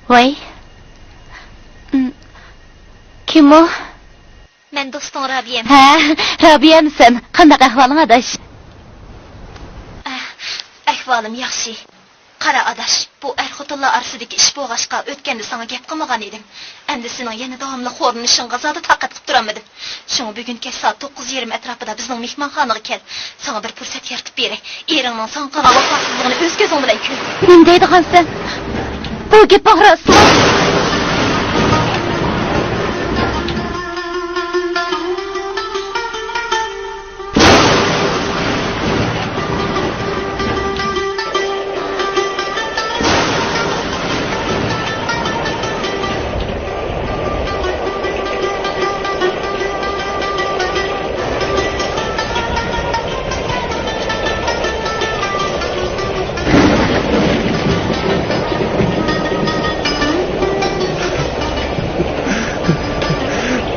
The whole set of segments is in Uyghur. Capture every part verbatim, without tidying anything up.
ۋاي. ئىم، كىم ئۇ؟ مەن دوستۇڭ رابىيەم. ھە، رابىيەمسەن؟ قانداق ئەھۋالىڭ، ئاداش؟ ئەھ، ئەھۋالىم ياخشى. قارا، ئاداش، بۇ ئەر-خوتۇنلار ئارىسىدىكى ئىش بولغاچقا، ئۆتكەندە ساڭا گەپ قىلمىغان ئىدىم. ئەمدى سېنىڭ يەنە داۋاملىق خورلىنىشىڭغا زادى تاقەت قىلىپ تۇرالمىدىم. شۇڭا بۈگۈن كەچ سائەت توققۇز يېرىم ئەتراپىدا بىزنىڭ مېھمانخانىغا كەل. ساڭا بىر پۇرسەت يارىتىپ بېرەي. ئېرىڭنىڭ ساڭا قىلغان ۋاپاسىزلىقىنى ئۆز كۆزۈڭ بىلەن كۆر. نېمە دەيدىغانسەن؟ بۇ گېپىڭ راستمۇ؟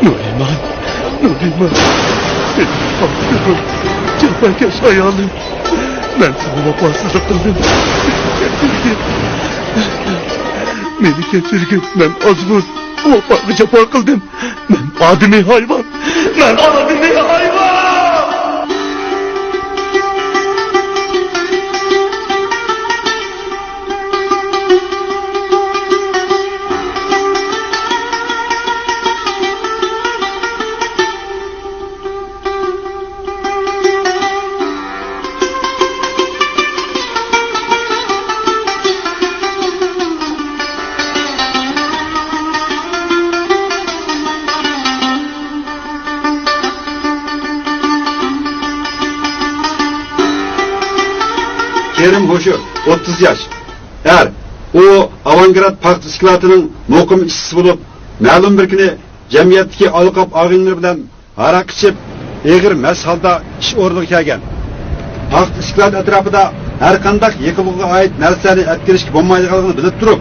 نۇرىمان، نۇرىمان، مېنى ئاغرىتىدۇ، جاپاكەش ئايالىم. مەن ساڭا ۋاپاسىزلىق قىلدىم. مېنى كەچۈرگىن. مېنى كەچۈرگىن. مەن ئازغۇن. ۋاپاغا جاپا قىلدىم. مەن ئادىمىي ھايۋان. مەن ئادىمىي ھايۋان. كېرىم ھوشۇر، ئوتتۇز ياش، ئەر. ئۇ ئاۋانگراد پاختا ئىسكىلاتىنىڭ مۇقىم ئىشچىسى بولۇپ، مەلۇم بىر كۈنى جەمئىيەتتىكى ئالىقاپ ئاغىنىلىرى بىلەن ھاراق ئىچىپ، ئېغىر مەست ھالدا ئىش ئورنىغا كەلگەن. پاختا ئىسكىلات ئەتراپىدا ھەر قانداق يېقىلغۇغا ئائىت نەرسىلەرنى ئەتكىرىشكە بولمايدىغانلىقىنى بلىپ تۇرۇپ،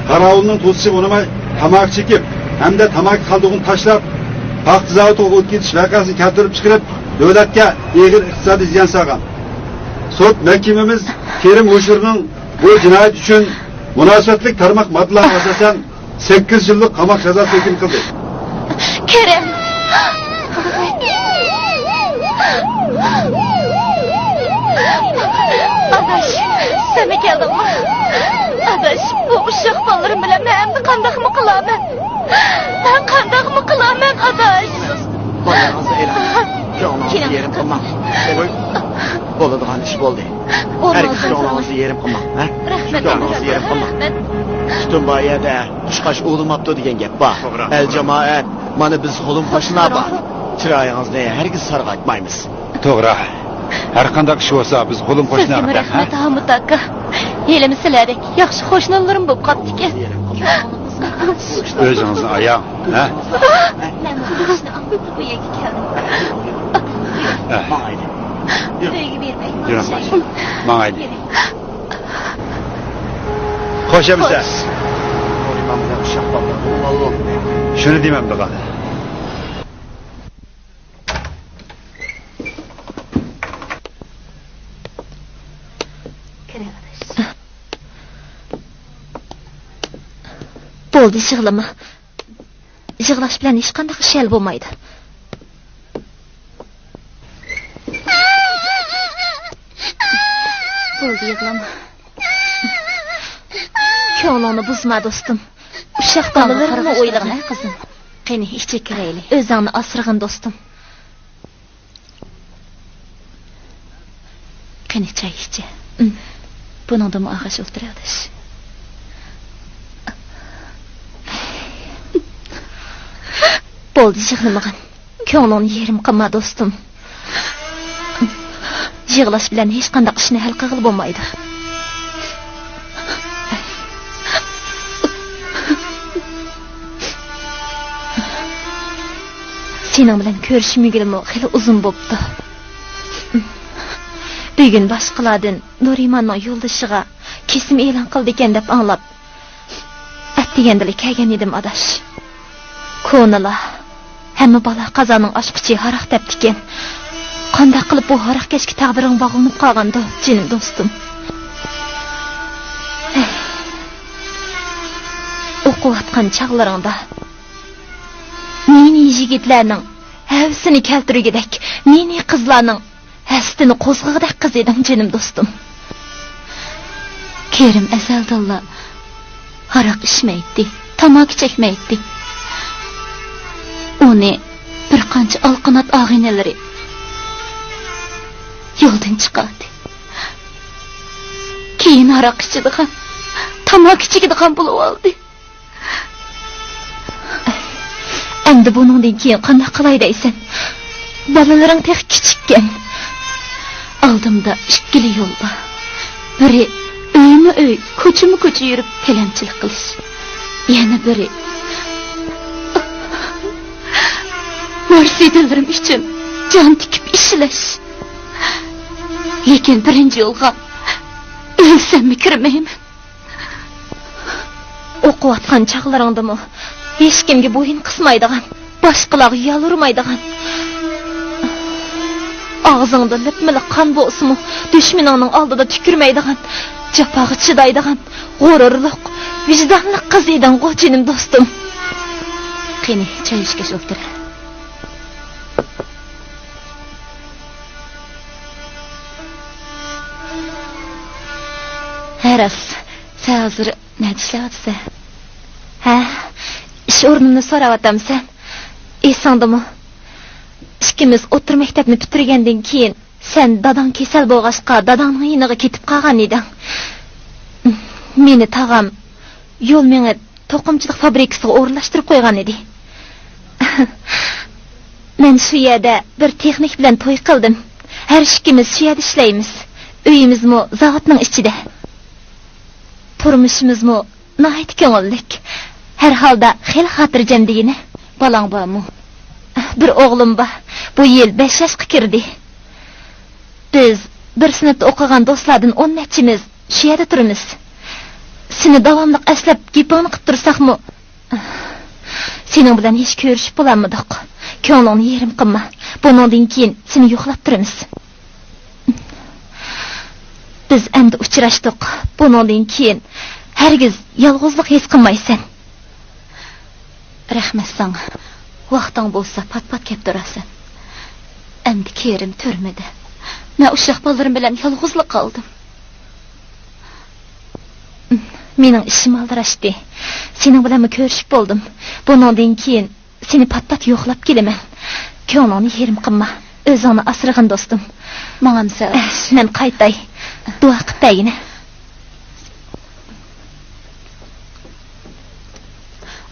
قاراۋۇلنىڭ توسۇشىغا ئۇنىماي تاماكا چېكىپ ھەمدە تاماكا قالدۇقىنى تاشلاپ، پاختا زاۋۇتىغا ئوت كېتىش ۋەقەسىنى كەلتۈرۈپ چىقىرىپ، دۆلەتكە ئېغىر ئىقتىسادىي زىيان سالغان. سوت مەھكىمىمىز كېرىم ھوشۇرنىڭ بۇ جىنايەت ئۈچۈن مۇناسىۋەتلىك تارماق ماددىلارغا ئاساسەن، سەككىز يىللىق قاماق جازاسى ھۆكۈم قىلدى. كېرىم! ئاداش، سەنمۇ كەلدىڭمۇ؟ ئاداش، بۇ ئۇششاق بالىلىرىم بىلەن مەن ئەمدى قانداقمۇ قىلارمەن؟ مەن قانداقمۇ قىلارمەن، ئاداش؟ بالىلىرىڭىزنى ئېلىڭ. كۆڭلىڭىزنى يېرىم قىلماڭ. بولىدىغان ئىش بولدى. ھەرگىز كۆڭلىڭىزنى يېرىم قىلماڭ، ھە؟ كۆڭلىڭىزنى يېرىم قىلماڭ. پۈتۈن بۇ يەردە قۇشقاچ ئۇۋۇلىماپتۇ دېگەن گەپ بار. ئەل جامائەت، مانا بىز قولۇم قوشنا بار. چىرايىڭىزنى ھەرگىز سارغايتمايمىز. توغرا. ھەر قانداق ئىش بولسا بىز قولۇم قوشنا، سىزگىمۇ ھە؟ رەھمەت، ھامۇت ئاكا. ھېلىمۇ سىلەردەك ياخشى قوشنىلىرىم بولۇپ قاپتىكەن. ئۆزىڭىزنى ئاياڭ، ھە؟ مەن بۇ ئىشنى ئاڭلاپ بۇ يەرگە كەلدىم. ئۆيگە بېرىپ ئۆيگە ماڭايلى. ماڭايلى. خوش ئەمىسە. شۇنى دېمەمدىغان. بولدى، يىغلىما. يىغلاش بىلەن ھېچقانداق ئىش ھەل بولمايدۇ. بولدى، يىغلاما. كۆڭلۈڭنى بۇزما، دوستۇم. ئۇششاق بالىلىرىڭنى ئويلىغىن، ھە، قىزىم. قېنى، ئىچىپ كىرەيلى. ئۆزۈڭنى ئاسرىغىن، دوستۇم. قېنى، چاي ئىچە. بۇنىڭدىنمۇ ئاغاش ئولتۇر، ئاداش. بولدى، يىغلىمىغىن. كۆڭلۈڭنى يېرىم قىلما، دوستۇم. يىغلاش بىلەن ھېچقانداق ئىشنى ھەل قىلغىلى بولمايدۇ. سېنىڭ بىلەن كۆرۈشمىگىلىمۇ خېلى ئۇزۇن بوپتۇ. بۈگۈن باشقىلاردىن نۇرىماننىڭ يولدىشىغا كېسىم ئېلان قىلىدىكەن دەپ ئاڭلاپ، ئەتىگەندىلا كەلگەن ئىدىم، ئاداش. كونىلار، ھەممە بالا قازانىڭ ئاچقۇچى ھاراق دەپتىكەن. قانداق قىلىپ بۇ ھاراقكەشكە تەقدىرىڭ باغلىنىپ قالغاندۇ، جېنىم دوستۇم؟ ئوقۇۋاتقان چاغلىرىڭدا نى-نى يىگىتلەرنىڭ ھەۋىسىنى كەلتۈرگۈدەك، نى-نى قىزلارنىڭ ھەسىتىنى قوزغىغۇدەك قىز ئىدىڭ، جېنىم دوستۇم. كېرىم ئەزەلدىنلا ھاراق ئىچمەيتتى، تاماكا چەكمەيتتى. ئۇنى بىر قانچە ئالقىنات ئاغىنىلىرى يولدىن چىقاردى. كېيىن ھاراق ئىچىدىغان، تاماكا چېكىدىغان بولۇۋالدى. ئەمدى بۇنىڭدىن كېيىن قانداق قىلاي دەيسەن؟ بالىلىرىڭ تېخى كىچىككەن. ئالدىمدا ئىككىلا يول بار. بىرى ئۆيمۇ ئۆي، كوچىمۇ كوچا يۈرۈپ تىلەمچىلىك قىلىش. يەنە بىرى نۇرسىدىنلىرىم ئۈچۈن جان تىكىپ ئىشلەش. لېكىن بىرىنچى يولغا ئۆلسەممۇ كىرمەيمەن. ئوقۇۋاتقان چاغلىرىڭدىمۇ ھېچكىمگە بويۇن قىسمايدىغان، باشقىلارغا يالۋۇرمايدىغان، ئاغزىڭدا لىپمىلىق قان بولسىمۇ، دۈشمىنىڭنىڭ ئالدىدا تۈكۈرمەيدىغان، جاپاغا چىدايدىغان، غۇرۇرلۇق، ۋىجدانلىق قىز ئىدىڭغۇ، جېنىم دوستۇم. قېنى، چاي ئىچكەچ ئولتۇر. ھە، راست. سەن ھازىر نەدە ئىشلەۋاتىسەن؟ ھە، ئىش ئورنۇمنى سوراۋاتامسەن؟ ئېسىڭدىمۇ؟ ئىككىمىز ئوتتۇرا مەكتەپنى پۈتتۈرگەندىن كېيىن، سەن داداڭ كېسەل بولغاچقا، داداڭنىڭ يېنىغا كېتىپ قالغان ئىدىڭ. مېنى تاغام يول مېڭىپ، توقۇمىچىلىق فابرىكىسىغا ئورۇنلاشتۇرۇپ قويغان ئىدى. مەن شۇ يەردە بىر تېخنىك بىلەن توي قىلدىم. ھەر ئىككىمىز شۇ يەردە ئىشلەيمىز. ئۆيىمىزمۇ زاۋۇتنىڭ ئىچىدە. تۇرمۇشىمىزمۇ ناھايىتى كۆڭۈللۈك. ھەر ھالدا خېلى خاتىرجەم دېگىنە. بالاڭ بارمۇ؟ بىر ئوغلۇم بار. بۇ يىل بەش ياشقا كىردى. بىز بىر سىنىپتا ئوقۇغان دوستلاردىن ئون نەچچىمىز شۇ يەردە تۇرىمىز. سېنى داۋاملىق ئەسلەپ گېپىڭنى قىپ تۇرساقمۇ، سېنىڭ بىلەن ھېچ كۆرۈشۈپ بولالمىدۇق. كۆڭلۈڭنى يېرىم قىلما. بۇنىڭدىن كېيىن سېنى يوقلاپ تۇرىمىز. بىز ئەمدى ئۇچراشتۇق. بۇنىڭدىن كېيىن ھەرگىز يالغۇزلۇق ھېس قىلمايسەن. رەھمەت ساڭا. ۋاقتىڭ بولسا پات-پات كەپ تۇرارسەن. ئەمدى كېرىم تۈرمىدە. مەن ئۇششاق بالىلىرىم بىلەن يالغۇزلا قالدىم. مېنىڭ ئىشىم ئالدىراشتى. سېنىڭ بىلەنمۇ كۆرۈشۈپ بولدۇم. بۇنىڭدىن كېيىن سېنى پات-پات يوقلاپ كېلىمەن. كۆڭلۈڭنى يېرىم قىلما. ئۆزۈڭنى ئاسرىغىن، دوستۇم. ماڭامسەن؟ مەن قايتاي. دۇئا قىپ بەرگىنە.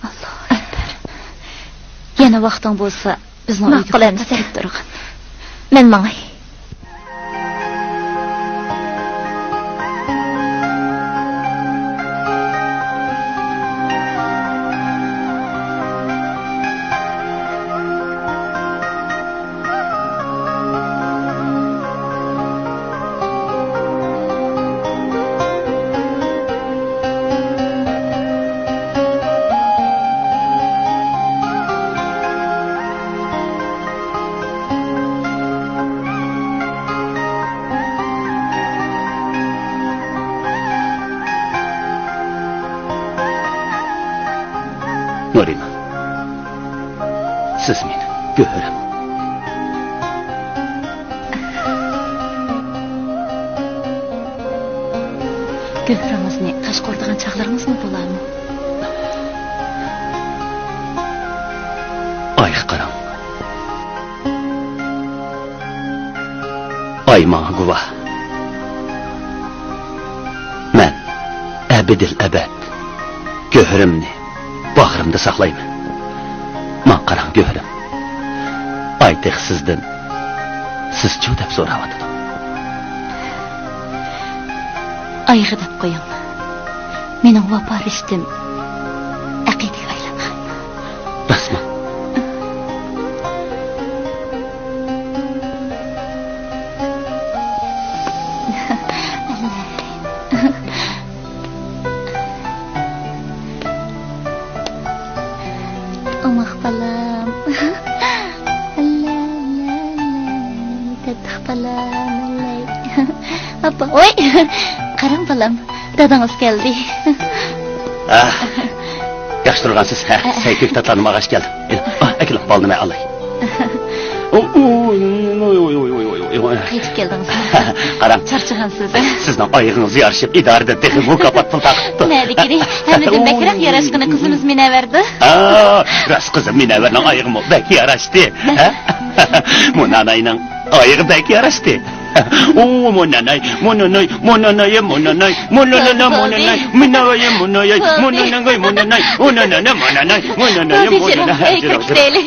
ئاللاھۇ ئەكبەر. يەنە ۋاقتىڭ بولسا، بىزنىڭ ئۆيگە ماقۇل ئەمىسە. كېلىپ تۇرغىن. مەن ماڭاي. نۇرىما، سىز مېنىڭ گۆھىرىم. گۆھىرىڭىزنى تاشقا ئۇرىدىغان چاغلىرىڭىزمۇ بولارمۇ؟ ئايغا قاراڭ. ئاي ماڭا گۇۋاھ. مەن ئەبەدىل ئەبەد گۆھىرىمنى باغرىمدا ساقلايمەن. ماڭا قاراڭ، گۆھىرىم. ئاي تېخى سىزدىن، سىزچۇ دەپ سوراۋاتىدۇ. ئايغا دەپ قويۇڭ. مېنىڭ ۋاپا رىشتىم ئەقىدىگە ئايلانغان. راستمۇ؟ ئوماق بالام. ئەللەي، ئەللەي، ئەللەي. تاتلىق بالام، ئەللەي. ئاپا، ۋاي. قاراڭ بالام، دادىڭىز كەلدى. ئاھ، ياخشى تۇرغانسىز. ھە، سەي كۆكتاتلارنى ماڭاش كەلدىم. ئېلىڭ، ئاھ، ئەكېلىڭ، بالىنى مەن ئالاي. ئۇ، ئۇ، ئۇ، ئۇ، ئۇ، ئۇ. قايتىپ كەلدىڭىزمۇ؟ قاراڭ. چارچىغانسىز. سىزنىڭ ئايىغىڭىزغا يارىشىپ، ئىدارىدىن تېخى مۇكاپات پۇل تارقىتىپتۇ. نەدىكىنى؟ ھەممىدىن بەكرەك ياراشقىنى قىزىمىز مۇنەۋۋەردۇ. ئا، راست، قىزىم مۇنەۋۋەرنىڭ ئايىغىمۇ بەك ياراشتى. ھە؟ مۇناناينىڭ ئايىغى بەك ياراشتى. ئۇ، مۇناناي، مۇناناي، مۇناناي، مۇناناي، مۇناناي، مۇناناي، مۇناناي، مۇناناي، مۇناناي، مۇناناي، مۇناناي، مۇناناي، مۇناناي، مۇناناي.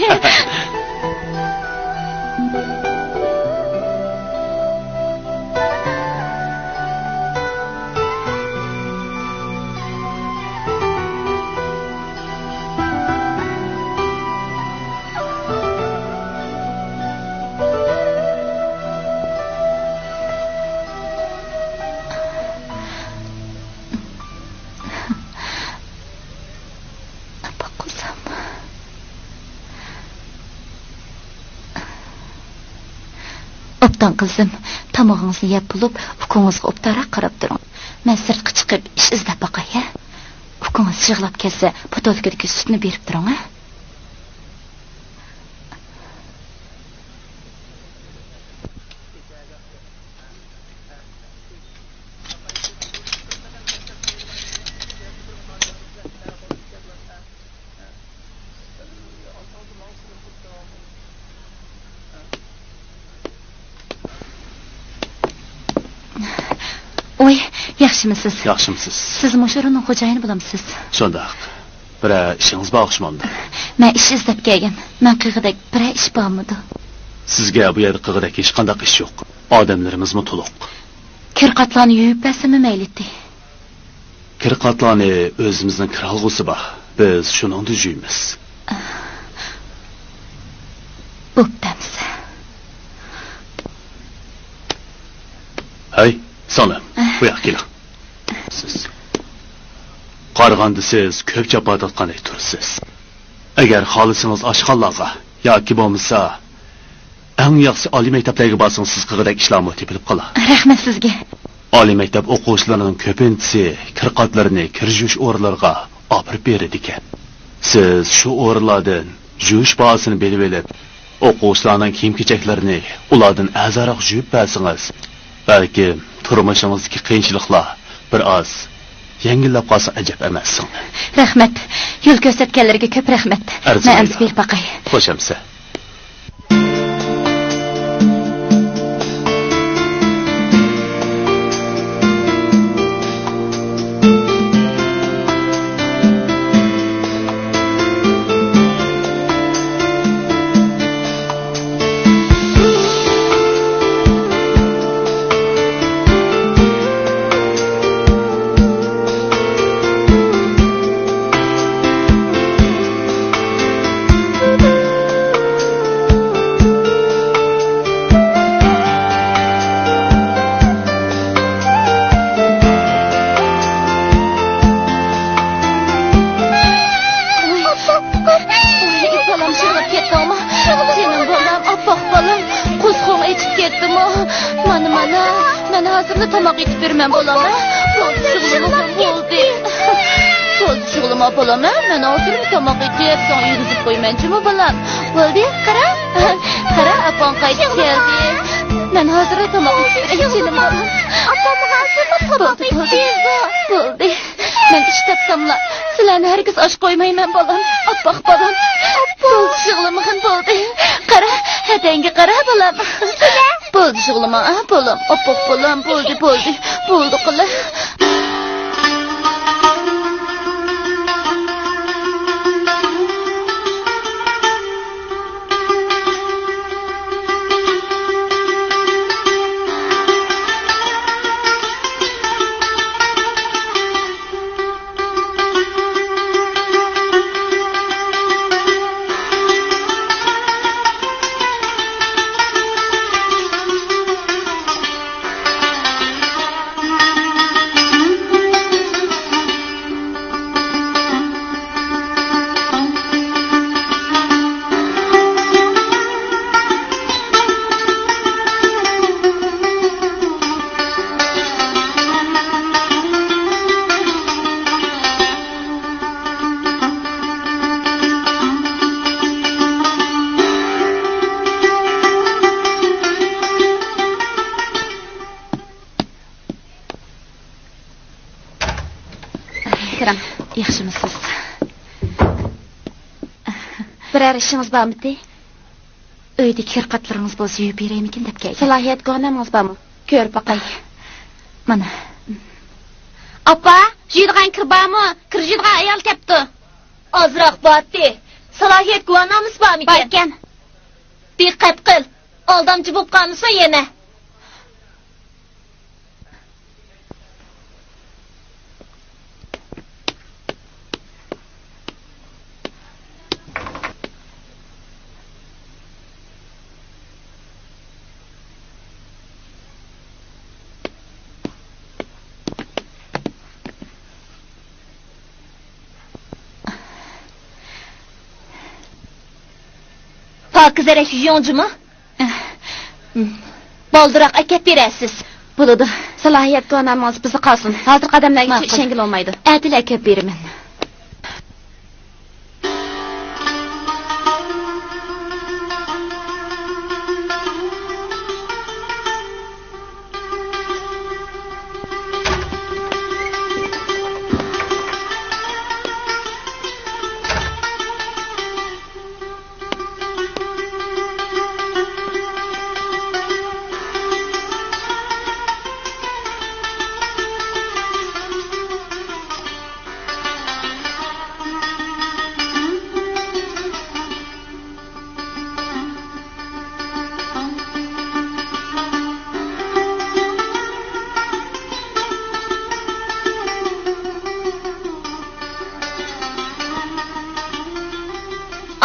ئاپا قىزىم. ئوبدان قىزىم، تامىقىڭىزنى يەپ بولۇپ، ئۇكىڭىزغا ئوبدانراق قاراپ تۇرۇڭ. مەن سىرتقا چىقىپ ئىش ئىزدەپ باقاي، ھە؟ ئۇكىڭىز يىغلاپ كەتسە، پوتولكىدىكى سۈتنى بېرىپ تۇرۇڭ، ھە؟ ۋاي، ياخشىمۇسىز؟ ياخشىمۇسىز؟ سىز مۇشۇ ئورۇننىڭ خوجايىنى بولامسىز؟ شۇنداق. بىرەر ئىشىڭىز بار ئوخشىمامدۇ؟ مەن ئىش ئىزدەپ كەلگەن. مەن قىلغۇدەك بىرەر ئىش بارمىدۇ؟ سىزگە بۇ يەردە قىلغۇدەك ھېچقانداق ئىش يوق. ئادەملىرىمىزمۇ تولۇق. كىر قاتلارنى يۇيۇپ بەرسەممۇ مەيلىتى. كىر قاتلارنى ئۆزىمىزنىڭ كىر ئالغۇسى بار. بىز شۇنىڭدا يۇيىمىز. ئەي، سىڭلىم، بۇ ياققا كېلىڭ. سىز. قارىغاندا سىز كۆپ جاپا تارتقاندەك تۇرىسىز. ئەگەر خالىسىڭىز ئاشخانىلارغا ياكى بولمىسا ئەڭ ياخشى ئالىي مەكتەپلەرگە بارسىڭىز سىز قىلغۇدەك ئىشلارمۇ تېپىلىپ قالار. رەھمەت سىزگە. ئالىي مەكتەپ ئوقۇغۇچىلىرىنىڭ كۆپىنچىسى كىر قاتلىرىنى كىر يۇيۇش ئورۇنلىرىغا ئاپىرىپ بېرىدىكەن. سىز شۇ ئورۇنلاردىن يۇيۇش باھاسىنى بىلىۋېلىپ، ئوقۇغۇچىلارنىڭ كىيىم-كېچەكلىرىنى ئۇلاردىن ئەرزانراق يۇيۇپ بەرسىڭىز، بەلكىم تۇرمۇشىڭىزدىكى قىيىنچىلىقلار بىر ئاز يەڭگىللەپ قالسا ئەجەب ئەمەس، سىڭلىم. رەھمەت. يول كۆرسەتكەنلىرىگە كۆپ رەھمەت. ئەرزىمەيدۇ. مەن ئەمسە بېرىپ باقاي. خوش ئەمسە. ئاپپاق بالام، جېنىم بالام، ئاپپاق بالام، قورسىقىڭ ئېچىپ كەتتىمۇ؟ مانا، مانا، مەن ھازىرلا تاماق ئېتىپ بېرىمەن، بالام، ھە؟ بولدى، شۇغلىمىغىن، بولدى. بولدى، شۇغلىما، بالام، ھە؟ مەن ھازىرلا تاماق ئېتىپ، ساڭا يېگۈزۈپ قويىمەن جۇمۇ، بالام. بولدى، قارا، قارا، ئاپاڭ قايتىپ كەلدى. مەن ھازىرلا تاماق ئېتىپ بېرەي، جېنىم بالام. ئاپام ھازىرلا تاماق ئېتىپ بولدى. مەن ئىش تاپساملا، سىلەرنى ھەرگىز ئاچ قويمايمەن، بالام. ئاپپاق بالام. بولدى، يىغلىمىغىن، بولدى. قارا، ھەدەڭگە قارا، بالام. بولدى، يىغلىما، ئا، بالام. ئاپپاق بالام، بولدى، بولدى. بولدى قىلە. كىرىڭ. ياخشىمۇسىز؟ بىرەر ئىشىڭىز بارمىدى؟ ئۆيدىكى كىر قاتلىرىڭىز بولسا يۇيۇپ بېرەيمىكىن دەپ كەلگەن. سالاھىيەت گۇۋاھنامىڭىز بارمۇ؟ كۆرۈپ باقاي. مانا. ئاپا، يۇيىدىغان كىر بارمۇ؟ كىر يۇيىدىغان ئايال كەپتۇ. ئازراق بارتى. سالاھىيەت گۇۋاھنامىسى بارمىكەن؟ باركەن. دىققەت قىل. ئالدامچى بولۇپ قالمىسۇن يەنە. پاكىزەرەك يۇيۇڭ جۇمۇ. بالدۇراق ئەكەپ بېرەرسىز. بولىدۇ. سالاھىيەت گۇۋاھنامىڭىز بىزدە قالسۇن. ھازىرقى ئادەملەرگىچە ماقۇل. ئىشەنگىلى بولمايدۇ. ئەتىلا ئەكەپ بېرىمەن.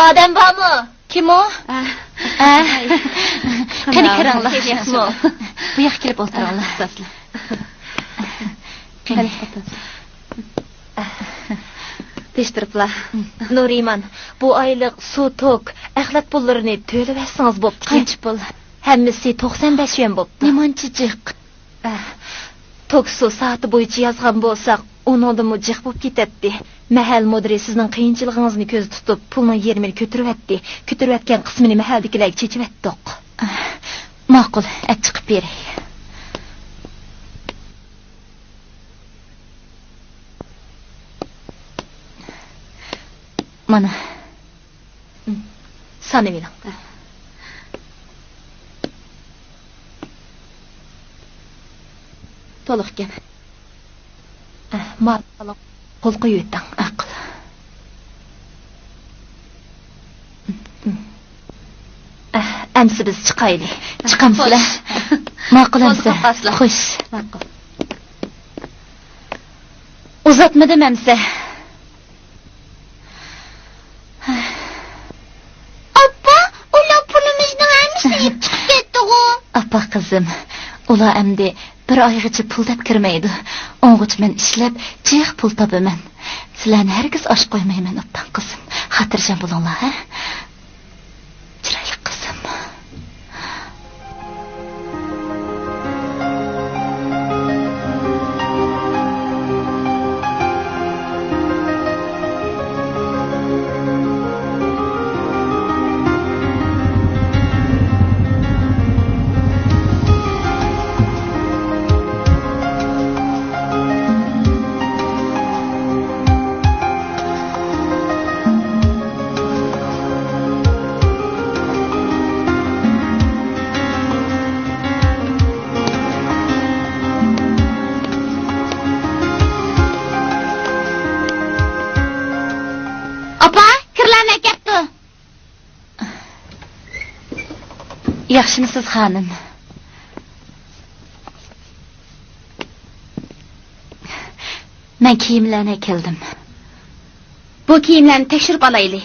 ئادەم بارمۇ؟ كىم ئۇ؟ ئە. ئە. قېنى، كىرىڭلار. كەيپىياتمۇ؟ بۇ ياققا كېلىپ ئولتۇرۇڭلار. قېنى. تىنچ تۇرۇپلا. نۇرىمان، بۇ ئايلىق سۇ، توك، ئەخلەت پۇللىرىنى تۆلىۋەتسىڭىز بوپتىكەن. قانچە پۇل؟ ھەممىسى توقسان بەش يۈەن بوپتۇ. نېمانچە جىق؟ ئە، توك سۇ سائىتى بويىچە يازغان بولساق، ئۇنىڭدىنمۇ جىق بولۇپ كېتەتتى. مەھەللە مۇدىرى سىزنىڭ قىيىنچىلىقىڭىزنى كۆزدە تۇتۇپ، پۇلنىڭ يېرىمىنى كۆتۈرۈۋەتتى. كۆتۈرۈۋەتكەن قىسمىنى مەھەللىدىكىلەرگە چېچىۋەتتۇق. ئە، ماقۇل، ئەپ چىقىپ بېرەي. مانا. سانىۋېلىڭ. تولۇق ئىكەن. مانا، قول قويۇۋېتىڭ. ماقۇل. ئەمسە بىز چىقايلى. چىقامسىلەر؟ خوش. ماقۇل ئەمسە. خوش. ماقۇل. ئۇزاتمىدىم ئەمسە. ئاپا، ئۇلار پۇلىمىزنىڭ ھەممىسىنى ئېلىپ چىقىپ كەتتىغۇ؟ ئاپا قىزىم، ئۇلار ئەمدى بىر ئايغىچە پۇل دەپ كىرمەيدۇ. ئۇنىڭغىچە مەن ئىشلەپ جىق پۇل تاپىمەن. سىلەرنى ھەرگىز ئاچ قويمايمەن، ئوبدان قىزىم. خاتىرجەم بولۇڭلار، ھە؟ چىرايلىق قىزىم. ئاپا، كىرلەرنى ئەكەپتۇ. ياخشىمۇسىز، خانىم؟ مەن كىيىملەرنى ئەكەلدىم. بۇ كىيىملەرنى تەكشۈرۈپ ئالايلى.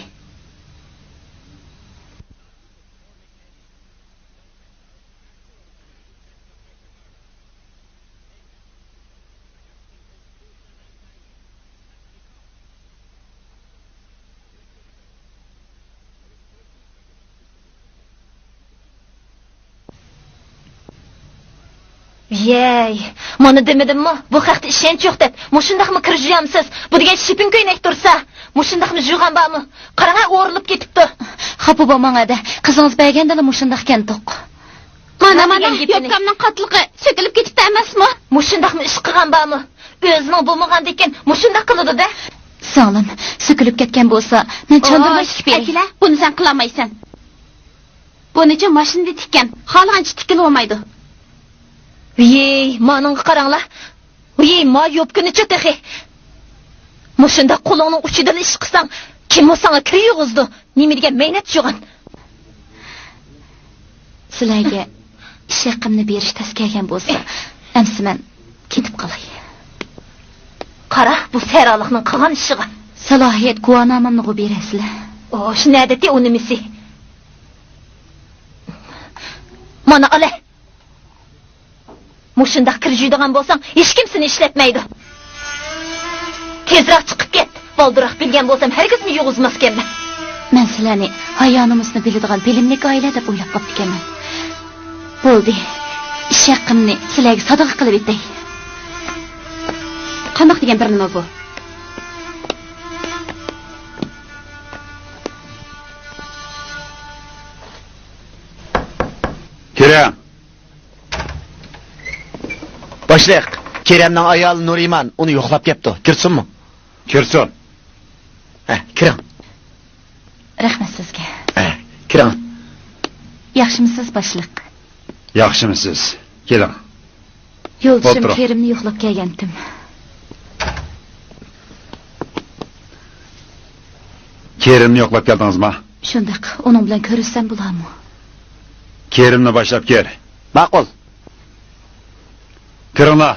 ۋىيەي، مانا دېمىدىممۇ، بۇ خەقتە ئىشەنچ يوق دەپ. مۇشۇنداقمۇ كىر جۇيامسىز؟ بۇ دېگەن شىپىڭ كۆينەك تۇرسا. مۇشۇنداقمۇ جۇيغان بارمۇ؟ قاراڭا، ئورۇلۇپ كېتىپتۇ. خاپا بولماڭ ھەدە، قىزىڭىز بەرگەندىلا مۇشۇنداق ئىكەنتۇق. مانا، مانا، يوپكامنىڭ قاتلىقى سۆكۈلۈپ كېتىپتۇ ئەمەسمۇ؟ مۇشۇنداقمۇ ئىش قىلغان بارمۇ؟ ئۆزىنىڭ بولمىغاندىكىن مۇشۇنداق قىلىدۇ-دە. سىڭلىم، سۆكۈلۈپ كەتكەن بولسا، مەن چاندۇرماي تىكىپ بېرەي. ئەكىلە، بۇنى سەن قىلالمايسەن. بۇنىچۇ ماشىنىدا تىككەن، خالىغانچە تىككىلى بولمايدۇ. ۋىي، مانىڭغا قاراڭلار. ۋىي، ما يوپكىنىچۇ تېخى. مۇشۇنداق قولۇڭنىڭ ئۇچىدىلا ئىش قىلساڭ، كىممۇ ساڭا كىر يۇغۇزىدۇ؟ نېمە دېگەن مەينەت يوغان. سىلەرگە ئىش ھەققىمنى بېرىش تەس كەلگەن بولسا، ئەمسە مەن كېتىپ قالاي. قارا، بۇ سەھرالىقنىڭ قىلغان ئىشىغا. سالاھىيەت گۇۋاھنامامنىغۇ بېرەسىلەر. ئوش، نەدىتى ئۇ نېمىسى؟ مانا ئالە. مۇشۇنداق كىر جۇيىدىغان بولساڭ، ھېچكىم سېنى ئىشلەتمەيدۇ. تېزراق چىقىپ كەت. بالدۇرراق بىلگەن بولسام، ھەرگىزمۇ يۇغۇزماسكەنمەن. مەن سىلەرنى ھايا-نومۇسنى بىلىدىغان بىلىملىك ئائىلە دەپ ئويلاپ قاپتىكەنمەن. بولدى. ئىش ھەققىمنى سىلەرگە سادىقە قىلىۋېتەي. قانداق دېگەن بىر نېمە بۇ؟ كىرىڭ. باشلىق، كېرەمنىڭ ئايالى نۇرىمان ئۇنى يوقلاپ كەپتۇ. كىرسۇنمۇ؟ كىرسۇن. ھە، كىرىڭ. رەھمەت سىزگە. ھە، كىرىڭ. ياخشىمۇسىز، باشلىق؟ ياخشىمۇسىز؟ كېلىڭ. يولدىشىم ئولتۇرۇڭ. كېرىمنى يوقلاپ كەلگەنتىم. كېرىمنى يوقلاپ كەلدىڭىزما؟ شۇنداق، ئۇنىڭ بىلەن كۆرۈشسەم بولارمۇ؟ كېرىمنى باشلاپ كىر. ماقۇل. كىرىڭلار.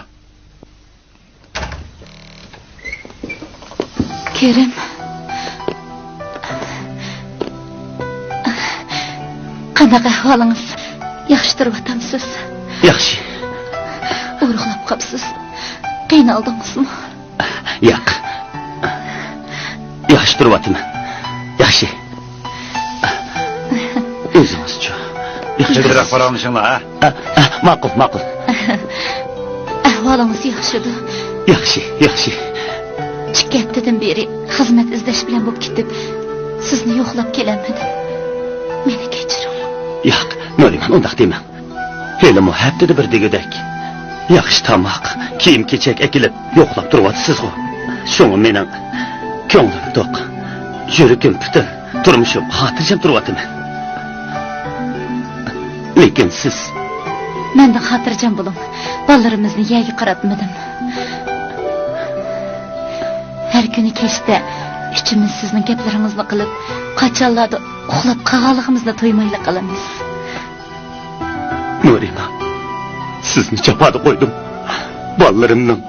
كېرىم. قانداق ئەھۋالىڭىز؟ ياخشى تۇرۇۋاتامسىز؟ ياخشى. ئورۇقلاپ قاپسىز. قىينالدىڭىزمۇ؟ ياق. ياخشى تۇرۇۋاتىمەن. ياخشى. ئۆزىڭىزچۇ؟ ياخشى. تېزرەك پاراڭلىشىڭلار، ھە؟ ئە، ئە، ماقۇل، ماقۇل. ئەھۋالىڭىز ياخشىدۇ؟ ياخشى، ياخشى. ئىككى ھەپتىدىن بېرى خىزمەت ئىزدەش بىلەن بولۇپ كېتىپ، سىزنى يوقلاپ كېلەلمىدىم. مېنى كەچۈرۈڭ. ياق، نۇرىمان، ئۇنداق دېمەڭ. ھېلىمۇ ھەپتىدە بىر دېگۈدەك ياخشى تاماق، كىيىم-كېچەك ئەكېلىپ يوقلاپ تۇرۇۋاتىسىزغۇ. شۇڭا مېنىڭ كۆڭلۈم توق، يۈرىكىم پۈتۈن، تۇرمۇشۇم خاتىرجەم تۇرۇۋاتىمەن. لېكىن سىز. مەندىن خاتىرجەم بولۇڭ، بالىلىرىمىزنى يەرگە قاراتمىدىم. ھەر كۈنى كەچتە ئۈچىمىز سىزنىڭ گەپلىرىڭىزنى قىلىپ، قاچانلاردا ئۇخلاپ قالغانلىقىمىزنى تۇيمايلا قالىمىز. نۇرىمان، سىزنى جاپادا قويدۇم. بالىلىرىمنىڭ،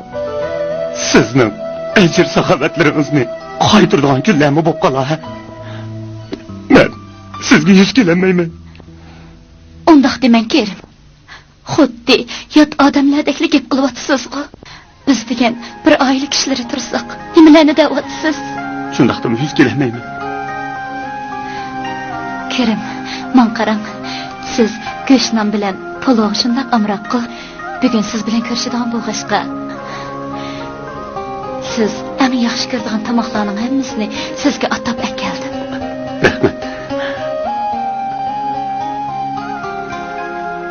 سىزنىڭ ئەجىر-ساخاۋەتلىرىڭىزنى قايتۇرىدىغان كۈنلەرمۇ بولۇپ قالار ھە. مەن سىزگە يۈز كېلەلمەيمەن. ئۇنداق دېمەڭ، كېرىم. خۇددى يات ئادەملەردەكلا گەپ قىلىۋاتىسىزغۇ. بىز دېگەن بىر ئائىلە كىشىلىرى تۇرساق، نېمىلەرنى دەۋاتىسىز؟ شۇنداقتىمۇ يۈز كېلەلمەيمەن. كېرىم، ماڭا قاراڭ. سىز گۆش-نان بىلەن پولۇغا شۇنداق ئامراققۇ. بۈگۈن سىز بىلەن كۆرۈشىدىغان بولغاچقا، سىز ئەڭ ياخشى كۆرىدىغان تاماقلارنىڭ ھەممىسىنى سىزگە ئاتاپ ئەكەلدىم. رەھمەت.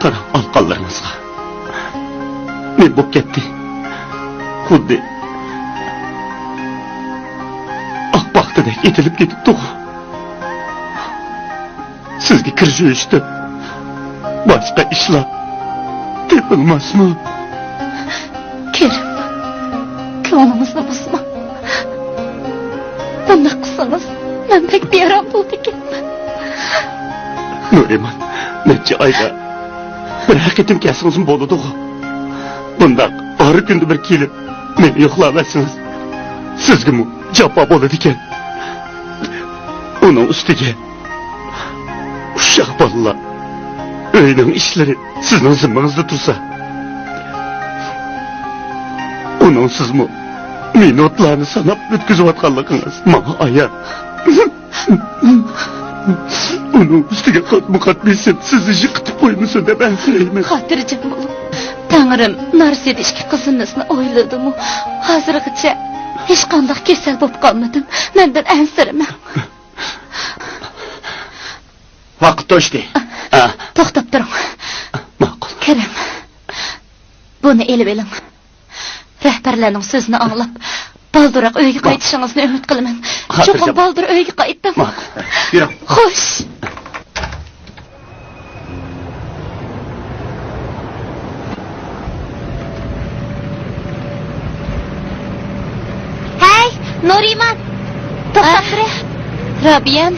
قاراڭ ئالىقانلىرىڭىزغا. نېمە بولۇپ كەتتى؟ خۇددى ئاق پاختىدەك ئېتىلىپ كېتىپتۇغۇ. سىزگە كىر يۇيۇشتىن باشقا ئىشلار تېپىلماسمۇ؟ كېرىم، كۆڭلىڭىزنى بۇزماڭ. بۇنداق قىلسىڭىز، مەن بەك بىئارام بولىدىكەنمەن. نۇرىمان، نەچچە ئايدا بىرەر قېتىم كەلسىڭىزمۇ بولىدىغۇ. بۇنداق ھەر كۈندە بىر كېلىپ مېنى يوقلاۋەرسىڭىز، سىزگىمۇ جاپا بولىدىكەن. ئۇنىڭ ئۈستىگە ئۇششاق بالىلار، ئۆينىڭ ئىشلىرى سىزنىڭ زىممىڭىزدە تۇرسا، ئۇنىڭسىزمۇ مىنۇتلارنى ساناپ ئۆتكۈزۈۋاتقانلىقىڭىز ماڭا ئايان. ئۇنىڭ ئۈستىگە قاتمۇ قات بېسىپ، سىزنى يىقىتىپ قويمىسۇن دەپ ئەنسىرەيمەن. خاتىرجەم بولۇڭ. تەڭرىم نارسىدە ئىككى قىزىمىزنى ئويلىدىمۇ، ھازىرغىچە ھېچقانداق كېسەل بولۇپ قالمىدىم. مەندىن ئەنسىرىمەڭ. ۋاقىت توشتى. ئا. توختاپ تۇرۇڭ. ماقۇل. كېرىم، بۇنى ئېلىۋېلىڭ. رەھبەرلەرنىڭ سۆزىنى ئاڭلاپ، بالدۇرراق ئۆيگە قايتىشىڭىزنى ئۈمىد قىلىمەن. چوقۇم بالدۇر ئۆيگە قايتىڭ. ماقۇل. يۈرۈڭ. خوش. ھەي، نۇرىمان! توختاپ تۇرە. رابىيەم.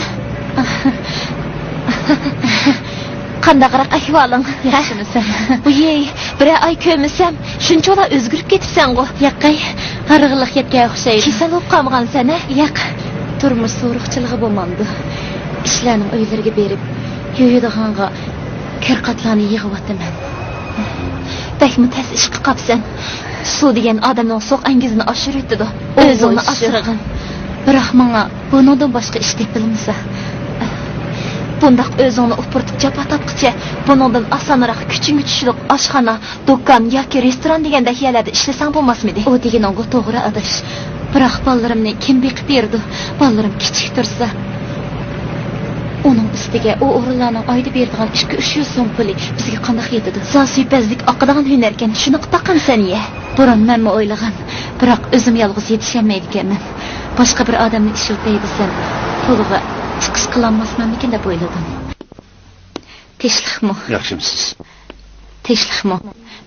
قانداقراق ئەھۋالىڭ؟ ياخشىمۇسەن؟ ۋىي، بىرەر ئاي كۆرمىسەم، شۇنچىۋالا ئۆزگىرىپ كېتىپسەنغۇ. ياقەي، ھارغىنلىق يەتكەن ئوخشايدۇ. كېسەل بولۇپ قالمىغانسەن ھە؟ ياق، تۇرمۇش زورۇقچىلىقى بولمامدۇ؟ كىشىلەرنىڭ ئۆيلىرىگە بېرىپ، يۇيىدىغانغا كىر-قاتلارنى يىغىۋاتىمەن. بەكمۇ تەس ئىش قىلىپ قاپسەن. سۇ دېگەن ئادەمنىڭ سوغۇق ئەنگۈزىنى ئاشۇرۇۋېتىدۇ. ئوۋ، ئۆزۈڭنى ئاشۇ. ئاسرىغىن. بىراق ماڭا بۇنىڭدىن باشقا ئىش تېپىلمىسا. بۇنداق ئۆزۈڭنى ئوپۇرتۇپ جاپا تارتقۇچە بۇنىڭدىن ئاسانراق كۈچۈڭگە چۈشىدىغان ئاشخانا، دۇكان ياكى رېستوران دېگەندەك يەرلەردە ئىشلىسەڭ بولماسمىدى؟ ئۇ دېگىنىڭغۇ توغرا، ئاداش. بىراق بالىلىرىمنى كىم بېقىپ بېرىدۇ؟ بالىلىرىم كىچىك تۇرسا. ئۇنىڭ ئۈستىگە ئۇ ئورۇنلارنىڭ ئايدا بېرىدىغان ئىككى-ئۈچ يۈز سوم پۇلى بىزگە قانداق يېتىدۇ؟ زاسۇيپەزلىك ئاقىدىغان ھۈنەركەن، شۇنى قىلىپ باقامسەن يە؟ بۇرۇن مەنمۇ ئويلىغان، بىراق ئۆزۈم يالغۇز يېتىشەلمەيدىكەنمەن. باشقا بىر ئادەمنى ئىشلىتەي دېسەم، پۇلىغا چىقىش قىلالماسمەنمىكىن دەپ ئويلىدىم. تىنچلىقمۇ؟ ياخشىمۇسىز؟ تىنچلىقمۇ؟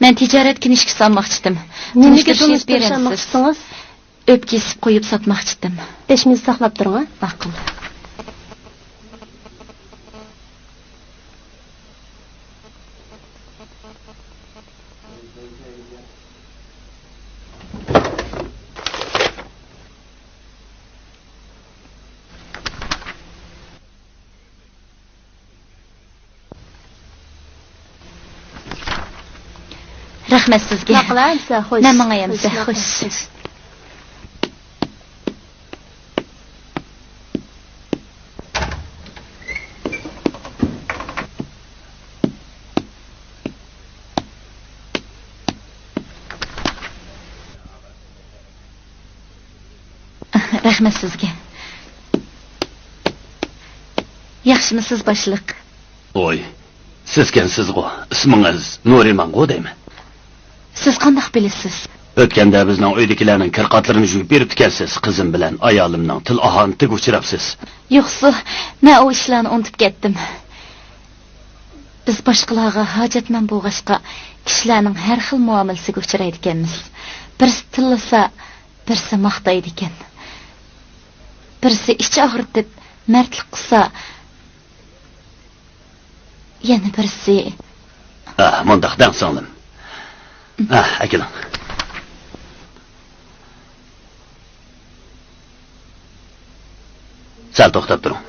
مەن تىجارەت كىنىشكىسى ئالماقچىدىم. نېمىگە تونۇشتۇرۇش يېزىپ تونۇشتۇرۇش بېرەمسىز؟ ئالماقچىسىڭىز؟ ئۆپكە يېسىپ قويۇپ ساتماقچىدىم. بەش مىنۇت ساقلاپ تۇرۇڭ ھە. ماقۇل. رەھمەت سىزگە. ماقۇل ئەمىسە، خوش. مەن ماڭاي ئەمىسە، خوش. رەھمەت سىزگە. ياخشىمۇسىز، باشلىق؟ ۋوي، سىزكەنسىزغۇ، ئىسمىڭىز نۇرىمانغۇ دەيمەن. سىز قانداق بىلىسىز؟ ئۆتكەندە بىزنىڭ ئۆيدىكىلەرنىڭ كىر-قاتلىرىنى يۇيۇپ بېرىپتىكەنسىز، قىزىم بىلەن ئايالىمنىڭ تىل ئاھانىتىگە ئۇچراپسىز. يوقسۇ، مەن ئۇ ئىشلارنى ئۇنتۇپ كەتتىم. بىز باشقىلارغا ھاجەتمەن بولغاچقا، كىشىلەرنىڭ ھەر خىل مۇئامىلىسىگە ئۇچرايدىكەنمىز. بىرسى تىللىسا، بىرسى ماختايدىكەن. بىرسى ئىچ ئاغرىتىپ، مەردلىك قىلسا، يەنە بىرسى. ھە، مۇنداق دەڭ، سىڭلىم. ھە، ئەكېلىڭ. سەل توختاپ تۇرۇڭ.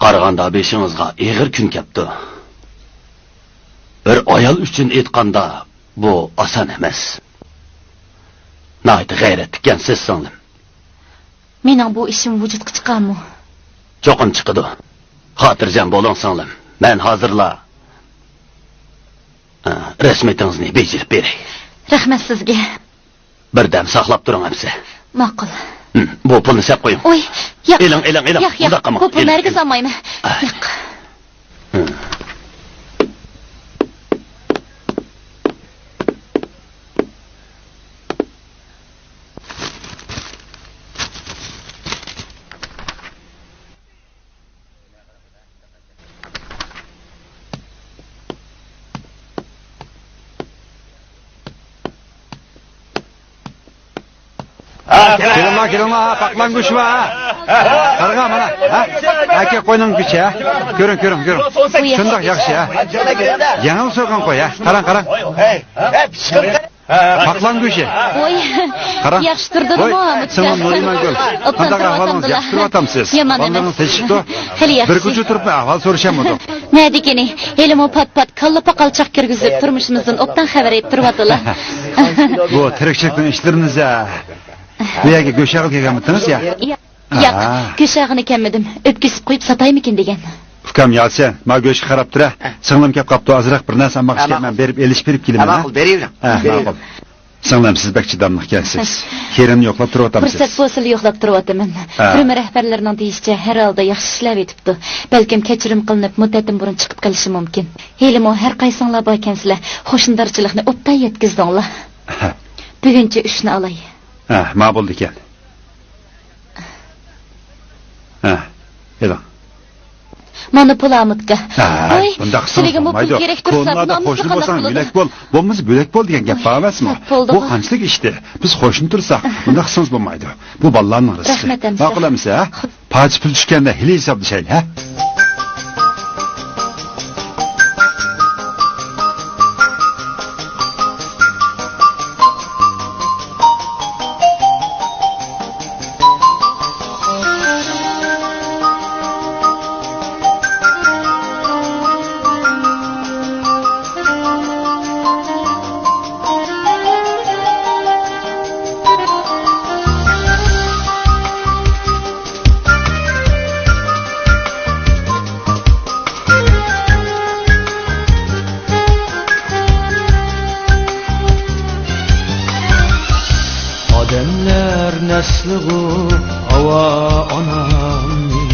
قارىغاندا بېشىڭىزغا ئېغىر كۈن كەپتۇ. بىر ئايال ئۈچۈن ئېيتقاندا، بۇ ئاسان ئەمەس. ناھايىتى غەيرەتلىككەنسىز، سىڭلىم. مېنىڭ بۇ ئىشىم ۋۇجۇدقا چىقارمۇ؟ چوقۇم چىقىدۇ. خاتىرجەم بولۇڭ، سىڭلىم. مەن ھازىرلا، ئە، رەسمىيىتىڭىزنى بېجىرىپ بېرەي. رەھمەت سىزگە. بىردەم ساقلاپ تۇرۇڭ ئەمسە. ماقۇل. ھىم، بۇ پۇلنى سەپ قويۇڭ. ئوي، ياق. ئېلىڭ، ئېلىڭ، ئېلىڭ. ياق، ياق. ئۇنداق قىلماڭ. بۇ پۇلنى ھەرگىز ئالمايمەن. ئاھ. ياق. ھىم. كېلىڭلار، كېلىڭلار، پاقلان گۆشى بار، ھە؟ قاراڭ مانا، ھە؟ ئەكە قوينىڭ گۆشى، ھە؟ كۆرۈڭ، كۆرۈڭ، كۆرۈڭ. شۇنداق ياخشى، ھە؟ يېڭىلا سويغان قوي، ھە؟ قاراڭ، قاراڭ. پاقلان گۆشى. ۋوي. قاراڭ. ياخشى تۇردىمۇ، ۋوي، سىڭلىم نۇرىمانگۈل. قانداق ئەھۋالىڭىز؟ ياخشى تۇرۇۋاتامسىز؟ يامان ئەمەس. بالىلىرىڭىز تىنچلىقتۇ؟ خېلى ياخشى. بىر كوچىدا تۇرۇپ ئەھۋال سورىشامدۇق؟ نەدىكىنى؟ ھېلىمۇ پات-پات كاللا پاقالچاق كىرگۈزۈپ، تۇرمۇشىمىزدىن ئوبدان خەۋەر ئېلىپ تۇرۇۋاتىلا. بۇ تىرىكچىلىكنىڭ ئىشلىرىمىز-ھە. بۇ يەرگە گۆش ئېغىلغا كەلگەنمىدىڭىز يا؟ ياق، گۆش ئېغىغىنى كەلمىدىم. ئۆپكىسىپ قويۇپ ساتايمىكىن دېگەن. ئۇكام ياسىن، ما گۆشكە قاراپ تۇر ھە. سىڭلىم كەپ قاپتۇ، ئازراق بىر نەرسە ئالماقچى ئىكەن، مەن بېرىپ ئېلىشىپ بېرىپ كېلىمەن. ماقۇل، بېرىۋېرىڭ. ھە، ماقۇل. سىڭلىم، سىز بەك چىداملىق ئىكەنسىز. كېرىننى يوقلاپ تۇرۇۋاتامسىز؟ پۇرسەت بولسىلا يوقلاپ تۇرۇۋاتىمەن. ھە. تۈرمە رەھبەرلىرىنىڭ دېيىشىچە، ھەر ھالدا ياخشى ئىشلەۋېتىپتۇ. بەلكىم كەچۈرۈم قىلىنىپ، مۇددەتتىن بۇرۇن چىقىپ قېلىشى مۇمكىن. ھېلىمۇ ھەر قايسىڭلار باركەنسىلەر، خۇشنۇدارچىلىقنى ئوبدان يەتكۈزدۈڭلار. ھە. بۈگۈنچە ئۈچنى ئالاي. ھە، ماقۇل ئىكەن. ھە، ئېلىڭ. مانا پۇل ئامۇتكا. ھەي، ۋوي، بۇنداق قىلسىڭىز سىلىگىمۇ پۇل بولمايدۇ. كېرەك تۇرسا، كونىلاردا بۇنى قوشنا بولساڭ يۆلەك بول، بولمىسا بۆلەك بول دېگەن گەپ بار ئەمەسمۇ؟ بۇ قانچىلىك ئىشتى؟ بىز قوشنا تۇرساق، بۇنداق قىلسىڭىز بولمايدۇ. بۇ بالىلارنىڭ رىزقى. رەھمەت ئەمىسە. ماقۇل ئەمىسە، ھە؟ پارچە پۇل چۈشكەندە ھېلى ھېسابلىشايلى، ھە؟ ئادەملەر نەسلىغۇ ئاۋا ئانامنى،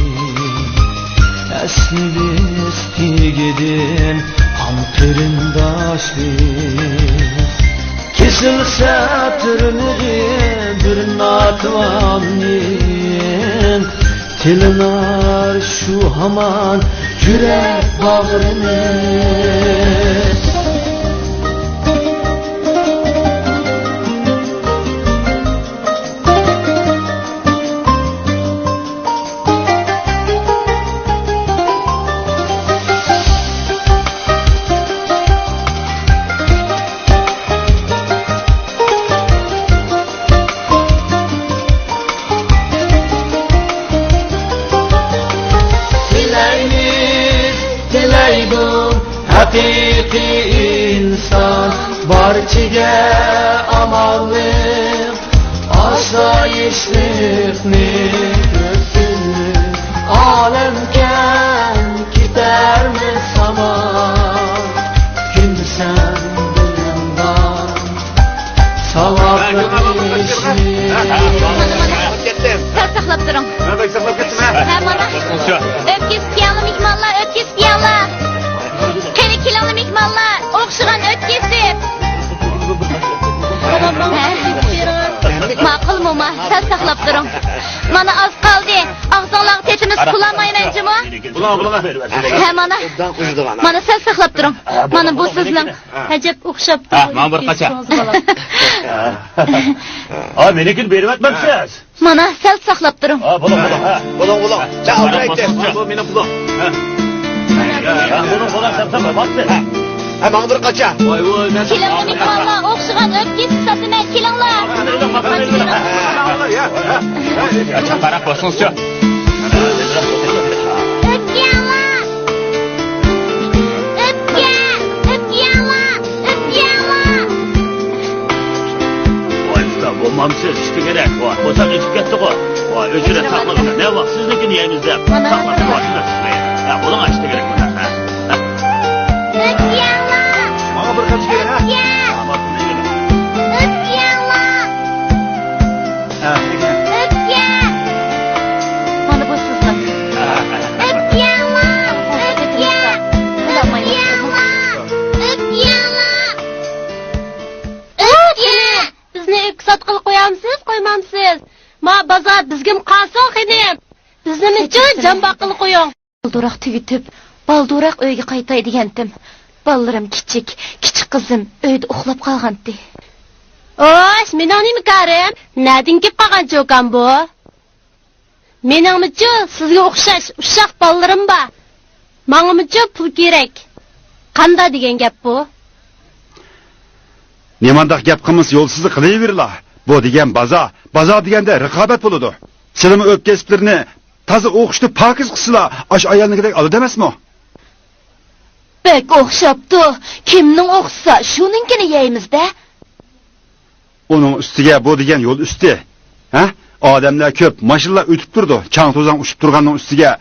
ئەسلى بىز تېگىدىن قان قېرىنداشلىق. كېسىلسە تىرنىقى بىر ناتىۋامنىڭ، تىلىنار شۇ ھامان يۈرەك باغرىنى. تىلەيمىز، تىلەيمىز. ئىنسان بارچىگە ئامانلىق، ئاسايىشلىقنى، ئۆتسۇن ئالەم كەڭ، كېتەرمىز ھامان. كۈن سەن بىلىڭ بار، ساۋابلىق ئىشنى. سەل ساقلاپ تۇرۇڭ. ھە، مانا. ئۆتكۈزۈپ كېلىڭلار، مېھمانلار، ئۆتكۈزۈپ كېلىڭلار. قېنى، كېلىڭلار، مېھمانلار، ئوخشىغان ئۆتكۈزۈپ. ھە. ماقۇل، موما، سەل ساقلاپ تۇرۇڭ. مانا، ئاز قالدى. ئاغزىڭلارغا تېتىنۇس قىلالمايمەن جۇمۇ. بۇلار، بۇلار. ھە، مانا. مانا، سەل ساقلاپ تۇرۇڭ. مانا، بۇ سىزنىڭ. ئەجەب ئوخشاپتۇ. ھە، ماڭا بىر قاچا. ھە، مېنىڭكىنى بېرىۋەتمەپسىز. مانا، سەل ساقلاپ تۇرۇڭ. ھە، بۇلۇڭ، بۇلۇڭ، ھە. بۇلۇڭ، بۇلۇڭ. ھە، بۇلۇڭ، بۇلۇڭ، سەل ساقلاپ. ھە. ھە، ماڭا بىر قاچا. ۋاي، ۋاي، مەن كېلىڭلار، مېھمانلار، ئوخشىغان ئۆپكە ساتىمەن، كېلىڭلار. ھە، ھە، ھە. قاراپ باسىڭىزچۇ. ئۆپكە يەڭلار. ئۆپكە، ئۆپكە يەڭلار. ئۆپكە يەڭلار. ۋاي ئۇستا، بولمامسىز، ئىشتە كېرەك. ۋاي، بوساق ئېچىپ كەتتىغۇ. ۋاي، ئۆچۈرە ساقلىغىنە. نەۋاق سىزنىڭكىنى يەيمىز دەپ. مانا. ساقلاپ تۇرۇۋاتىمىز. ھە، بولۇڭ، ئىشتە كېرەك بۇنداق. ھە. ھە. ئۆپكە يەڭلار. ماڭا بىر قاچا كېرەك، ھە؟ ئۆپكە. ئۆپكە يەڭلار. ھە، ئۆپكە. مانا بۇ سىزنىڭ. ئۆپكە يەڭلار. ئۆپكە. ئۆپكە يەڭلار. ئۆپكە يەڭلار. ئۆپكە. بىزنى ئۆپكە ساتقىلى قويامسىز، قويمامسىز؟ ما بازار بىزگىمۇ قالسۇن خېنىم. بىزنىمۇچۇ جان باققىلى قويۇڭ. بالدۇراق تۈگىتىپ، بالدۇراق ئۆيگە قايتاي دېگەنتىم. بالىلىرىم كىچىك، كىچىك قىزىم ئۆيدە ئۇخلاپ قالغانتى. ئوش، مېنىڭ نېمە كارىم؟ نەدىن كېلىپ قالغان چوكان بۇ؟ مېنىڭمۇچۇ سىزگە ئوخشاش ئۇششاق بالىلىرىم بار. ماڭىمۇچۇ پۇل كېرەك. قاندا دېگەن گەپ بۇ؟ نېمانداق گەپ قىلمىسا يولسىزلا قىلىۋېرىلا. بۇ دېگەن بازار. بازار دېگەندە رىقابەت بولىدۇ. سىلىمۇ ئۆپكە كەسىپلىرىنى تازا ئوخشىتىپ پاكىز قىلسىلا، ئاشۇ ئايالنىڭكىدەك ئالىدۇ ئەمەسمۇ؟ بەك ئوخشاپتۇ. كىمنىڭ ئوخشىسا، شۇنىڭكىنى يەيمىز-دە. ئۇنىڭ ئۈستىگە بۇ دېگەن يول ئۈستى. ھە؟ ئادەملەر كۆپ، ماشىنىلار ئۆتۈپ تۇرىدۇ. چاڭ-توزان ئۇچۇپ تۇرغاننىڭ ئۈستىگە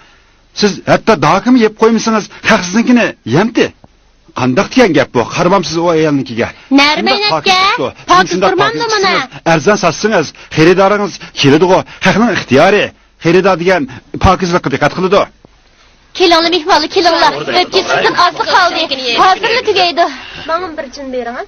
سىز ھەتتا داكىمۇ يەپ قويمىسىڭىز، خەق سىزنىڭكىنى يەمتى. قانداق دېگەن گەپ بۇ؟ قارىمامسىز ئۇ ئايالنىڭكىگە. نەرمەينەتكە، پاكىز تۇرۇپتۇ. پاكىز تۇرمامدۇ مانا؟ ئەرزان ساتسىڭىز، خېرىدارىڭىز كېلىدىغۇ، خەقنىڭ ئىختىيارى. خېرىدار دېگەن پاكىزلىققا دىققەت قىلىدۇ. كېلىڭلار، مېھمانلار، كېلىڭلار. ئۆپكە سىزدىن ئازلا قالدى. ھازىرلا تۈگەيدۇ. ماڭىمۇ بىر جىن بېرىڭە.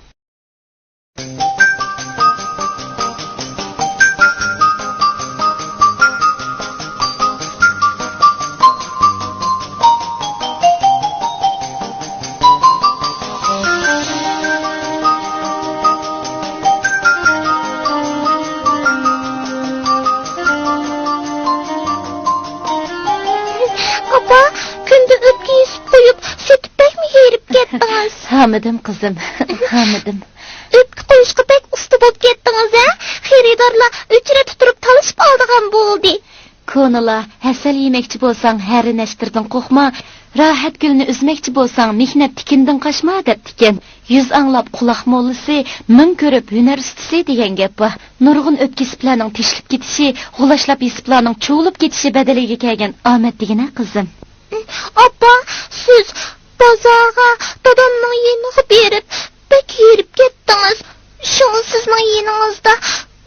ئاپا، كۈندە ئۆپكە يېسىپ قويۇپ، سېتىپ بەكمۇ ھېرىپ كەتتىڭىز. ھامىدىم قىزىم، ھامىدىم. ئۆپكە قويۇشقا بەك ئۇستا بولۇپ كەتتىڭىز ھە؟ خېرىدارلار ئۆچرەتتە تۇرۇپ تالىشىپ ئالىدىغان بولدى. كونىلار، ھەسەل يېمەكچى بولساڭ، ھەرە نەشتىردىن قورقما، راھەت گۈلنى ئۈزمەكچى بولساڭ، مېھنەت تىكىندىن قاچما، دەپتىكەن. يۈز ئاڭلاپ قۇلاق موللىسى، مىڭ كۆرۈپ ھۈنەر ئۇستىسى دېگەن گەپ بار. نۇرغۇن ئۆپكە يېسىپلەرنىڭ تېشىلىپ كېتىشى، غۇلاچلاپ يېسىپلارنىڭ چۇۋۇلۇپ كېتىشى بەدىلىگە كەلگەن ئامەت دېگىنە، قىزىم. ئاپا، سىز بازارغا دادامنىڭ يېنىغا بېرىپ، بەك ھېرىپ كەتتىڭىز. شۇڭا سىزنىڭ يېنىڭىزدا،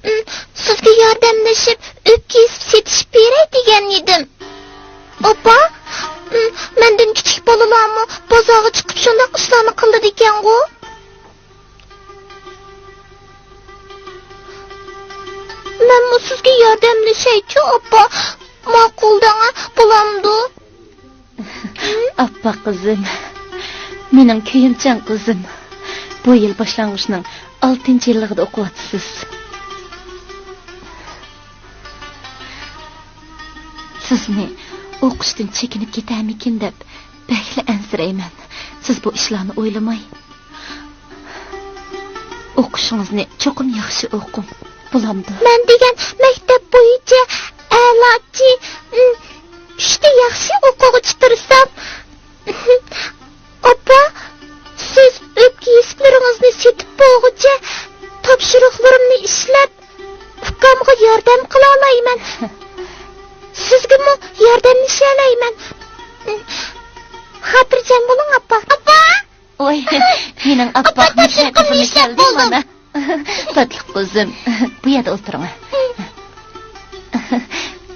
ئىم، سىزگە ياردەملىشىپ، ئۆپكە يېسىپ سېتىشىپ بېرەي دېگەن ئىدىم. ئاپا، ئىم، مەندىن كىچىك بالىلارمۇ بازارغا چىقىپ شۇنداق ئىشلارنى قىلىدىكەنغۇ؟ مەنمۇ سىزگە ياردەملىشەيچۇ، ئاپا. ماقۇل دەڭە، بولامدۇ؟ ئاپپاق قىزىم، مېنىڭ كۆيۈمچان قىزىم. بۇ يىل باشلانغۇچنىڭ ئالتىنچى يىللىقىدا ئوقۇۋاتىسىز. سىزنى ئوقۇشتىن چېكىنىپ كېتەرمىكىن دەپ بەكلا ئەنسىرەيمەن. سىز بۇ ئىشلارنى ئويلىماي، ئوقۇشىڭىزنى چوقۇم ياخشى ئوقۇڭ، بولامدۇ؟ مەن دېگەن مەكتەپ بويىچە ئەلاچى، ئۈچتە ياخشى ئوقۇغۇچى تۇرسام. ئاپا، سىز خاتىرجەم بولۇڭ، ئاپا. ئاپا! ۋاي، مېنىڭ ئاپا، ئاپا، تاپشۇرۇقۇمنى ئىشلەپ بولدۇم. مانا. تاتلىق قىزىم، بۇ يەردە ئولتۇرۇڭ.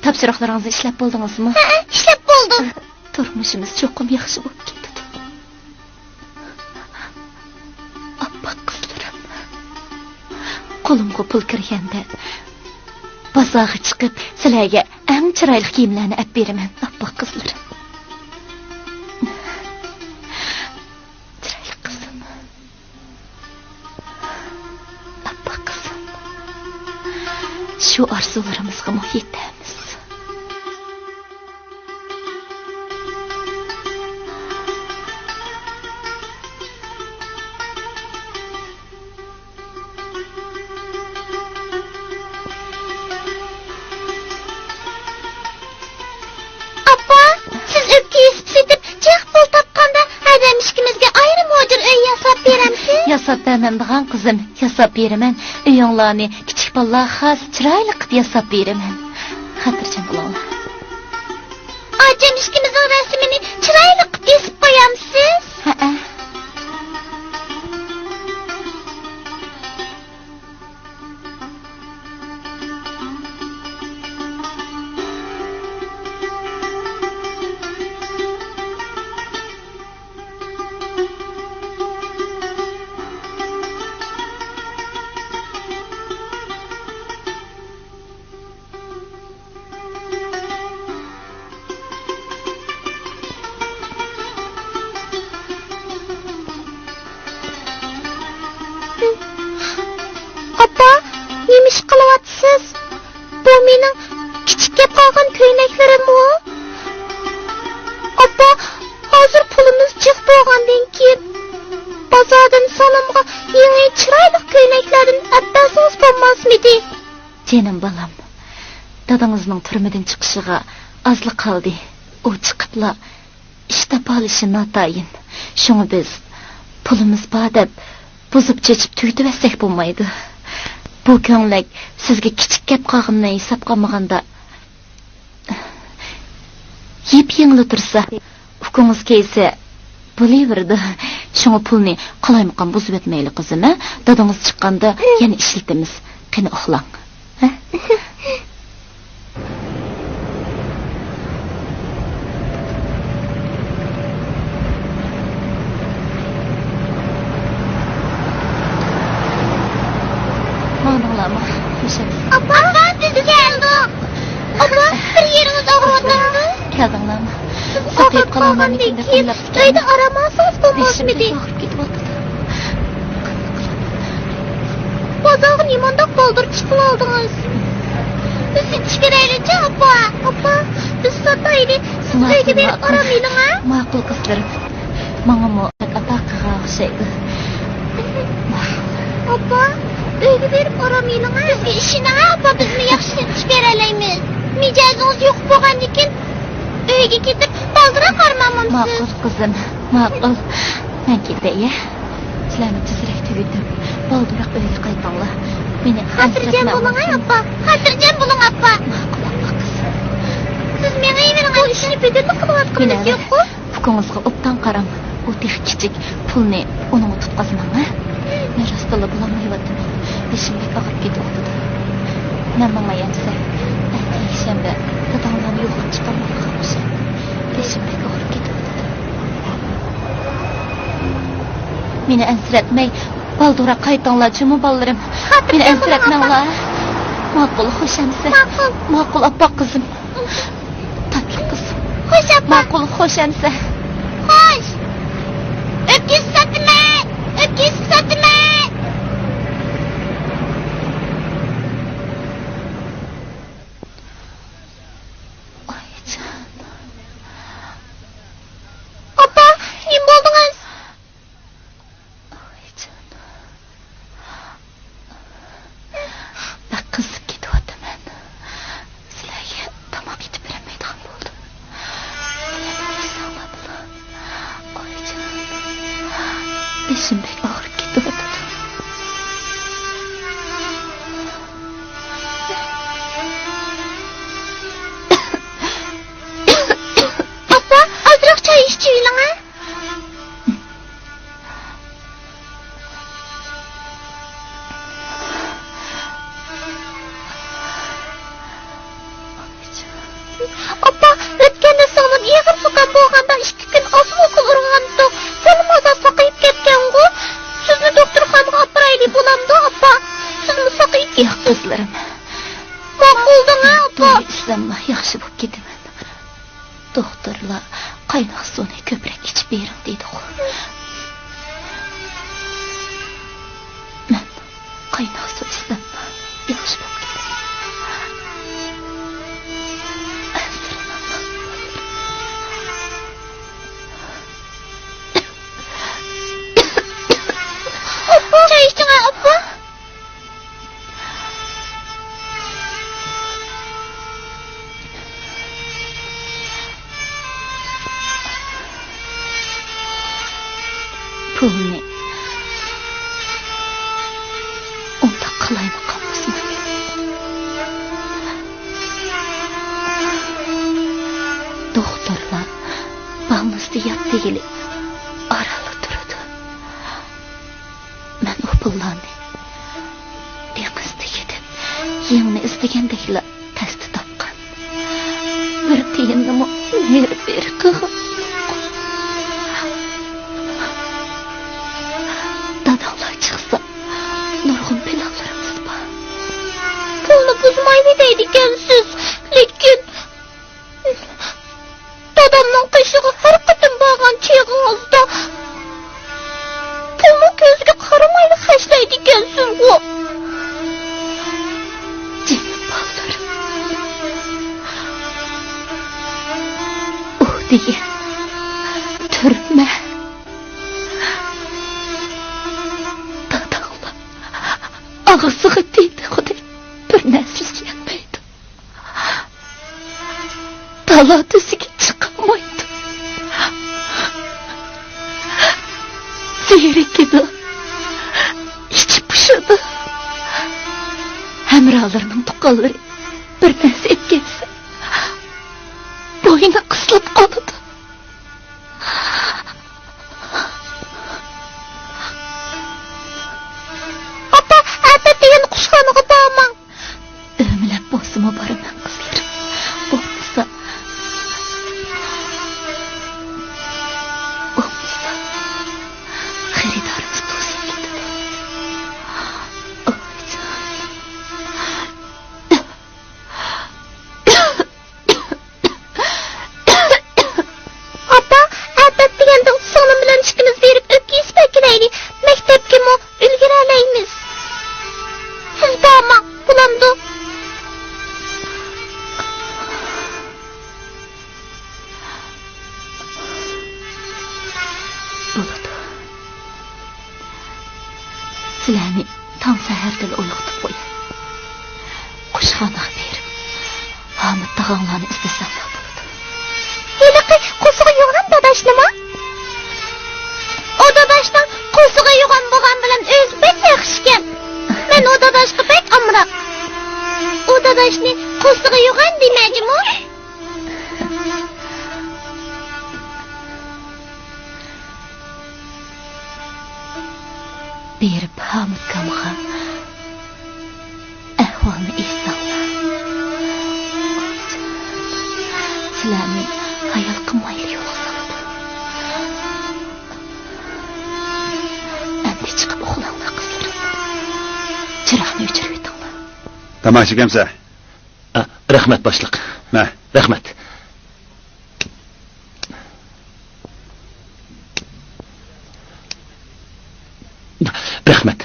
تاپشۇرۇقلىرىڭىزنى ئىشلەپ بولدىڭىزمۇ؟ ھەئە، ئىشلەپ بولدۇم. تۇرمۇشىمىز چوقۇم ياخشى بولۇپ كېتىدۇ. ئاپپاق قىزلىرىم. قولۇمغا پۇل كىرگەندە، بازارغا چىقىپ، سىلەرگە ئەڭ چىرايلىق كىيىملەرنى ئەپ بېرىمەن، ئاپپاق قىزلىرىم. چىرايلىق قىزىم. ئاپپاق قىزىم. شۇ ئارزۇلىرىمىزغىمۇ يېتەمىز. ئاپا، سىز ئۆپكە يېسىپ سېتىپ، جىق پۇل تاپقاندا، ھەدەم ئىككىمىزگە ئايرىم ھۇجرا ئۆي ياساپ بېرەمسىز؟ ياساپ بەرمەمدىغان قىزىم، ياساپ بېرىمەن. ئۆيۈڭلارنى كىچىك بالىلارغا خاس چىرايلىق قىلىپ ياساپ بېرىمەن. خاتىرجەم بولۇڭلار. ئاچام ئىككىمىزنىڭ رەسىمىنى چىرايلىق قىلىپ ئېسىپ قويامسىز؟ ھەئە. ئاپا، نېمە ئىش قىلىۋاتىسىز؟ بۇ مېنىڭ كىچىككە قالغان كۆينەكلىرىممۇ؟ ئاپا، ھازىر پۇلىمىز جىق بولغاندىن كېيىن، بازاردىن سالامغا يېڭى چىرايلىق كۆينەكلەردىن ئەپ بەرسىڭىز بولماسمىدى؟ جېنىم بالام، دادىڭىزنىڭ تۈرمىدىن چىقىشىغا ئازلا قالدى. ئۇ چىقىپلا ئىش تاپالىشى ناتايىن. شۇڭا بىز پۇلىمىز بار دەپ بۇزۇپ چېچىپ تۈگىتىۋەتسەك بولمايدۇ. بۇ كۆڭلەك سىزگە كىچىك گەپ قالغىنىنى ھېسابقا ئالمىغاندا، يېپيېڭىلا تۇرسا، ئۇكىڭىز كەيسە بولۇۋېرىدۇ. شۇڭا پۇلنى قالايمىقان بۇزۇۋەتمەيلى، قىزىم، ھە؟ دادىڭىز چىققاندا يەنە ئىشلىتىمىز. قېنى، ئۇخلاڭ. ھە؟ ماڭدىڭلارمۇ؟ خوش ئەمىسە. ئاپا، بىز كەلدۇق. ئاپا، بىر يېرىڭىز ئاغرىۋاتامدۇ؟ كەلدىڭلارمۇ؟ ساقىيىپ قالاڭلارمىكىن دەپ ئويلاپتىكەن. ئۆيدە ئارام ئالسىڭىز بولماسمىدى؟ بېشىم بەك ئاغرىپ كېتىۋاتىدۇ. بازارغا نېمانداق بالدۇر چىقىۋالدىڭىز؟ بىز يېتىشىۋېرەيلىچۇ، ئاپا. ئاپا، بىز ساتايلى. سىز ئۆيگە بېرىپ ئارام ئېلىڭ، ھە؟ ماقۇل، قىزلىرىم. ماڭىمۇ بەك ئاتا قىلغان ئوخشايدۇ. ئاپا، ئۆيگە بېرىپ ئارام ئېلىڭ، ھە؟ بىزگە ئىشىنىڭ، ھە، ئاپا، بىزمۇ ياخشى سېتىش بېرەلەيمىز. مىجەزىڭىز يۇقۇپ بولغاندىكىن، ئۆيگە كېتىپ بالدۇراق ئارام ئالمامسىز؟ ماقۇل، قىزىم، ماقۇل. مەن كېتەي، يە. سىلەرنى تېزرەك تۈگىتىپ، بالدۇراق ئۆيگە قايتىڭلار. مېنى خاتىرجەم بولۇڭ، ھە، ئاپا. خاتىرجەم بولۇڭ، ئاپا. ماقۇل، ئاپا قىزىم. سىز مېڭىۋېرىڭ، بۇ ئىشنى بۈگۈنلا قىلىۋاتقىنىمىز يوققۇ. ئۇكىڭىزغا ئوبدان قاراڭ. ئۇ تېخى كىچىك. پۇلنى ئۇنىڭغا تۇتقازماڭ، ھە؟ مەن راستتىنلا بولالمايۋاتىمەن. بېشىم بەك ئاغرىپ كېتىۋاتىدۇ. مەن ماڭاي ئەمىسە. ئەتە يەكشەنبە، داداڭلارنى يوقلاپ چىقالمايدىغان ئوخشايدۇ. بېشىم بەك ئاغرىپ كېتىۋاتىدۇ. مېنى ئەنسىرەتمەي، بالدۇرراق قايتىڭلار جۇمۇ، بالىلىرىم. مېنى ئەنسىرەتمەڭلار. ماقۇل، خوش ئەمىسە. ماقۇل. ماقۇل، ئاپپاق قىزىم. تاتلىق قىز. خوش، ئاپا. ماقۇل، خوش ئەمىسە. خوش. ئۆپكىسى ساتىمەن، ئۆپكىسى ساتىمەن. ئايجان. ئاپا، نېمە بولدىڭىز؟ ئايجان. بەك قىزىپ كېتىۋاتىمەن. سىلەرگە تاماق ئېتىپ بېرەلمەيدىغان بولدۇم. سىلەر مېنى ئېسىڭلارمۇ؟ ئايجان. بېشىم بەك ئاغرىپ كېتىۋاتىدۇ. ئاپا، ئازراق چاي ئىچىۋېلىڭە. ئەمما ياخشى بولۇپ كېتىمەن. دوختۇرلار قايناق سۇنى كۆپرەك ئىچىپ بېرىڭ دېدىغۇ. مەن قايناق سۇ ئىچسەم ياخشى بولۇپ كېتىمەن. ئاپا، چاي ئىچىڭە، ئاپا. پۇلنى ئۇنداق قىلايمۇ قالمىسۇن. دوختۇرلار بالنىستا يات دېگىلى ئارانلا تۇرىدۇ. مەن ئۇ پۇللارنى دېڭىزدا يېتىپ، يىڭنە ئىزدىگەندەكلا تەستە تاپقان. بىر تىيىننىمۇ نېرى-بېرى قىلغان يوق. داداڭلار چىقسا، نۇرغۇن پىلانلىرىمىز بار. پۇلنى بۇزمايلى دەيدىكەنسىز، لېكىن دادامنىڭ قېشىغا ھەر قېتىم بارغان چېغىڭىزدا پۇلنىڭ كۆزىگە قارىمايلا خەجلەيدىكەنسىزغۇ. جېنىم بالىلىرىم. ئۇ دېگەن تۈرمە. داداڭلار ئاغزىغا تېگىدىغۇدەك بىر نەرسە يېيەلمەيدۇ. تالا تۈسىگە چىقالمايدۇ. زېرىكىدۇ. ئىچى پۇشىدۇ. ھەمراھلىرىنىڭ تۇغقانلىرى بىر نەرسە ئەكەلسە، بوينى قىسىلىپ قالىدۇ. ئاپا، ئەتە دېگەن قۇشخانىغا بارماڭ. ئۆمىلەپ بولسىمۇ بارىمەن، قىزلىرىم. بولمىسا، بولمىسا، خېرىدارىمىز توسۇپ كېتىدۇ. ئايجان. ئاپا، ئەتە دېگەندە سىڭلىم بىلەن ئىككىمىز بېرىپ ئۆپكە يېسىپ ئەكېلەيلى. مەكتەپكىمۇ ئۈلگۈرەلەيمىز. سىز بارماڭ، بولامدۇ؟ بولىدۇ. سىلەرنى تاڭ سەھەردىلا ئويغىتىپ قوياي. قۇشخانىغا بېرىپ، ھامۇت تاغاڭلارنى ئىزدىسەڭلار بولىدۇ. ھېلىقى قورسىقى يوغان داداشنىمۇ؟ ئۇ داداشنىڭ قورسىقى يوغان بولغان بىلەن ئۆزى بەك ياخشىكەن. مەن ئۇ داداشقا بەك ئامراق. ئۇ داداشنى قورسىقى يوغان دېمە جۇمۇ. بېرىپ ھامۇتكامغا ئەھۋالنى ئېيتساڭلار. سىلەرنى ھايال قىلمايلا يولغا سالىدۇ. ئەمدى چىقىپ ئۇخلاڭلار، قىزلىرىم. چىراغنى ئۆچۈرۈۋېتىڭلار. تاماكا چېكەمسە؟ ئە، رەھمەت، باشلىق. مە. رەھمەت. رەھمەت.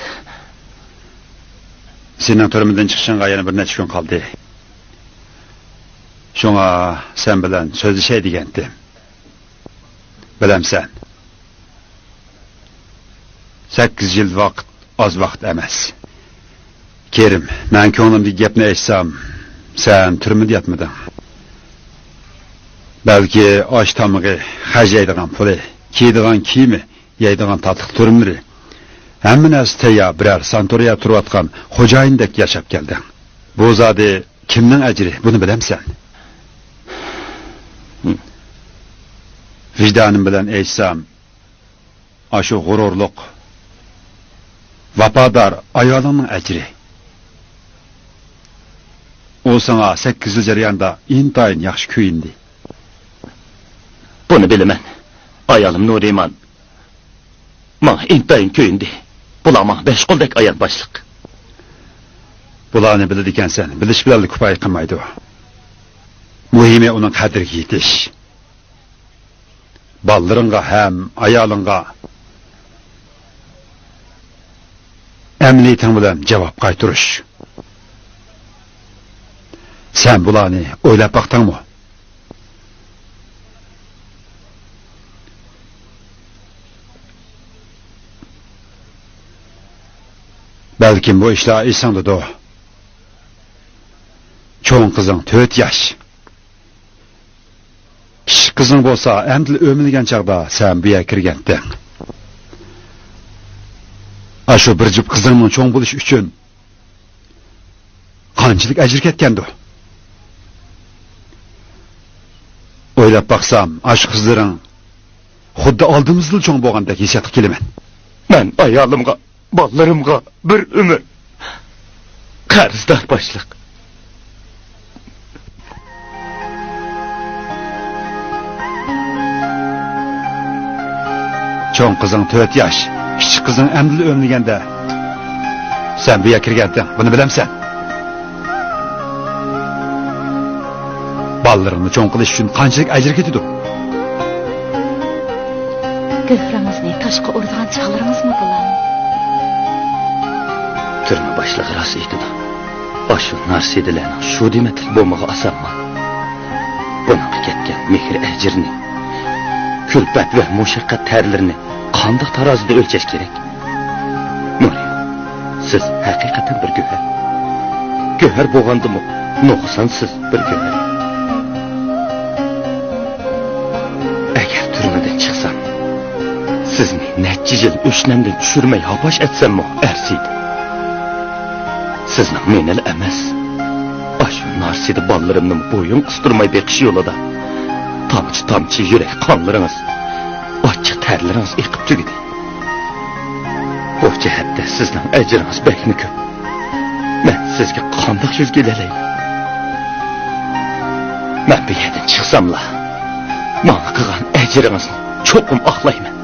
سېنىڭ تۈرمىدىن چىقىشىڭغا يەنە بىر نەچچە كۈن قالدى. شۇڭا سەن بىلەن سۆزلىشەي دېگەنتىم. بىلەمسەن؟ سەككىز يىل ۋاقىت ئاز ۋاقىت ئەمەس. كېرىم، مەن كۆڭلۈمدىكى گەپنى ئېيتسام، سەن تۈرمىدە ياتمىدىڭ. بەلكى ئاش تامىقى، خەجلەيدىغان پۇلى، كىيىدىغان كىيىمى، يەيدىغان تاتلىق تۈرۈملىرى، ھەممە نەرسە تەييار بىرەر ساناتورىيەدە تۇرۇۋاتقان خوجايىندەك ياشاپ كەلدىڭ. بۇ زادى كىمنىڭ ئەجرى، بۇنى بىلەمسەن؟ ۋىجدانىم بىلەن ئېيتسام، ئاشۇ غۇرۇرلۇق، ۋاپادار ئايالىڭنىڭ ئەجرى. ئۇ ساڭا سەككىز يىل جەريانىدا ئىنتايىن ياخشى كۆيۈندى. بۇنى بىلىمەن. ئايالىم نۇرىمان ماڭا ئىنتايىن كۆيۈندى. بۇلار ماڭا بەش قولدەك ئايان، باشلىق. بۇلارنى بىلىدىكەنسەن، بىلىش بىلەنلا كۇپايە قىلمايدۇ. مۇھىمى ئۇنىڭ قەدرىگە يېتىش. بالىلىرىڭغا ھەم ئايالىڭغا ئەمەلىيىتىڭ بىلەن جاۋاب قايتۇرۇش. سەن بۇلارنى ئويلاپ باقتىڭمۇ؟ بەلكىم بۇ ئىشلار ئېسىڭدىدۇ. چوڭ قىزىڭ تۆت ياش. كىچىك قىزىڭ بولسا ئەمدىلا ئۆمىلىگەن چاغدا سەن بۇ يەرگە كىرگەنتىڭ. ئاشۇ بىر جۈپ قىزىڭنىڭ چوڭ بولۇشى ئۈچۈن قانچىلىك ئەجىر كەتكەندۇ؟ ئويلاپ باقسام، ئاشۇ قىزلىرىڭ خۇددى ئالدىمىزدىلا چوڭ بولغاندەك ھېسسىياتقا كېلىمەن. مەن ئايالىمغا، بالىلىرىمغا بىر ئۆمۈر قەرزدار، باشلىق. چوڭ قىزىڭ تۆت ياش، كىچىك قىزىڭ ئەمدىلا ئۆمىلىگەندە، سەن بۇ يەرگە كىرگەنتىڭ، بۇنى بىلەمسەن؟ بالىلىرىڭنى چوڭ قىلىش ئۈچۈن قانچىلىك ئەجىر كېتىدۇ؟ گۆھىرىڭىزنى تاشقا ئۇرىدىغان چاغلىرىڭىزمۇ بولار. تۈرمە باشلىقى راست ئېيتىدۇ. ئاشۇ نارسىدىلەرنىڭ شۇ دېمەتلىك بولمىغى ئاسانمۇ؟ بۇنىڭغا كەتكەن مېھىر ئەجرىنى، كۈلپەت ۋە مۇشەققەت تەرلىرىنى قانداق تارازىدا ئۆلچەش كېرەك؟ نۇرى، سىز ھەقىقەتەن بىر گۆھەر. گۆھەر بولغاندىمۇ نۇقسانسىز بىر گۆھەر. ئەگەر تۈرمىدىن چىقسام، سىزنى نەچچە يىل ئۆشنەمدىن چۈشۈرمەي ھاپاش ئەتسەممۇ ئەرزىيدۇ. سىزنىڭ مېنىلا ئەمەس، ئاشۇ نارسىدە بالىلىرىمنىمۇ بويۇن قىستۇرماي بېقىش يولىدا تامچە-تامچە يۈرەك قانلىرىڭىز، ئاچچىق تەرلىرىڭىز ئېقىپ تۈگىدى. بۇ جەھەتتە سىزنىڭ ئەجرىڭىز بەكمۇ كۆپ. مەن سىزگە قانداق يۈز كېلەلەيمەن؟ مەن بۇ يەردىن چىقساملا، ماڭا قىلغان ئەجرىڭىزنى چوقۇم ئاقلايمەن.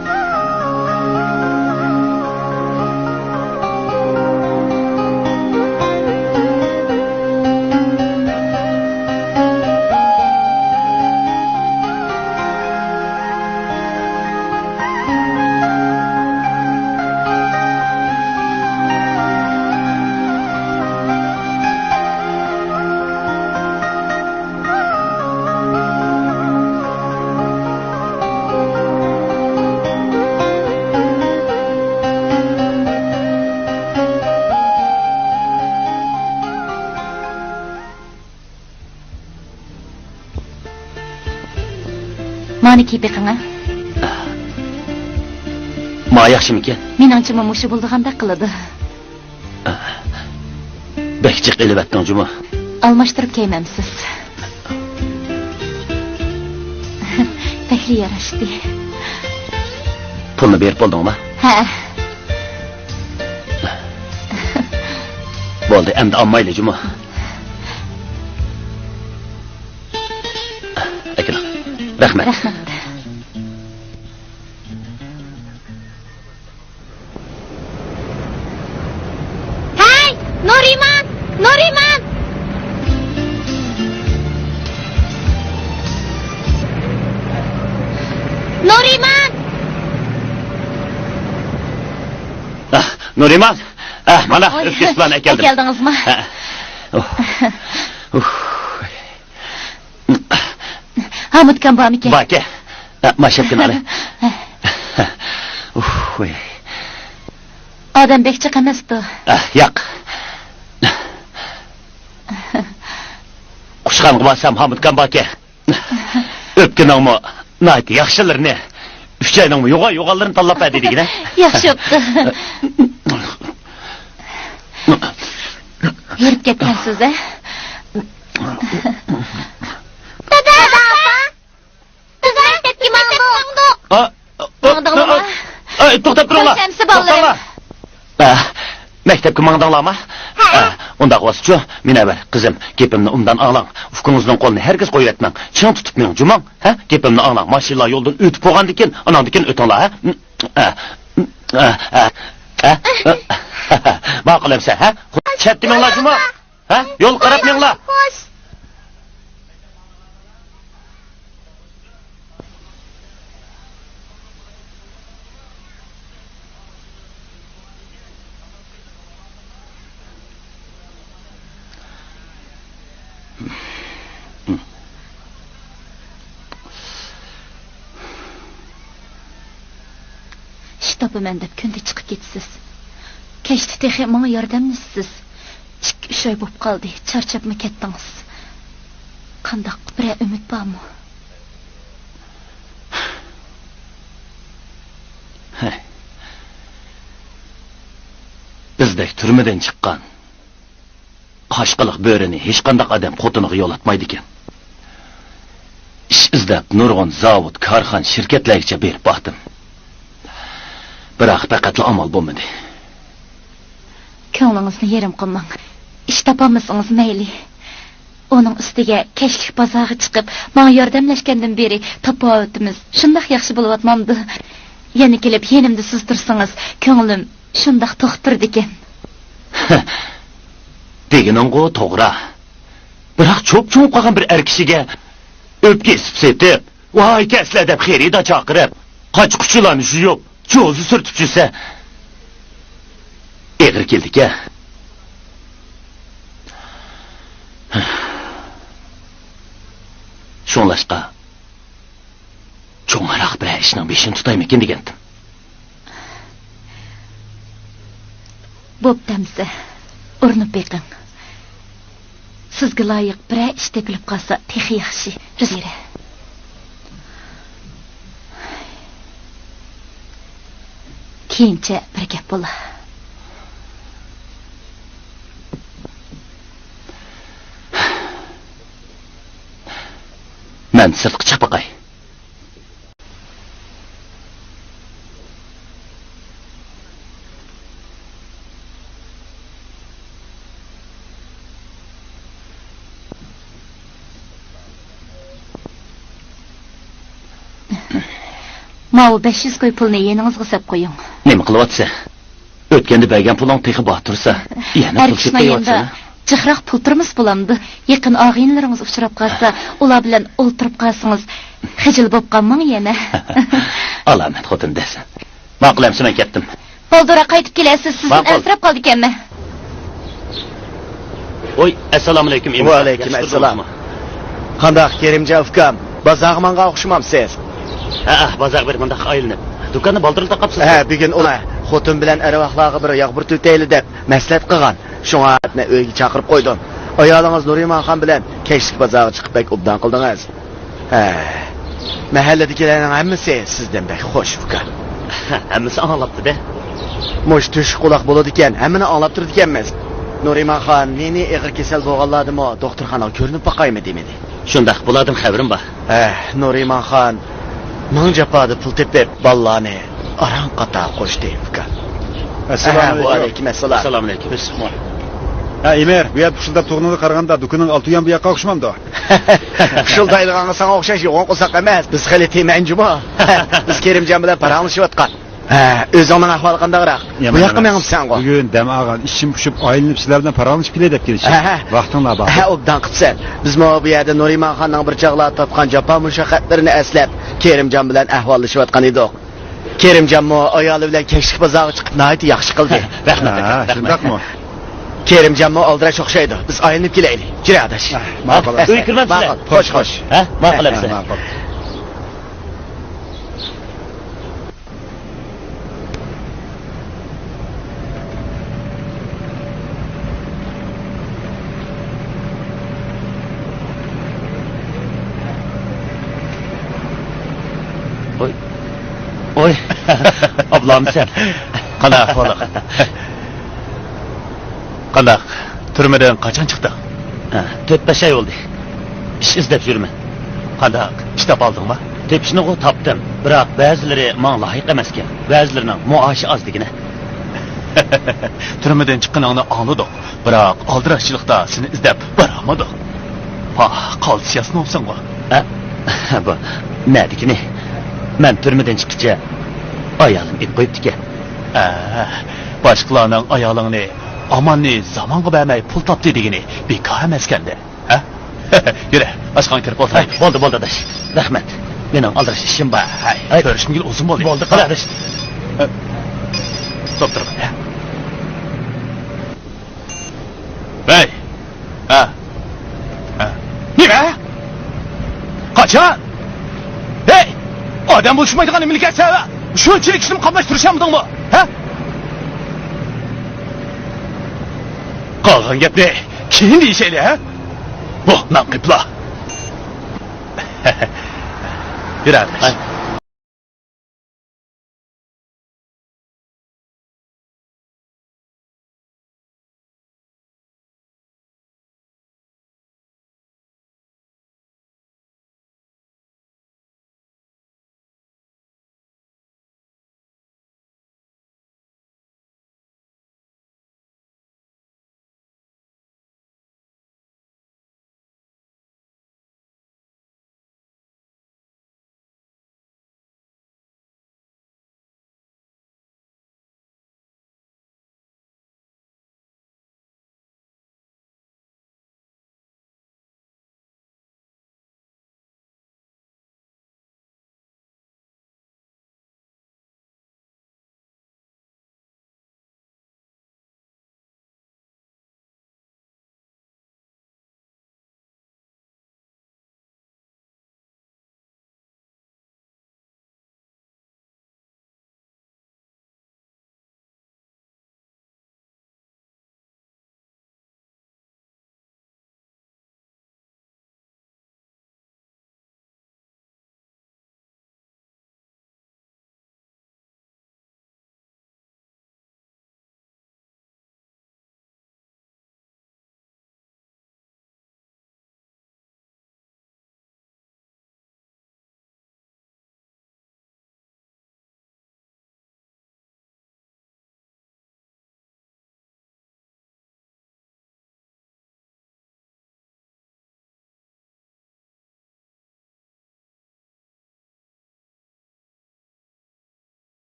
مانى كىيىپ بېقىڭا. ما ياخشىمىكەن؟ مېنىڭچىمۇ مۇشۇ بولىدىغاندەك قىلىدۇ. بەك جىق ئېلىۋەتتىڭ جۇمۇ. ئالماشتۇرۇپ كىيمەمسىز؟ بەكلا ياراشتى. پۇلنى بېرىپ بولدۇڭما؟ ھە. بولدى، ئەمدى ئالمايلى جۇمۇ. ئەكېلىڭ. رەھمەت. رەھمەت. ھەي، نۇرىمان! نۇرىمان! نۇرىمان! ئاھ، نۇرىمان! ئاھ، مانا، ۋاي، ئۆپكە سۇلارنى ئەكەلدىم. ئەكەلدىڭىزمۇ؟ ھە. ئۇھ. ئۇھ. ھامۇتكام بارمىكىن؟ باركەن. ئە، ماشەپكىنى ئالە. ئۇھ، ۋاي. ئادەم بەك جىق ئەمەستۇ. ئە، ياق. قۇشخانىغا بارسام ھامۇتكام باركەن. ئۆپكىنىڭمۇ ناھايىتى ياخشىلىرىنى، ئۈچەينىڭمۇ يوغان-يوغانلىرىنى تاللاپ بەردى دېگىنە. ياخشى بوپتۇ. ھېرىپ كەتكەنسىز، ھە؟ دادا! بىز مەكتەپكە ماڭدۇق. ئا، ئا، ماڭدىڭلارمۇ؟ ئا، ئا، توختاپ تۇرۇڭلار. توختاڭلار. ئا، مەكتەپكە ماڭدىڭلارمۇ؟ ھە. ئا، ئۇنداق بولسىچۇ، مۇنەۋۋەر قىزىم، گېپىمنى ئوبدان ئاڭلاڭ. ئۇكىڭىزنىڭ قولىنى ھەرگىز قويۇۋەتمەڭ. چىڭ تۇتۇپ مېڭىڭ، جۇمۇڭ. ھە؟ گېپىمنى ئاڭلاڭ. ماشىنىلار يولدىن ئۆتۈپ بولغاندىن كېيىن، ئاناندىن كېيىن ئۆتۈڭلار، ھە؟ ئا، ئا، ئا، ئا. ماقۇل ئەمسە، ھە؟ چەتتە مېڭىڭلار، جۇمۇ. ھە؟ يولغا قاراپ مېڭىڭلار. خوش. تاپىمەن دەپ كۈندە چىقىپ كېتىسىز. كەچتە تېخى ماڭا ياردەملىشىسىز. ئىككى، ئۈچ ئاي بوپ قالدى، چارچاپمۇ كەتتىڭىز؟ قانداق، بىرەر ئۈمىد بارمۇ؟ ھەي. بىزدەك تۈرمىدىن چىققان قاشقىلىق بۆرىنى ھېچقانداق ئادەم خوتۇنىغا يولاتمايدىكەن. ئىش ئىزدەپ نۇرغۇن زاۋۇت، كارخانا، شىركەتلەرگىچە بېرىپ باقتىم. بىراق پەقەتلا ئامال بولمىدى. كۆڭلىڭىزنى يېرىم قىلماڭ. ئىش تاپالمىسىڭىز مەيلى. ئۇنىڭ ئۈستىگە كەچلىك بازارغا چىقىپ، ماڭا ياردەملەشكەندىن بېرى تاپاۋىتىمىز شۇنداق ياخشى بولۇۋاتمامدۇ؟ يەنە كېلىپ يېنىمدا سىز تۇرسىڭىز، كۆڭلۈم شۇنداق توختىرىدىكەن. دېگىنىڭغۇ توغرا. بىراق چوپ-چوڭ قالغان بىر ئەر كىشىگە ئۆپكە ئېسىپ سېتىپ، ۋاي كەسلە دەپ خېرىدار چاقىرىپ، قاچا-قۇچىلارنى يۇيۇپ، جوزا سۈرتۈپ يۈرسە، ئېغىر كېلىدىكەن. شۇڭلاشقا، چوڭراق بىرەر ئىشنىڭ بېشىنى تۇتايمىكىن دېگەنتىم. بوپتۇ ئەمىسە، ئۇرۇنۇپ بېقىڭ. سىزگە لايىق بىرەر ئىش تېپىلىپ قالسا تېخى ياخشى. رىزقى. كېيىنچە بىر گەپ بولا. مەن سىرتقا چىقىپ باقاي. ماۋۇ بەش يۈز كوي پۇلنى يېنىڭىزغا سەپ قويۇڭ. نېمە قىلىۋاتىسەن؟ ئۆتكەندە بەرگەن پۇلۇڭ تېخى بار تۇرسا، يەنە ھەر پۇل كىشىنىڭ سېلىپ يېنىدا قويۇۋاتىسەن. جىقراق پۇل تۇرمىسا بولامدۇ؟ يېقىن ئاغىنىلىرىڭىز ئۇچراپ قالسا، ئۇلار بىلەن ئولتۇرۇپ قالسىڭىز، خىجىل بوپ قالماڭ يەنە. ئالامەت خوتۇن دەرسەن. ماقۇل ئەمىسە، مەن كەتتىم. بالدۇرراق قايتىپ كېلەرسىز، سىزدىن ماقۇل. ئەنسىرەپ قالىدىكەنمەن. ۋوي، ئەسسالامۇئەلەيكۇم، ئىمام. ۋەئەلەيكۇم ئەسسالام. ياخشى تۇردىڭىزمۇ؟ قانداق، كېرىمجان ئۇكام؟ بازارغا ماڭغان ئوخشىمامسىز؟ ھەئە، بازارغا بېرىپ مۇنداق ئايلىنىپ. دۇكاننى بالدۇرلا تاقاپسىز. ھە، بۈگۈن ئۇلار خوتۇن بىلەن ئەرۋاھلارغا بىر ياغ پۈرتۈۋېتەيلى دەپ مەسلىھەت قىلغان. شۇڭا ئۆيگە چاقىرىپ قويدۇم. ئايالىڭىز نۇرىمان خان بىلەن كەچلىك بازارغا چىقىپ بەك ئوبدان قىلدىڭىز. ھە، مەھەللىدىكىلەرنىڭ ھەممىسى سىزدىن بەك خۇش، ئۇكا. ھەممىسى ئاڭلاپتۇ-دە. مۇشۇ تۆشۈك قۇلاق بولىدىكەن، ھەممىنى ئاڭلاپ تۇرىدىكەنمىز. نۇرىمان خان مېنى ئېغىر كېسەل بولغانلاردىمۇ دوختۇرخانىغا كۆرۈنۈپ باقايمۇ دېمىدى. شۇنداق، بۇلاردىن خەۋىرىم بار. ھە، نۇرىمان خان مىڭ جاپادا پۇل تېپىپ، بالىلارنى ئاران قاتار قوشتى، ئۇكا. ئەسسالامۇئەلەيكۇم. ھە، ۋەئەلەيكۇم ئەسسالام. ئەسسالامۇئەلەيكۇم. ھە، ئىمىر، بۇ يەردە پۇشۇلداپ تۇرغىنىڭغا قارىغاندا، دۇكىنىڭ ئالتە يان بۇ ياققا ئوخشىمامدۇ؟ پۇشۇلدايدىغانغا ساڭا ئوخشاش يوغان قورساق ئەمەس. بىز خېلى تېمەنجىمۇ. بىز كېرىمجان بىلەن پاراڭلىشىۋاتقان. ھە، ئۆزۈڭنىڭ ئەھۋالى قانداقراق؟ بۇ يامان ياققا ئەمەس. مېڭىپسەنغۇ؟ بۈگۈن دەم ئالغان، ئىشىم پۇشۇپ، ئايلىنىپ سىلەر بىلەن پاراڭلىشىپ كېلەي دەپ كېلىشىم. ھە، ھە. ۋاقتىڭلار بار. ھە، ئوبدان قىپسەن. بىزمۇ بۇ يەردە نۇرىمان خاننىڭ بىر چاغلار تارتقان جاپا مۇشەققەتلىرىنى ئەسلەپ، كېرىمجان بىلەن ئەھۋاللىشىۋاتقان ئىدۇق. كېرىمجانمۇ ئايالى بىلەن كەچلىك بازارغا چىقىپ ناھايىتى ياخشى قىلدى. رەھمەت، ھە، رەھمەت. شۇنداقمۇ؟ كېرىمجانمۇ ئالدىراش ئوخشايدۇ. بىز ئايلىنىپ كېلەيلى. كىرە ئاداش. ھە، ماقۇل. ئۆيگە كىرمەمسىلەر؟ ماقۇل. خوش، خوش. ھە، ماقۇل ئەمىسە. ماقۇل. ۋوي. ۋوي. ئابلامسەن؟ قانداق ئەھۋالىڭ؟ قانداق؟ تۈرمىدىن قاچان چىقتىڭ؟ ھە، تۆت-بەش ئاي بولدى. ئىش ئىزدەپ يۈرىمەن. قانداق؟ ئىش تاپالدىڭمۇ؟ تېپىشنىغۇ تاپتىم. بىراق بەزىلىرى ماڭا لايىق ئەمەسكەن. بەزىلىرىنىڭ مائاشى ئاز دېگىنە. تۈرمىدىن چىققىنىڭنى ئاڭلىدۇق. بىراق ئالدىراشچىلىقتا سېنى ئىزدەپ بارالمىدۇق. پاھ، قالتىس ياسىنىۋاپسەنغۇ. ھە؟ بۇ نەدىكىنى؟ مەن تۈرمىدىن چىققىچە ئايالىم ئېلىپ قويۇپتىكەن. ھە، باشقىلارنىڭ ئايالىڭنى ئاماننى زامانغا بەرمەي پۇل تاپتى دېگىنى بىكار ئەمەسكەندە. ھە؟ يۈرە، ئاشخانىغا كىرىپ ئولتۇرايلى. ھە، بولدى، بولدى، ئاداش. رەھمەت. مېنىڭ ئالدىراش ئىشىم بار. ھەي، ھەي. كۆرۈشمىگىلى ئۇزۇن بولدى. بولدى، قاراش. ھە. توپ تۇرۇڭ، ھە. ھەي. ھە. ھە. نېمە؟ قاچان؟ ھەي! ئادەم بولۇشمايدىغان نېمىلىكەن سەۋە؟ شۇنچىلىك ئىشنى قاملاشتۇرۇشامدىڭمۇ؟ ھە؟ قالغان گەپنى كېيىن دېيىشەيلى، ھە؟ بۇ نان قىپلا. يۈر ئاداش.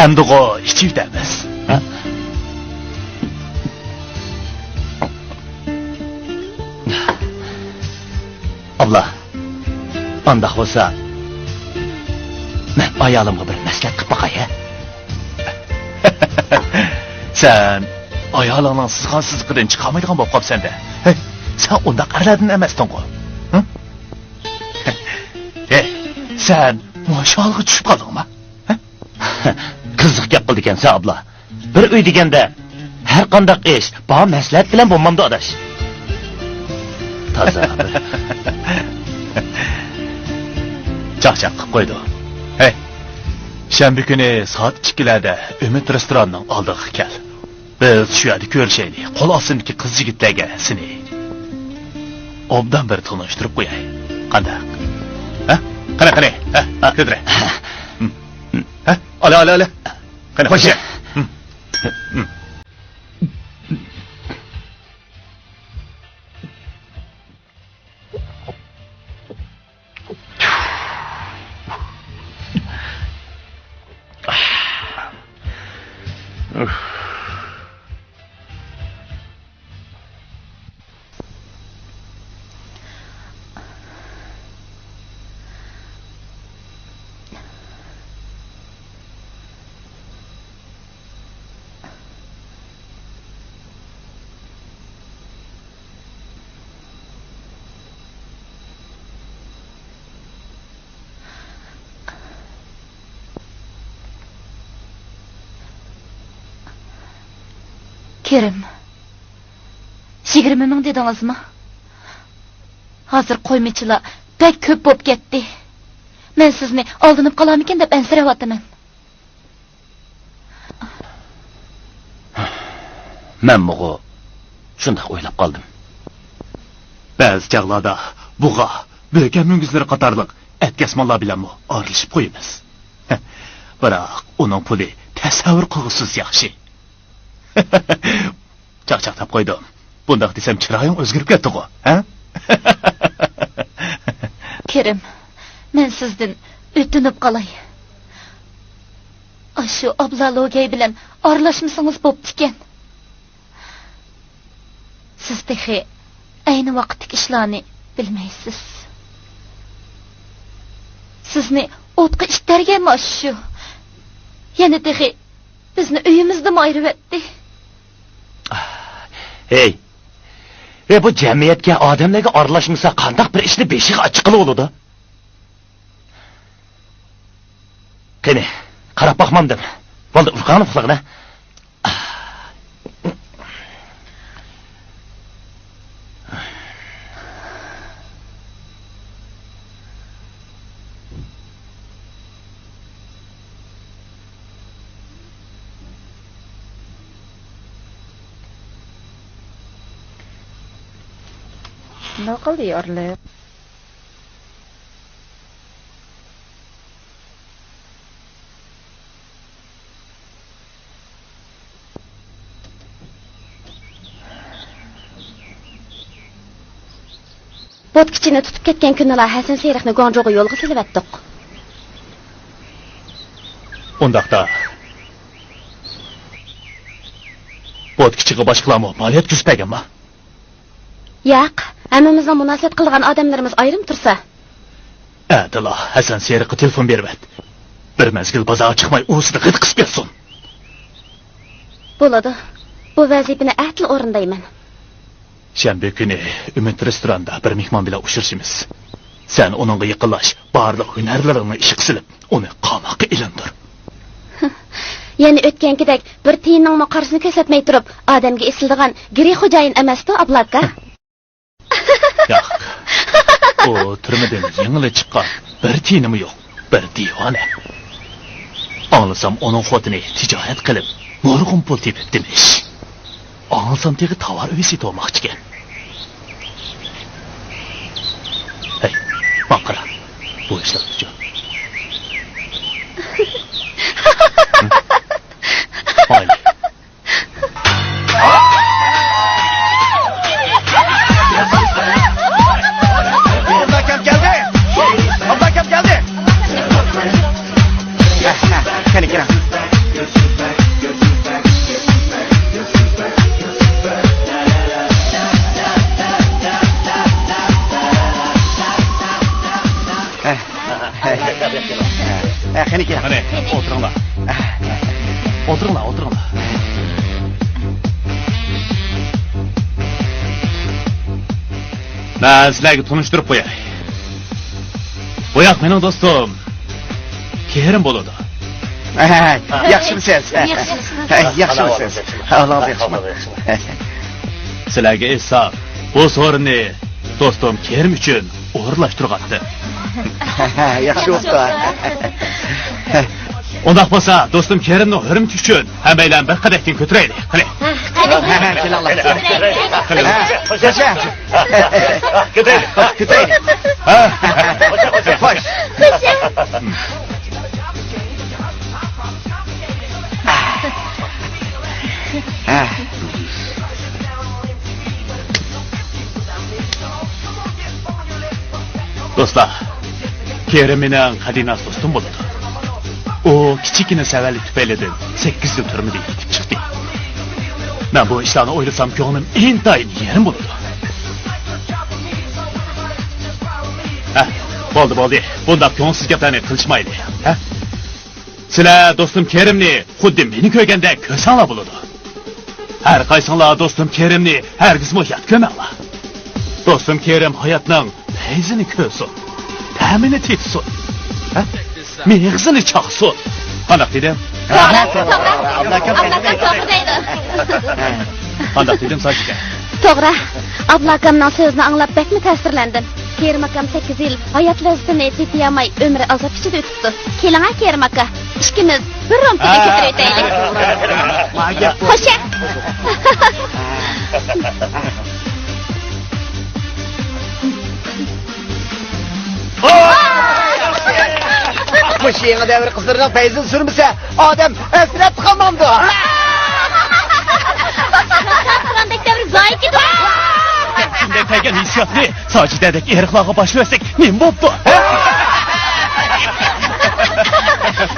ئەمدىغۇ ئىچىۋېتەمىز. ھە؟ ئابلا، ئانداق بولسا، مەن ئايالىمغا بىر مەسلىھەت قىلىپ باقاي، ھە؟ سەن ئايالىڭنىڭ سىزغان سىزىقىدىن چىقالمايدىغان بولۇپ قاپسەن-دە. ھەي، سەن ئۇنداق ئەرلەردىن ئەمەستىڭغۇ. ھە؟ ھەي، سەن مۇشۇ ھالغا چۈشۈپ قالدىڭما؟ ھە؟ قىزىق گەپ قىلىدىكەنسەن، ئابلا. بىر ئۆي دېگەندە، ھەر قانداق ئىش بار مەسلىھەت بىلەن بولمامدۇ، ئاداش؟ تازا بىر چاقچاق قىلىپ قويدۇ. ھەي، شەنبە كۈنى سائەت ئىككىلەردە ئۈمىد رېستوراننىڭ ئالدىغا كەل. بىز شۇ يەردە كۆرۈشەيلى. قول ئاستىمدىكى قىز يىگىتلەرگە سېنى ئوبدان بىر تونۇشتۇرۇپ قوياي. قانداق؟ ھە؟ قېنى، قېنى. ھە، كۆتۈرە. ھە؟ ئالە، ئالە، ئالە. قېنى، خوش. كېرىم، يىگىرمە مىڭ دېدىڭىزمۇ؟ ھازىر قويمىچىلار بەك كۆپ بولۇپ كەتتى. مەن سىزنى ئالدىنىپ قالارمىكىن دەپ ئەنسىرەۋاتىمەن. مەنمۇغۇ شۇنداق ئويلاپ قالدىم. بەزى چاغلاردا بۇغا، بۆكەن مۈڭگۈزلىرى قاتارلىق ئەتكەسمانلار بىلەنمۇ ئارىلىشىپ قويىمىز. بىراق ئۇنىڭ پۇلى تەسەۋۋۇر قىلغۇسىز ياخشى. چاقچاقلاپ قويدۇم. بۇنداق دېسەم چىرايىڭ ئۆزگىرىپ كەتتىغۇ، ھە؟ كېرىم، مەن سىزدىن ئۆتۈنۈپ قالاي. ئاشۇ ئابلا لوگەي بىلەن ئارىلاشمىسىڭىز بوپتىكەن. سىز تېخى ئەينى ۋاقىتتىكى ئىشلارنى بىلمەيسىز. سىزنى ئوتقا ئىتتەرگەنمۇ ئاشۇ. يەنە تېخى بىزنى ئۆيىمىزدىنمۇ ئايرىۋەتتى. ھەي، ھەي، بۇ جەمئىيەتكە، ئادەملەرگە ئارىلاشمىسا، قانداق بىر ئىشنى بېشىغا ئاچقىلى بولىدۇ؟ قېنى، قاراپ باقمامدىم. بولدى، ئۇرۇقۇڭنى ئۇخلىغىنە. شۇنداق قىلدى يارلىق. بوتكىچىنى تۇتۇپ كەتكەن كۈنىلا ھەسەن سېرىقنى گۇاڭجۇغا يولغا سېلىۋەتتۇق. ئۇنداقتا، بوتكىچىغا باشقىلارمۇ مال يەتكۈزۈپ بەرگەنما؟ ياق، ھەممىمىزنىڭ مۇناسىۋەت قىلىدىغان ئادەملىرىمىز ئايرىم تۇرسا. ئەتىلا ھەسەن سېرىققا تېلېفون بېرىۋەت. بىر مەزگىل بازارغا چىقماي ئۇۋىسىدا غىدىق قىسىپ ياتسۇن. بولىدۇ. بۇ ۋەزىپىنى ئەتىلا ئورۇندايمەن. شەنبە كۈنى ئۈمىد رېستوراندا بىر مېھمان بىلەن ئۇچرىشىمىز. سەن ئۇنىڭغا يېقىنلاش، بارلىق ھۈنەرلىرىڭنى ئىشقا سېلىپ، ئۇنى قاماققا ئىلىندۇر. يەنە ئۆتكەنكىدەك بىر تىيىننىڭمۇ قارىسىنى كۆرسەتمەي تۇرۇپ، ئادەمگە ئېسىلىدىغان گىرى خوجايىن ئەمەستۇ، ئابلا ئاكا. ياق. ئۇ تۈرمىدىن يېڭىلا چىققان، بىر تىيىنىمۇ يوق، بىر دىۋانە. ئاڭلىسام، ئۇنىڭ خوتۇنى تىجارەت قىلىپ، نۇرغۇن پۇل تېپىپتىمىش. ئاڭلىسام، تېخى تاۋار ئۆيى سېتىۋالماقچىكەن. ھەي، ماڭا قارا. بۇ ئىشلار ئۈچۈن. ھە؟ مايلى. ئابلا ئاكام كەلدى! ئابلا ئاكام كەلدى! قېنى، كېلىڭ. ھە، قېنى كېلىڭ. قېنى، ئولتۇرۇڭلار. ئولتۇرۇڭلار، ئولتۇرۇڭلار. مەن سىلەرگە تونۇشتۇرۇپ قوياي. بۇ ياق مېنىڭ دوستۇم كېرىم بولىدۇ. ياخشىمۇسىز؟ ياخشىمۇسىز؟ ئەھۋالىڭىز ياخشىمۇ؟ سىلەرگە ئېيتسام، بۇ سورۇننى دوستۇم كېرىم ئۈچۈن ئورۇنلاشتۇرغانتىم. ياخشى بوپتۇ. ئۇنداق بولسا، دوستۇم كېرىمنىڭ ھۆرمىتى ئۈچۈن ھەممەيلەن بىر قەدەھتىن كۆتۈرەيلى. قېنى. قېنى. قېنى. كۆتۈرەيلى. كۆتۈرەيلى. خوش. دوستلار، كېرىم مېنىڭ قەدىناس دوستۇم بولىدۇ. ئۇ كىچىككىنە سەۋەنلىك تۈپەيلىدىن سەككىز يىل تۈرمىدە يېتىپ چىقتى. مەن بۇ ئىشلارنى ئويلىسام، كۆڭلۈم ئىنتايىن يېرىم بولىدۇ. ھە، بولدى، بولدى. بۇنداق كۆڭۈلسىز گەپلەرنى قىلىشمايلى. ھە؟ سىلەر دوستۇم كېرىمنى خۇددى مېنى كۆرگەندەك كۆرسەڭلار بولىدۇ. ھەر قايسىڭلار دوستۇم كېرىمنى ھەرگىزمۇ يات كۆرمەڭلار. دوستۇم كېرىم ھاياتنىڭ پەيزىنى كۆرسۇن، تەمىنى تېتىسۇن. ھە؟ مېغىزىنى چاقسۇن. قانداق دېدىم؟ توغرا، توغرا. ئابلا ئاكام توغرا دەيدۇ. قانداق دېدىم، ساجىدە؟ توغرا. ئابلا ئاكامنىڭ سۆزىنى ئاڭلاپ بەكمۇ تەسىرلەندىم. كېرىم ئاكام سەككىز يىل ھايات لەززىتىنى تېتىيالماي ئۆمرى ئازاب ئىچىدە ئۆتۈپتۇ. كېلىڭە، كېرىم ئاكا، ئىككىمىز بىر رومكىدىن كۆتۈرۈۋېتەيلى. خوشە. مۇشۇ يېڭى دەۋر قىزلىرىنىڭ پەيزىنى سۈرمىسە، ئادەم ھەسرەتتە قالمامدۇ؟ قۇرئاندەك دەۋر زايە كېتىدۇ. شۇنداق كەلگەن ھېسسىياتنى ساجىدەدەك ئېرىقلارغا باشلىۋەتسەك نېمە بوپتۇ؟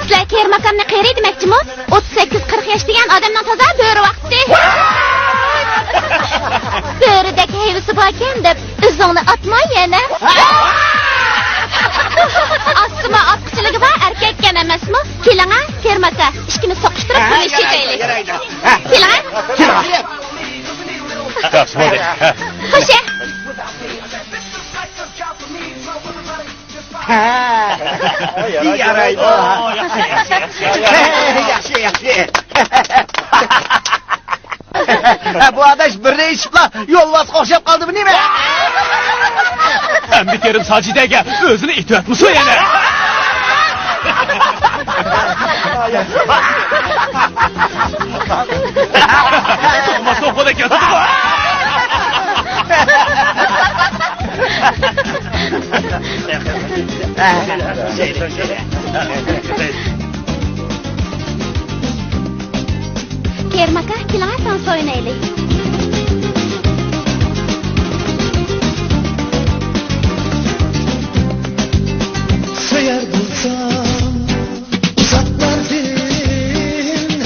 سىلەر كېرىم ئاكامنى قېرى دېمەكچىمۇ؟ ئوتتۇز سەككىز، قىرىق ياش دېگەن ئادەمنىڭ تازا بۆرە ۋاقتى. بۆرىدەك ھەيۋىسى باركەن دەپ ئۆزۈڭنى ئاتما يەنە. ئاتسىمۇ ئاكا، ئىككىمىز سوقۇشتۇرۇپ بىرلىشىپ يەيلى. كېلىڭە. ياخشى بولدى. خوش. يارايدۇ. ياخشى، ياخشى، ياخشى. ياخشى، ياخشى. ھە، بۇ ئاداش بىرنى ئىچىپلا يولۋاسقا ئوخشاپ قالدىمۇ نېمە؟ ئەمدى كېرىم ساجىدەگە ئۆزىنى ئېتىۋەتمىسۇن يەنە. تۇغماس توپىدەك ياتىدۇ. كېرىم ئاكا، كېلىڭە، تانس ئوينايلى. سۆيەر بولسام ئۇزاقلاردىن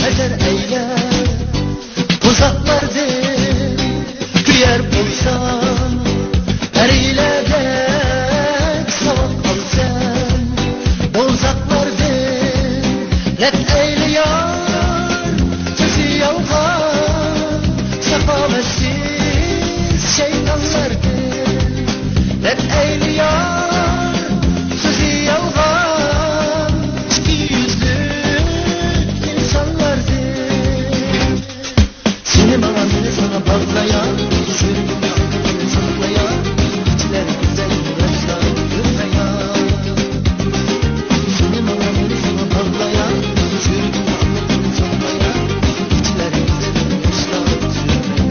ھەزەر ئەيلە، ئۇزاقلاردىن كۆيەر بولسام، پەرىلەردەك ساۋاق ئالسام، دوزاخلاردىن رەت ئەيلە يار، سۆزى يالغان، ساخاۋەتسىز شەيتانلاردىن رەت ئەيلە يار، سۆزى يالغان، ئىككى يۈزلۈك ئىنسانلاردىن. سېنى ماڭا، مېنى ساڭا باغلايا، سۆيگۈمنى ساقلايا، كېچىلەر گۈزەل ياشلار كۆرمەيا. سېنى ماڭا، مېنى ساڭا باغلايا، سۆيگۈمنى ساقلايا، كېچىلەر گۈزەل ياشلار كۆرمەيا.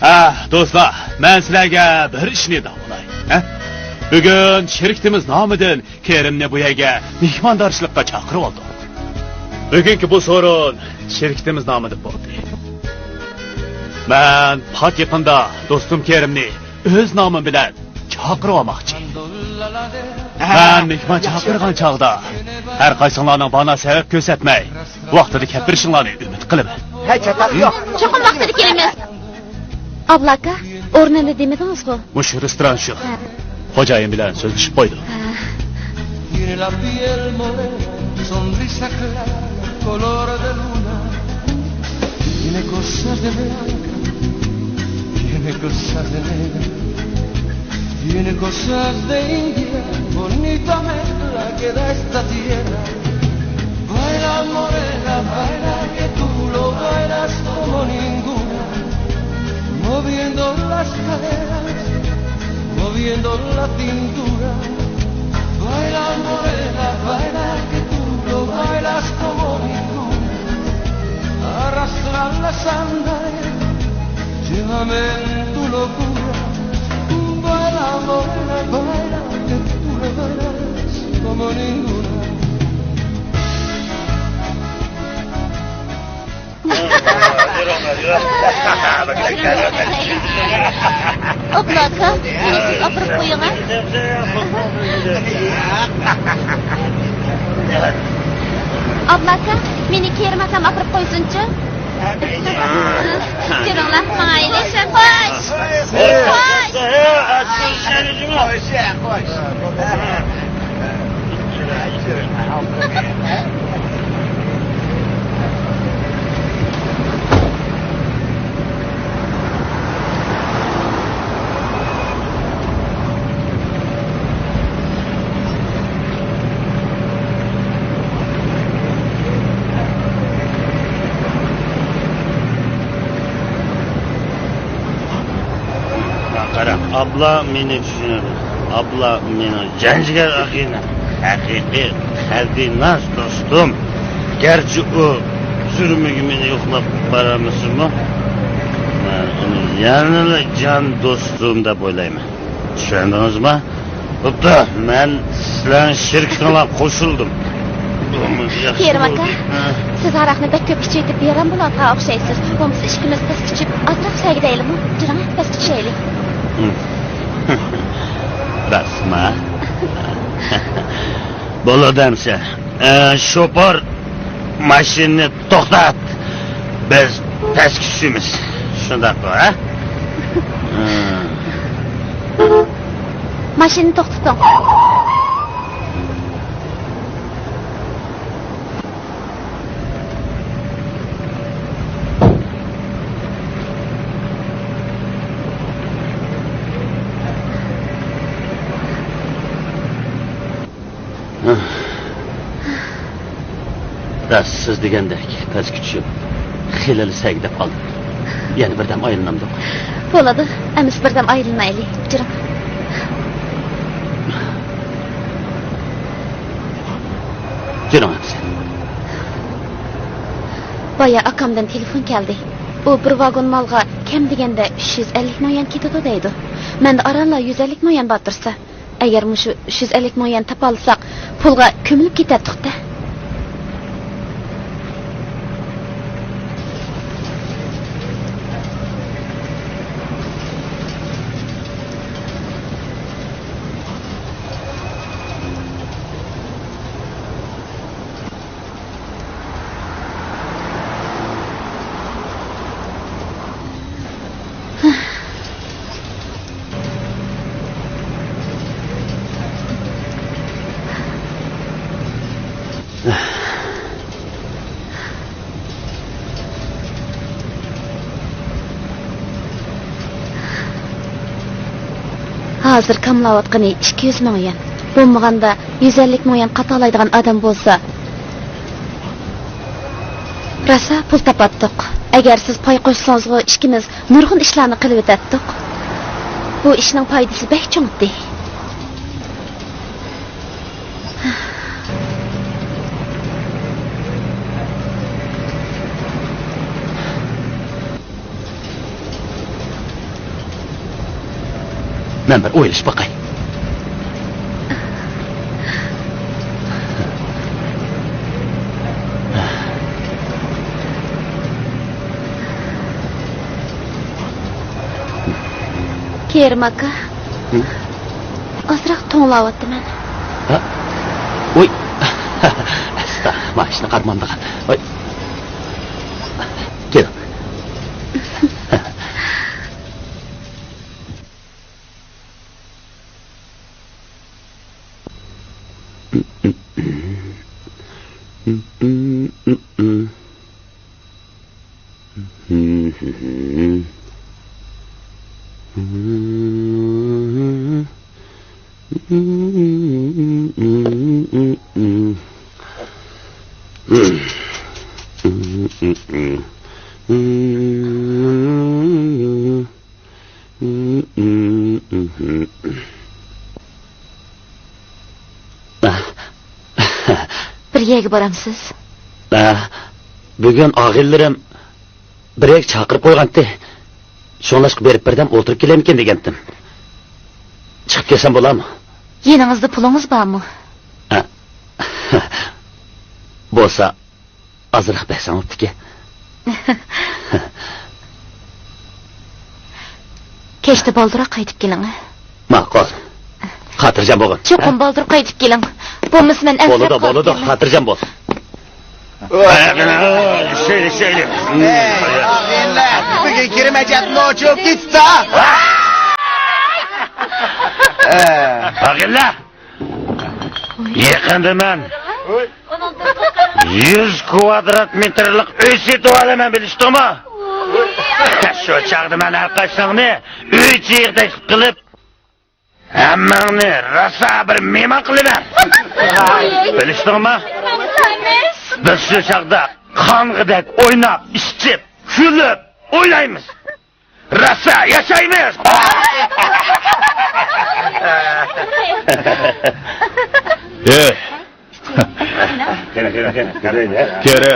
ھە، دوستلار، مەن سىلەرگە بىر ئىشنى دەۋالاي. ھە؟ بۈگۈن شىركىتىمىز نامىدىن كېرىمنى بۇ يەرگە مېھماندارچىلىققا چاقىرىۋالدۇق. بۈگۈنكى بۇ سورۇن شىركىتىمىز نامىدا بولدى. مەن پات يېقىندا دوستۇم كېرىمنى ئۆز نامىم بىلەن چاقىرىۋالماقچى. مەن مېھمان چاقىرغان چاغدا ھەر قايسىڭلارنىڭ بانا سەۋەب كۆرسەتمەي، ۋاقتىدا كەپ بېرىشىڭلارنى ئۈمىد قىلىمەن. ھە، چاتاق يوق. چوقۇم ۋاقتىدا كېلىمىز. ئابلا ئاكا، ئورنىنى دېمىدىڭىزغۇ؟ مۇشۇ رېستوران شۇ. ھە. خوجايىن بىلەن سۆزلىشىپ قويدۇم. ھە. Tiene la piel morena, sonrisa clara, color de luna. Tiene cosas de blanca, tiene cosas de negra. Tiene cosas de india, bonita mezcla que da esta tierra. Baila, morena, baila, que tú lo bailas como ninguna. Moviendo las caderas, moviendo la cintura. Baila, morena, baila, que tú lo bailas como ninguna. Arrastra las sandalias, llévame en tu locura. Baila, morena, baila, que tú lo bailas como ninguna. ئابلا ئاكا، مېنى سىز ئاپىرىپ قويۇڭ، ھە؟ ئابلا ئاكا، مېنى كېرىم ئاكام ئاپىرىپ قويسۇنچۇ. كېلىڭلار، ماڭايلى. خوش. خوش. خوش. قارا، ئابلا مېنى چۈشىنىدۇ. ئابلا مېنىڭ جانجىگەر ئاغىنەم، ھەقىقىي قەلبىناز دوستۇم. گەرچە ئۇ تۈرمىگە مېنى يوقلاپ بارالمىسىمۇ، مەن ئۇنى يەنىلا جان دوستۇم دەپ ئويلايمەن. چۈشەندىڭىزمۇ؟ بوپتۇ، مەن سىلەرنىڭ شىركىتىڭلارغا قوشۇلدۇم. بۇمۇ ياخشى كېرىم ئاكا، بولدى. ھە. سىز ھاراقنى بەك كۆپ ئىچىۋېتىپ بىئارام بولۇۋاتقان ئوخشايسىز. بولمىسا ئىككىمىز پەسكە چۈشۈپ ئازراق سەگىدەيلىمۇ؟ جۈرۈڭ، پەسكە چۈشەيلى. ھىم. راستما؟ بولىدۇ ئەمىسە. ئە، شوپۇر، ماشىنىنى توختات. بىز پەسكە چۈشىمىز. شۇنداققۇ، ھە؟ ماشىنىنى توختىتىڭ. راست، سىز دېگەندەك پەسكە چۈشۈپ، خېلىلا سەگىدەپ قالدىم. يەنە بىردەم ئايلىنامدۇق؟ بولىدۇ، ئەمىسە بىردەم ئايلىنايلى. جۈرۈڭ. جۈرۈڭ ئەمىسە. بايا ئاكامدىن تېلېفون كەلدى. ئۇ بىر ۋاگون مالغا كەم دېگەندە ئۈچ يۈز ئەللىك مىڭ يۈەن كېتىدۇ دەيدۇ. مەندە ئارانلا يۈز ئەللىك مىڭ يۈەن بار تۇرسا. ئەگەر مۇشۇ ئۈچ يۈز ئەللىك مىڭ يۈەن تاپالىساق، پۇلغا كۆمۈلۈپ كېتەتتۇق-دە. ھازىر كاملاۋاتقىنى ئىككى يۈز مىڭ يۈەن. بولمىغاندا يۈز ئەللىك مىڭ يۈەن قاتالايدىغان ئادەم بولسا، راسا پۇل تاپاتتۇق. ئەگەر سىز پاي قوشسىڭىزغۇ، ئىككىمىز نۇرغۇن ئىشلارنى قىلىۋېتەتتۇق. بۇ ئىشنىڭ پايدىسى بەك چوڭتى. مەن بىر ئويلىشىپ باقاي. كېرىم ئاكا. ھە؟ ئازراق توڭلاۋاتىمەن. ھە؟ ۋوي. ئاستا، ماشىنا قارىمامدىغان. ۋوي. كېلىڭ. بىر يەرگە بارامسىز؟ ئە، بۈگۈن ئاغىنىلىرىم بىر يەرگە چاقىرىپ قويغانتى. شۇڭلاشقا بېرىپ بىردەم ئولتۇرۇپ كېلەمكىن دېگەنتىم. چىقىپ كەلسەم بولامۇ؟ يېنىڭىزدا پۇلىڭىز بارمۇ؟ ئە، بولسا ئازراق بەرسەڭ بوپتىكەن. كەچتە بالدۇرراق قايتىپ كېلىڭ. ماقۇل. خاتىرجەم بولغىن. چوقۇم بالدۇر قايتىپ كېلىڭ. بولمىسا مەن ئەنسىرەپ بولىدۇ، قالىپ بولىدۇ. كېلىمەن. خاتىرجەم بول. شەيلى، شەيلى. ئەي، ئاغىنىلەر، بۈگۈن كىرىم ھەجەتنى ئوچۇپ كېتىپتۇ. ئاغىنىلەر! يېقىندا مەن يۈز كۋادرات مېتىرلىق ئۆي سېتىۋالىمەن، بىلىشتىڭمۇ؟ شۇ چاغدا مەن ھەر قايسىڭنى ئۆي ئىچىگە تەكلىپ قىلىپ، ھەممىڭنى راسا بىر مېھمان قىلىمەن. بىلىشتىڭمۇ؟ بىز شۇ چاغدا قانغىدەك ئويناپ، ئىچىپ، كۈلۈپ ئوينايمىز. راسا ياشايمىز! ئېي! كېرە، كېرە، كېرە، كېرە. كېرە.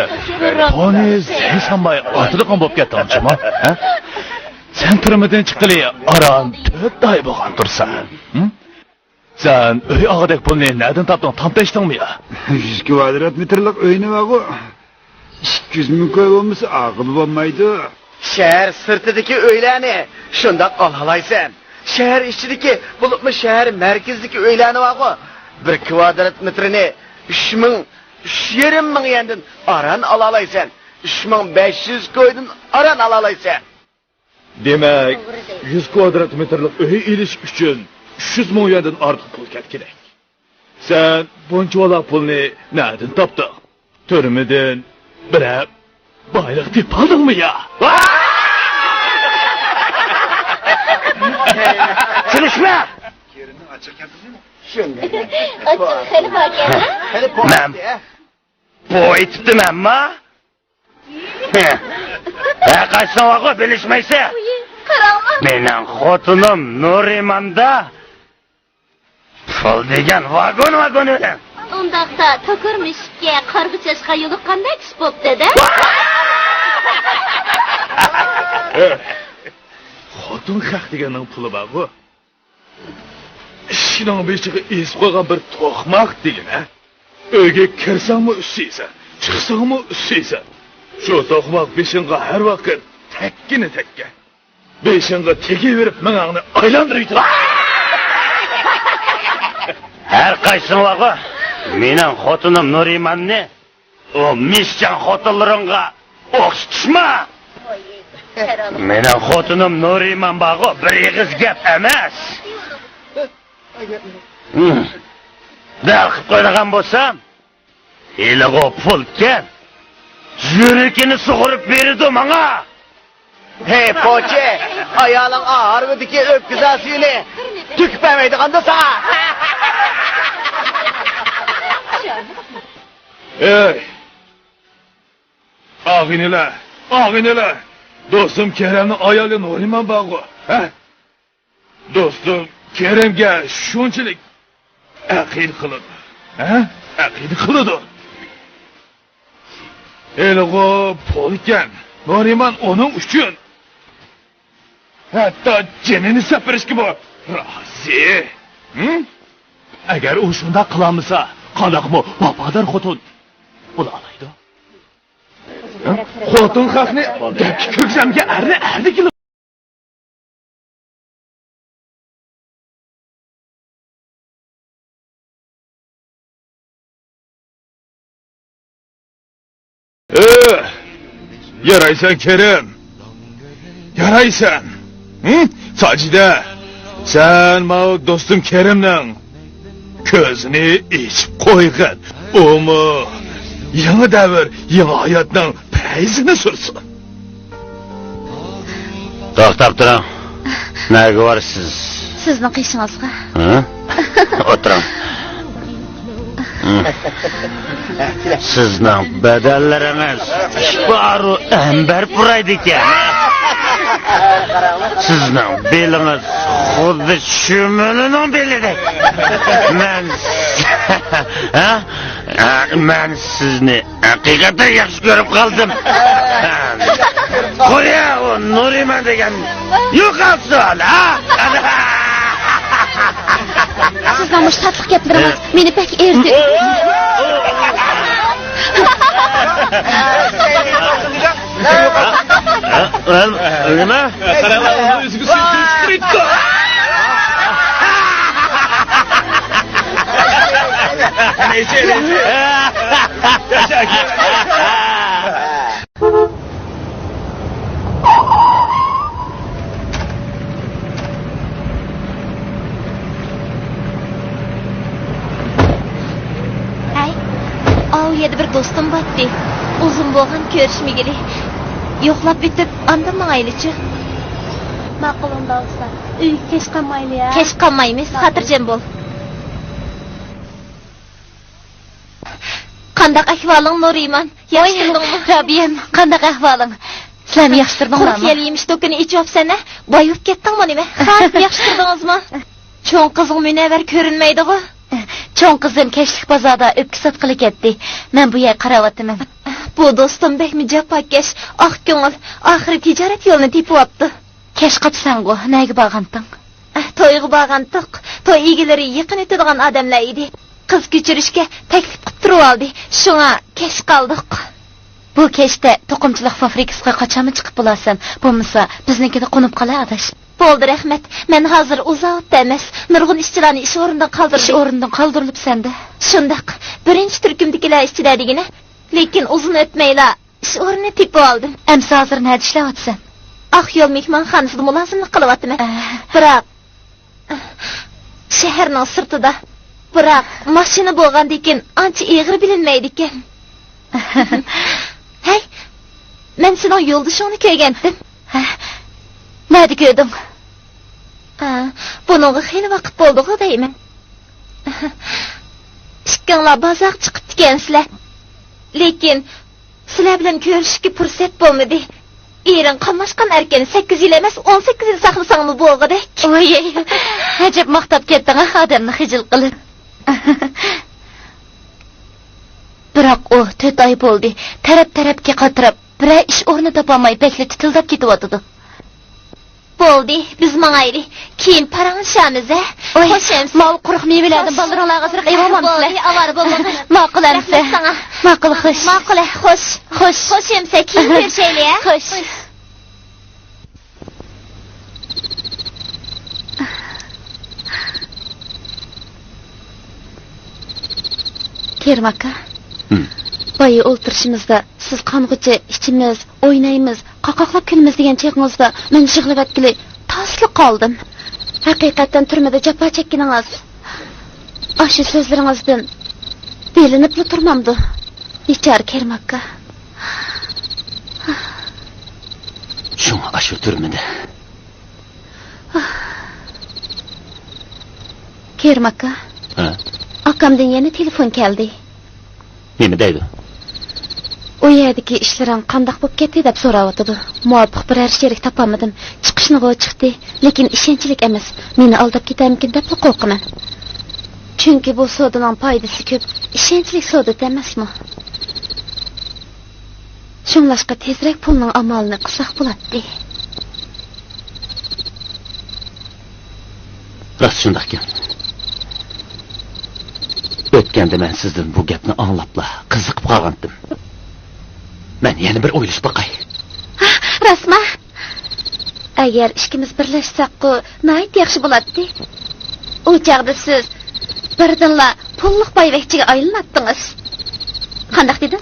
تونى سەن سانماي ئاتىدىغان بولۇپ كەتتىڭ جۇما، ھە؟ سەن تۈرمىدىن چىققىلى ئاران تۆت ئاي بولغان تۇرسا. ھە؟ سەن ئۆي ئالغۇدەك پۇلنى نەدىن تاپتىڭ، تامتەشتىڭمۇ يا؟ يۈز كۋادرات مېتىرلىق ئۆينى بارغۇ، ئىككى يۈز مىڭ كوي بولمىسا ئالغىلى بولمايدۇ. شەھەر سىرتىدىكى ئۆيلەرنى شۇنداق ئالالايسەن. شەھەر ئىچىدىكى، بولۇپمۇ شەھەر مەركىزىدىكى ئۆيلەرنى بارغۇ، بىر كۋادرات مېتىرىنى ئۈچ مىڭ، ئۈچ يېرىم مىڭ يەندىن ئاران ئالالايسەن. ئۈچ مىڭ بەش يۈز كويدىن ئاران ئالالايسەن. دېمەك، يۈز كۋادرات مېتىرلىق ئۆي ئېلىش ئۈچۈن ئۈچ يۈز مىڭ يۈەندىن ئارتۇق پۇل كەتكۈدەك. سەن بۇنچىۋالا پۇلنى نەدىن تاپتىڭ؟ تۈرمىدىن بىرەر بايلىق تېپىۋالدىڭمۇ يا؟ كۈلۈشمە! ئاچچىق خېلى باركەن. مەن بۇ ئېيتىپتىمەنما؟ ھە، قايسىڭ بارغۇ، بىلىشمەيسەن. ئۇيى، قاراڭلار. مېنىڭ خوتۇنۇم نۇرىماندا پۇل دېگەن ۋاگون-ۋاگون بىلەن. ئۇنداقتا توكۇر مۈشۈككە، قارغا چاشقان يولۇققاندەك ئىش بوپتۇ-دە. خوتۇن خەق دېگەننىڭ پۇلى بارغۇ. ئىشىكنىڭ بېشىغا ئېسىپ قويغان بىر توقماق دېگىنە. ئۆيگە كىرسەڭمۇ ئۈسسۈيسەن، چىقساڭمۇ ئۈسسۈيسەن. شۇ توقماق بېشىڭغا ھەر ۋاقىت تەگكىنە تەگكەن. بېشىڭغا تېگىۋېرىپ مېڭەڭنى ئايلاندۇرۇۋېتىدۇ. ھەر قايسىڭلارغا مېنىڭ خوتۇنۇم نۇرىماننى ئۇ مىشچاڭ خوتۇنلىرىڭغا ئوخشىتىشما! مېنىڭ خوتۇنۇم نۇرىمان بارغۇ، بىر ئېغىز گەپ ئەمەس. ھىم. دەل قىلىپ قويىدىغان بولسام، ھېلىغۇ پۇلكەن، يۈرىكىنى سۇغۇرۇپ بېرىدۇ ماڭا. ھەي، پوچى، ئايالىڭ ھارۋىدىكى ئۆپكە سۈيىنى تۆكۈپ بەرمەيدىغاندۇ ساڭا؟ ئەي، ئاغىنىلەر، ئاغىنىلەر، دوستۇم كېرەمنىڭ ئايالى نۇرىمان بارغۇ، ھە؟ دوستۇم كېرەمگە شۇنچىلىك ئەقىدە قىلىدۇ، ھە؟ ئەقىدە قىلىدۇ. ھېلىغۇ پۇلكەن، نۇرىمان ئۇنىڭ ئۈچۈن ھەتتا جېنىنى سېلىپ بېرىشكىمۇ رازى. ھىم؟ ئەگەر ئۇ شۇنداق قىلالمىسا، قانداقمۇ ۋاپادار خوتۇن بولالايدۇ؟ ھىم؟ خوتۇن خەقنى دەپكە كىرگۈزەمگە ئەرنى ئەردە كېلىپ. ئۆ، يارايسەن كېرەم، يارايسەن. ھىم؟ ساجىدە، سەن ماۋۇ دوستۇم كېرەمنىڭ كۆزىنى ئېچىپ قويغىن. ئۇمۇ يېڭى دەۋر، يېڭى ھاياتنىڭ پەيزىنى سۈرسۇن. توختاپ تۇرۇڭ. نەگە بارىسىز؟ سىزنىڭ قېشىڭىزغا. ھە؟ ئولتۇرۇڭ. سىزنىڭ بەدەنلىرىڭىز ئىپارۇ ئەمبەر پۇرايدىكەن. سىزنىڭ بېلىڭىز خۇددى چۈمۈلىنىڭ بېلىدەك. مەن، ھە؟ ھە، مەن سىزنى ھەقىقەتەن ياخشى كۆرۈپ قالدىم. قويە، ئۇ نۇرىمان دېگەن يوقالسۇن، ھە؟ سىزنىڭ مۇشۇ تاتلىق گەپلىرىڭىز مېنى بەك ئېرىتتى. نېمە؟ قاراڭلار، ئۇنىڭ ئۆزىگە سۈيى كۈلۈپ تۇرۇپتۇ. ھەي، ئاۋۇ يەردە بىر دوستۇم باتتى. ئۇزۇن بولغان كۆرۈشمىگىلى. يوقلاپ ئۆتۈپ، ئاندىن ماڭايلىچۇ. ماقۇل ئۇنداق بولسا. ئۆيگە كەچ قالمايلى ھە. كەچ قالمايمىز، خاتىرجەم بول. قانداق ئەھۋالىڭ، نۇرىمان؟ ياخشى تۇردۇڭمۇ؟ رابىيەم، قانداق ئەھۋالىڭ؟ سىلەرمۇ ياخشى تۇردۇڭلارمۇ؟ قۇرۇق يەل يېمىش دۇكىنى ئېچىۋاپسەن ھە؟ باي بولۇپ كەتتىڭمۇ نېمە؟ خاپ، ياخشى تۇردىڭىزمۇ؟ چوڭ قىزىڭ مۇنەۋۋەر كۆرۈنمەيدىغۇ؟ چوڭ قىزىم كەچلىك بازاردا ئۆپكە ساتقىلى كەتتى. مەن بۇ يەرگە قاراۋاتىمەن. بۇ دوستۇم بەكمۇ جاپاكەش، ئاق كۆڭۈل. ئاخىرى تىجارەت يولىنى تېپىۋاپتۇ. كەچ قاپسەنغۇ، نەگە بارغانتىڭ؟ تويغا بارغانتۇق. توي ئىگىلىرى يېقىن ئۆتىدىغان ئادەملەر ئىدى. قىز كۆچۈرۈشكە تەكلىپ قىپ تۇرۇۋالدى. شۇڭا كەچ قالدۇق. بۇ كەچتە توقۇمىچىلىق فابرىكىسىغا قاچانمۇ چىقىپ بولارسەن؟ بولمىسا، بىزنىڭكىدە قونۇپ قالاي، ئاداش. بولدى، رەھمەت. مەن ھازىر ئۇزاقتا ئەمەس. نۇرغۇن ئىشچىلارنى ئىش ئورنىدىن قالدۇردۇم. ئىش ئورنىدىن قالدۇرۇلۇپسەن-دە. شۇنداق. بىرىنچى تۈركۈمدىكىلەر ئىچىدە دېگىنە. لېكىن ئۇزۇن ئۆتمەيلا ئىش ئورنىنى تېپىۋالدىم. ئەمسە ھازىر نەدە ئىشلەۋاتىسەن؟ ئاق يول مېھمانخانىسىدا مۇلازىملىق قىلىۋاتىمەن. ئە. بىراق، شەھەرنىڭ سىرتىدا. بىراق، ماشىنا بولغاندىكىن ئانچە ئېغىر بىلىنمەيدىكەن. ھەي، مەن سېنىڭ يولدىشىڭنى كۆرگەنتىم. ھە؟ نەدە كۆردۈڭ؟ ئا، بۇنىڭغا خېلى ۋاقىت بولدىغۇ دەيمەن. ئىككىڭلار بازارغا چىقىپتىكەنسىلەر. لېكىن سىلەر بىلەن كۆرۈشۈشكە پۇرسەت بولمىدى. ئېرىڭ قاملاشقان ئەركەن، سەككىز يىل ئەمەس، ئون سەككىز يىل ساقلىساڭمۇ بولغۇدەك. ۋاي، ئەجەب ماختاپ كەتتىڭ-ھە، ئادەمنى خىجىل قىلىپ. بىراق ئۇ تۆت ئاي بولدى، تەرەپ-تەرەپكە قاتراپ، بىرەر ئىش ئورنى تاپالماي بەكلا تىتىلداپ كېتىۋاتىدۇ. بولدى، بىز ماڭايلى. كېيىن پاراڭلىشارمىز، ھە؟ ئوي، خوش ئەمىسە. ماۋۇ قۇرۇق مېۋىلەردىن بالىلىرىڭلارغا ئازراق ئېلىۋالمامسىلەر؟ بولدى، ئاۋارە بولماڭ. ماقۇل ئەمىسە. رەھمەت ساڭا. ماقۇل، خوش. ماقۇل، ھە، خوش. خوش. خوش ئەمىسە، كېيىن كۆرۈشەيلى، ھە؟ خوش. كېرىم ئاكا. ھىم. بايا ئولتۇرۇشىمىزدا سىز قانغۇچە ئىچىمىز، ئوينايمىز، قاقاقلاپ كۈلىمىز دېگەن چېغىڭىزدا مەن يىغلىۋەتكىلى تاسلا قالدىم. ھەقىقەتەن تۈرمىدە جاپا چەككىنىڭىز. ئاشۇ سۆزلىرىڭىزدىن بېلىنىپلا تۇرمامدۇ؟ بىچارە كېرىم ئاكا. شۇڭا ئاشۇ تۈرمىدە. كېرىم ئاكا. ھە؟ ئاكامدىن يەنە تېلېفون كەلدى. نېمە دەيدۇ؟ ئۇ يەردىكى ئىشلىرىڭ قانداق بولۇپ كەتتى دەپ سوراۋاتىدۇ. مۇۋاپىق بىرەر شېرىك تاپالمىدىم. چىقىشنىغۇ چىقتى، لېكىن ئىشەنچلىك ئەمەس. مېنى ئالداپ كېتەرمىكىن دەپلا قورقىمەن. چۈنكى بۇ سودىنىڭ پايدىسى كۆپ، ئىشەنچلىك سودا ئەمەسمۇ. شۇڭلاشقا تېزرەك پۇلنىڭ ئامالىنى قىلساق بولاتتى. راست شۇنداقكەن. ئۆتكەندە مەن سىزدىن بۇ گەپنى ئاڭلاپلا قىزىقىپ قالغانتىم. مەن يەنە بىر ئويلىشىپ باقاي. ھا، راستما؟ ئەگەر ئىككىمىز بىرلەشسەكقۇ، ناھايىتى ياخشى بولاتتى. ئۇ چاغدا سىز بىردىنلا پۇللۇق بايۋەچچىگە ئايلىناتتىڭىز. قانداق دېدىم؟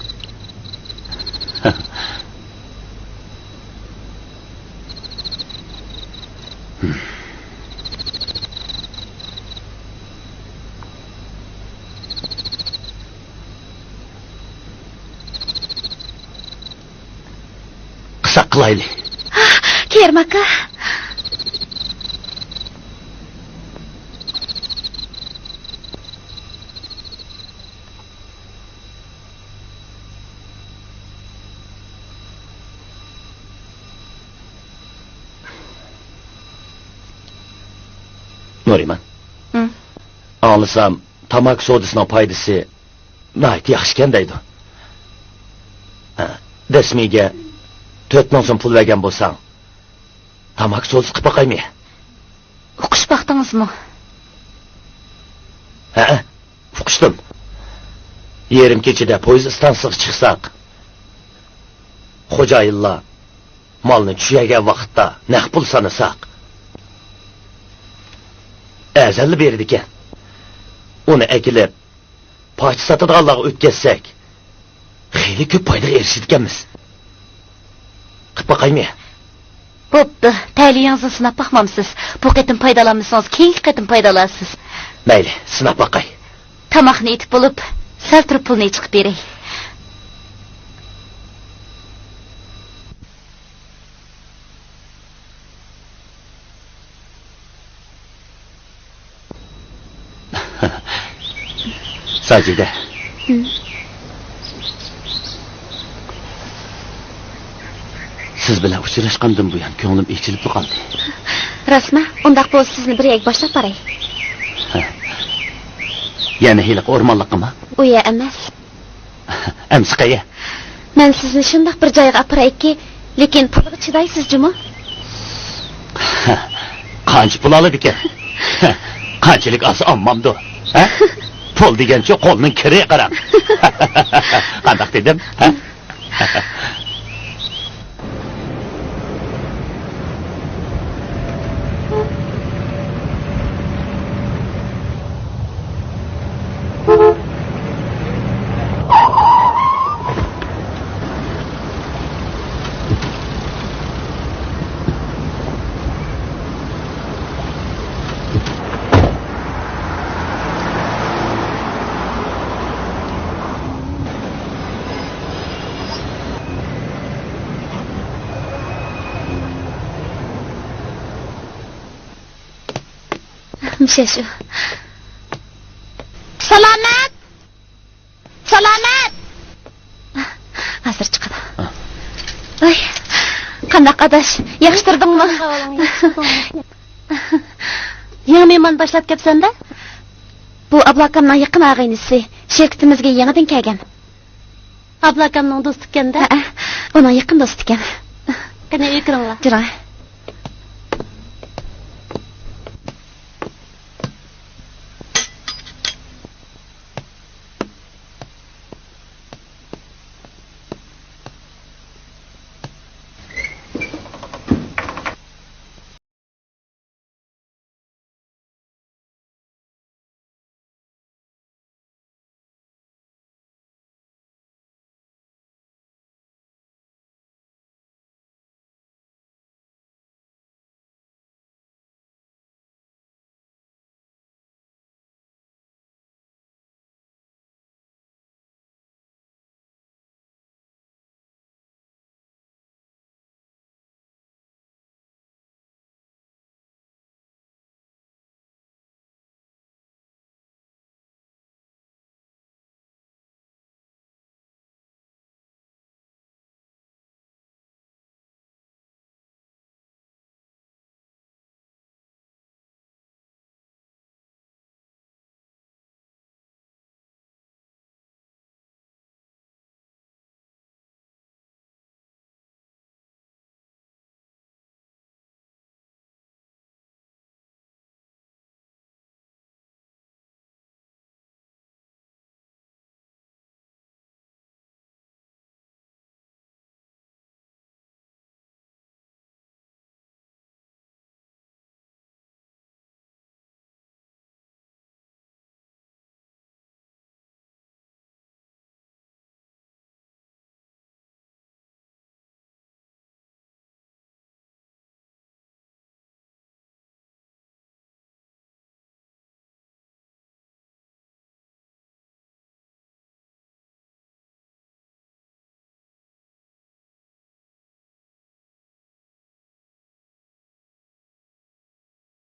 قىلساق قىلايلى. كېرىم ئاكا. نۇرىمان. ھىم. ئاڭلىسام، تاماكا سودىسىنىڭ پايدىسى ناھايىتى ياخشىكەن دەيدۇ. ھە، دەسمىگە تۆت مىڭ سوم پۇل بەرگەن بولساڭ، تاماكا سودىسى قىلىپ باقايمۇ؟ ئۇقۇشۇپ باقتىڭىزمۇ؟ ھەئە، ئۇقۇشتۇم. يېرىم كېچىدە پويىز ئىستانسىسىغا چىقساق، خوجايىنلار مالنى چۈشۈرگەن ۋاقىتتا نەق پۇل سانىساق، ئەرزانلا بېرىدىكەن. ئۇنى ئەكېلىپ، پاچا ساتىدىغانلارغا ئۆتكەزسەك، خېلى كۆپ پايدىغا ئېرىشىدىكەنمىز. قىپ باقايمۇ؟ بوپتۇ، تەلىيىڭىزنى سىناپ باقمامسىز؟ بۇ قېتىم پايدىلانمىسىڭىز، كېيىنكى قېتىم پايدىلانارسىز. مەيلى، سىناپ باقاي. تاماقنى ئېتىپ بولۇپ، سەل تۇرۇپ پۇلنى چىقىپ بېرەي. ساجىدە. ھىم. سىز بىلەن ئۇچراشقاندىن بۇيان كۆڭلۈم ئېچىلىپلا قالدى. راستما؟ ئۇنداق بولسا سىزنى بىر يەرگە باشلاپ باراي. يەنە ھېلىقى ئورمانلىققىمۇ؟ ئۇ يەر ئەمەس. ئەمسە قەيە؟ مەن سىزنى شۇنداق بىر جايغا ئاپىرايكى، لېكىن پۇلىغا چىدايسىز جۇمۇ؟ قانچە پۇل ئالىدىكەن؟ قانچىلىك ئالسا ئالمامدۇ؟ ھە؟ پۇل دېگەنچۇ قولنىڭ كىرى، قاراڭ. قانداق دېدىم؟ ھە؟ شۇ، شۇ. سالامەت! سالامەت! ھازىر چىقىدۇ. ھە. ۋاي، قانداق ئاداش؟ ياخشى تۇردۇڭمۇ؟ يېڭى مېھمان باشلاپ كەپسەندە؟ بۇ ئابلاكامنىڭ يېقىن ئاغىنىسى. شىركىتىمىزگە يېڭىدىن كەلگەن. ئابلاكامنىڭ دوستىكەن-دە؟ ھەئە، ئۇنىڭ يېقىن دوستىكەن. قېنى، ئۆيگە كىرىڭلار. جۇراڭ.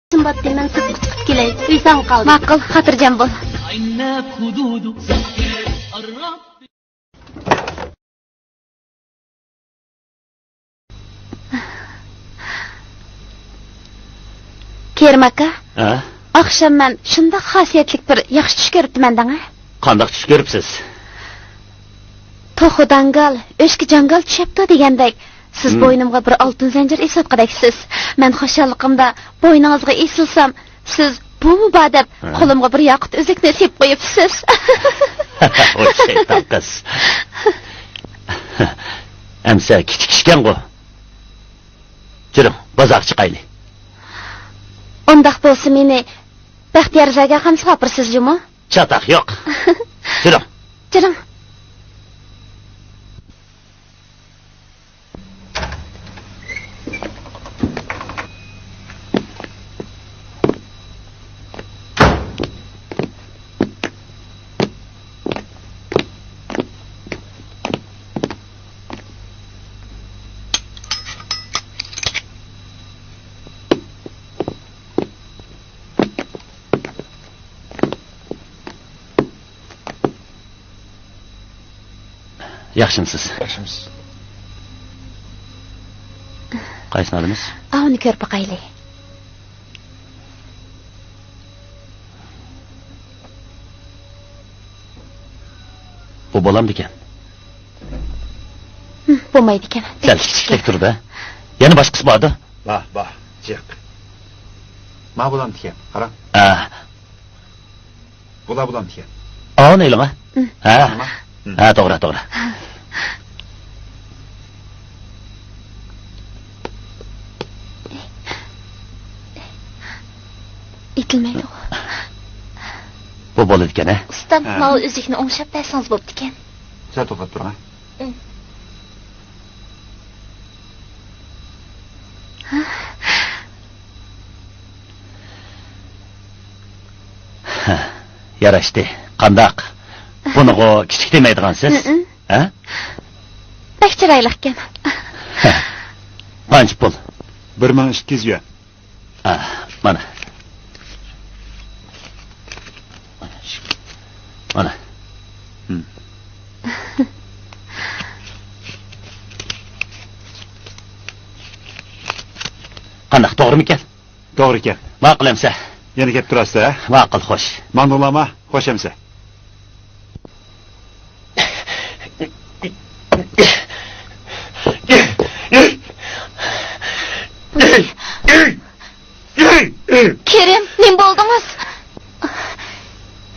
ئىشىم باتتى، مەن سىرتقا چىقىپ كېلەي. ئۆي ساڭا قالدى. ماقۇل، خاتىرجەم بول. كېرىم ئاكا، ھە؟ ئاخشام مەن شۇنداق خاسىيەتلىك بىر ياخشى چۈش كۆرۈپتىمەن دەڭە. قانداق چۈش كۆرۈپسىز؟ توخۇ داڭگال، ئۆچكە جاڭگال چۈشەپتۇ دېگەندەك، سىز، ھىم، بوينۇمغا بىر ئالتۇن زەنجىر ئېسىۋاتقۇدەكسىز. مەن خۇشاللىقىمدا بوينىڭىزغا ئېسىلسام، سىز بۇمۇ بار دەپ، ھە، قولۇمغا بىر ياقۇت ئۈزۈكنى سېلىپ قويۇپسىز. ۋاي شەيتان قىز. ئەمسە كىچىك ئىشكەنغۇ. جۈرۈڭ، بازارغا چىقايلى. ئۇنداق بولسا مېنى بەختىيار زەرگەرخانىسىغا ئاپىرىسىز جۇمۇ؟ چاتاق يوق. جۈرۈڭ. جۈرۈڭ. ياخشىمسىز؟ ياخشىمىز. قايسىنى ئالىمىز؟ ئاۋۇنى كۆرۈپ باقايلى. بۇ بولامدىكەن؟ ھىم، بولمايدىكەن. سەل كىچىكلىك تۇرىدۇ. يەنە باشقىسى باردۇ. بار، بار، جىق. ما بولامدىكەن، قاراڭ. ھە. بۇلار بولامدىكەن؟ ئاۋۇنى ئېلىڭ، ھە؟ ھىم. ھە. نېمە؟ ھە، توغرا، توغرا. ئېتىلمەيدىغۇ. بۇ بولىدىكەن، ھە؟ ئۇستام، ھە، ماۋۇ ئۈزۈكنى ئوڭشاپ بەرسىڭىز بوپتىكەن. سەل توختاپ تۇرۇڭ، ھە؟ ھىم. ياراشتى. قانداق؟ بۇنىغۇ كىچىك دېمەيدىغانسىز؟ ھىم. ھە؟ بەك چىرايلىقكەن. قانچە پۇل؟ بىر مىڭ ئىككى يۈز يۈەن. ئا، مانا. مانا. قانداق، توغرىمىكەن؟ توغرا ئىكەن. ماقۇل ئەمسە. يەنە كەپ تۇراسىز ھە؟ ماقۇل، خوش. ماڭدىڭلارما؟ خوش ئەمسە. كېرىم، نېمە بولدىڭىز؟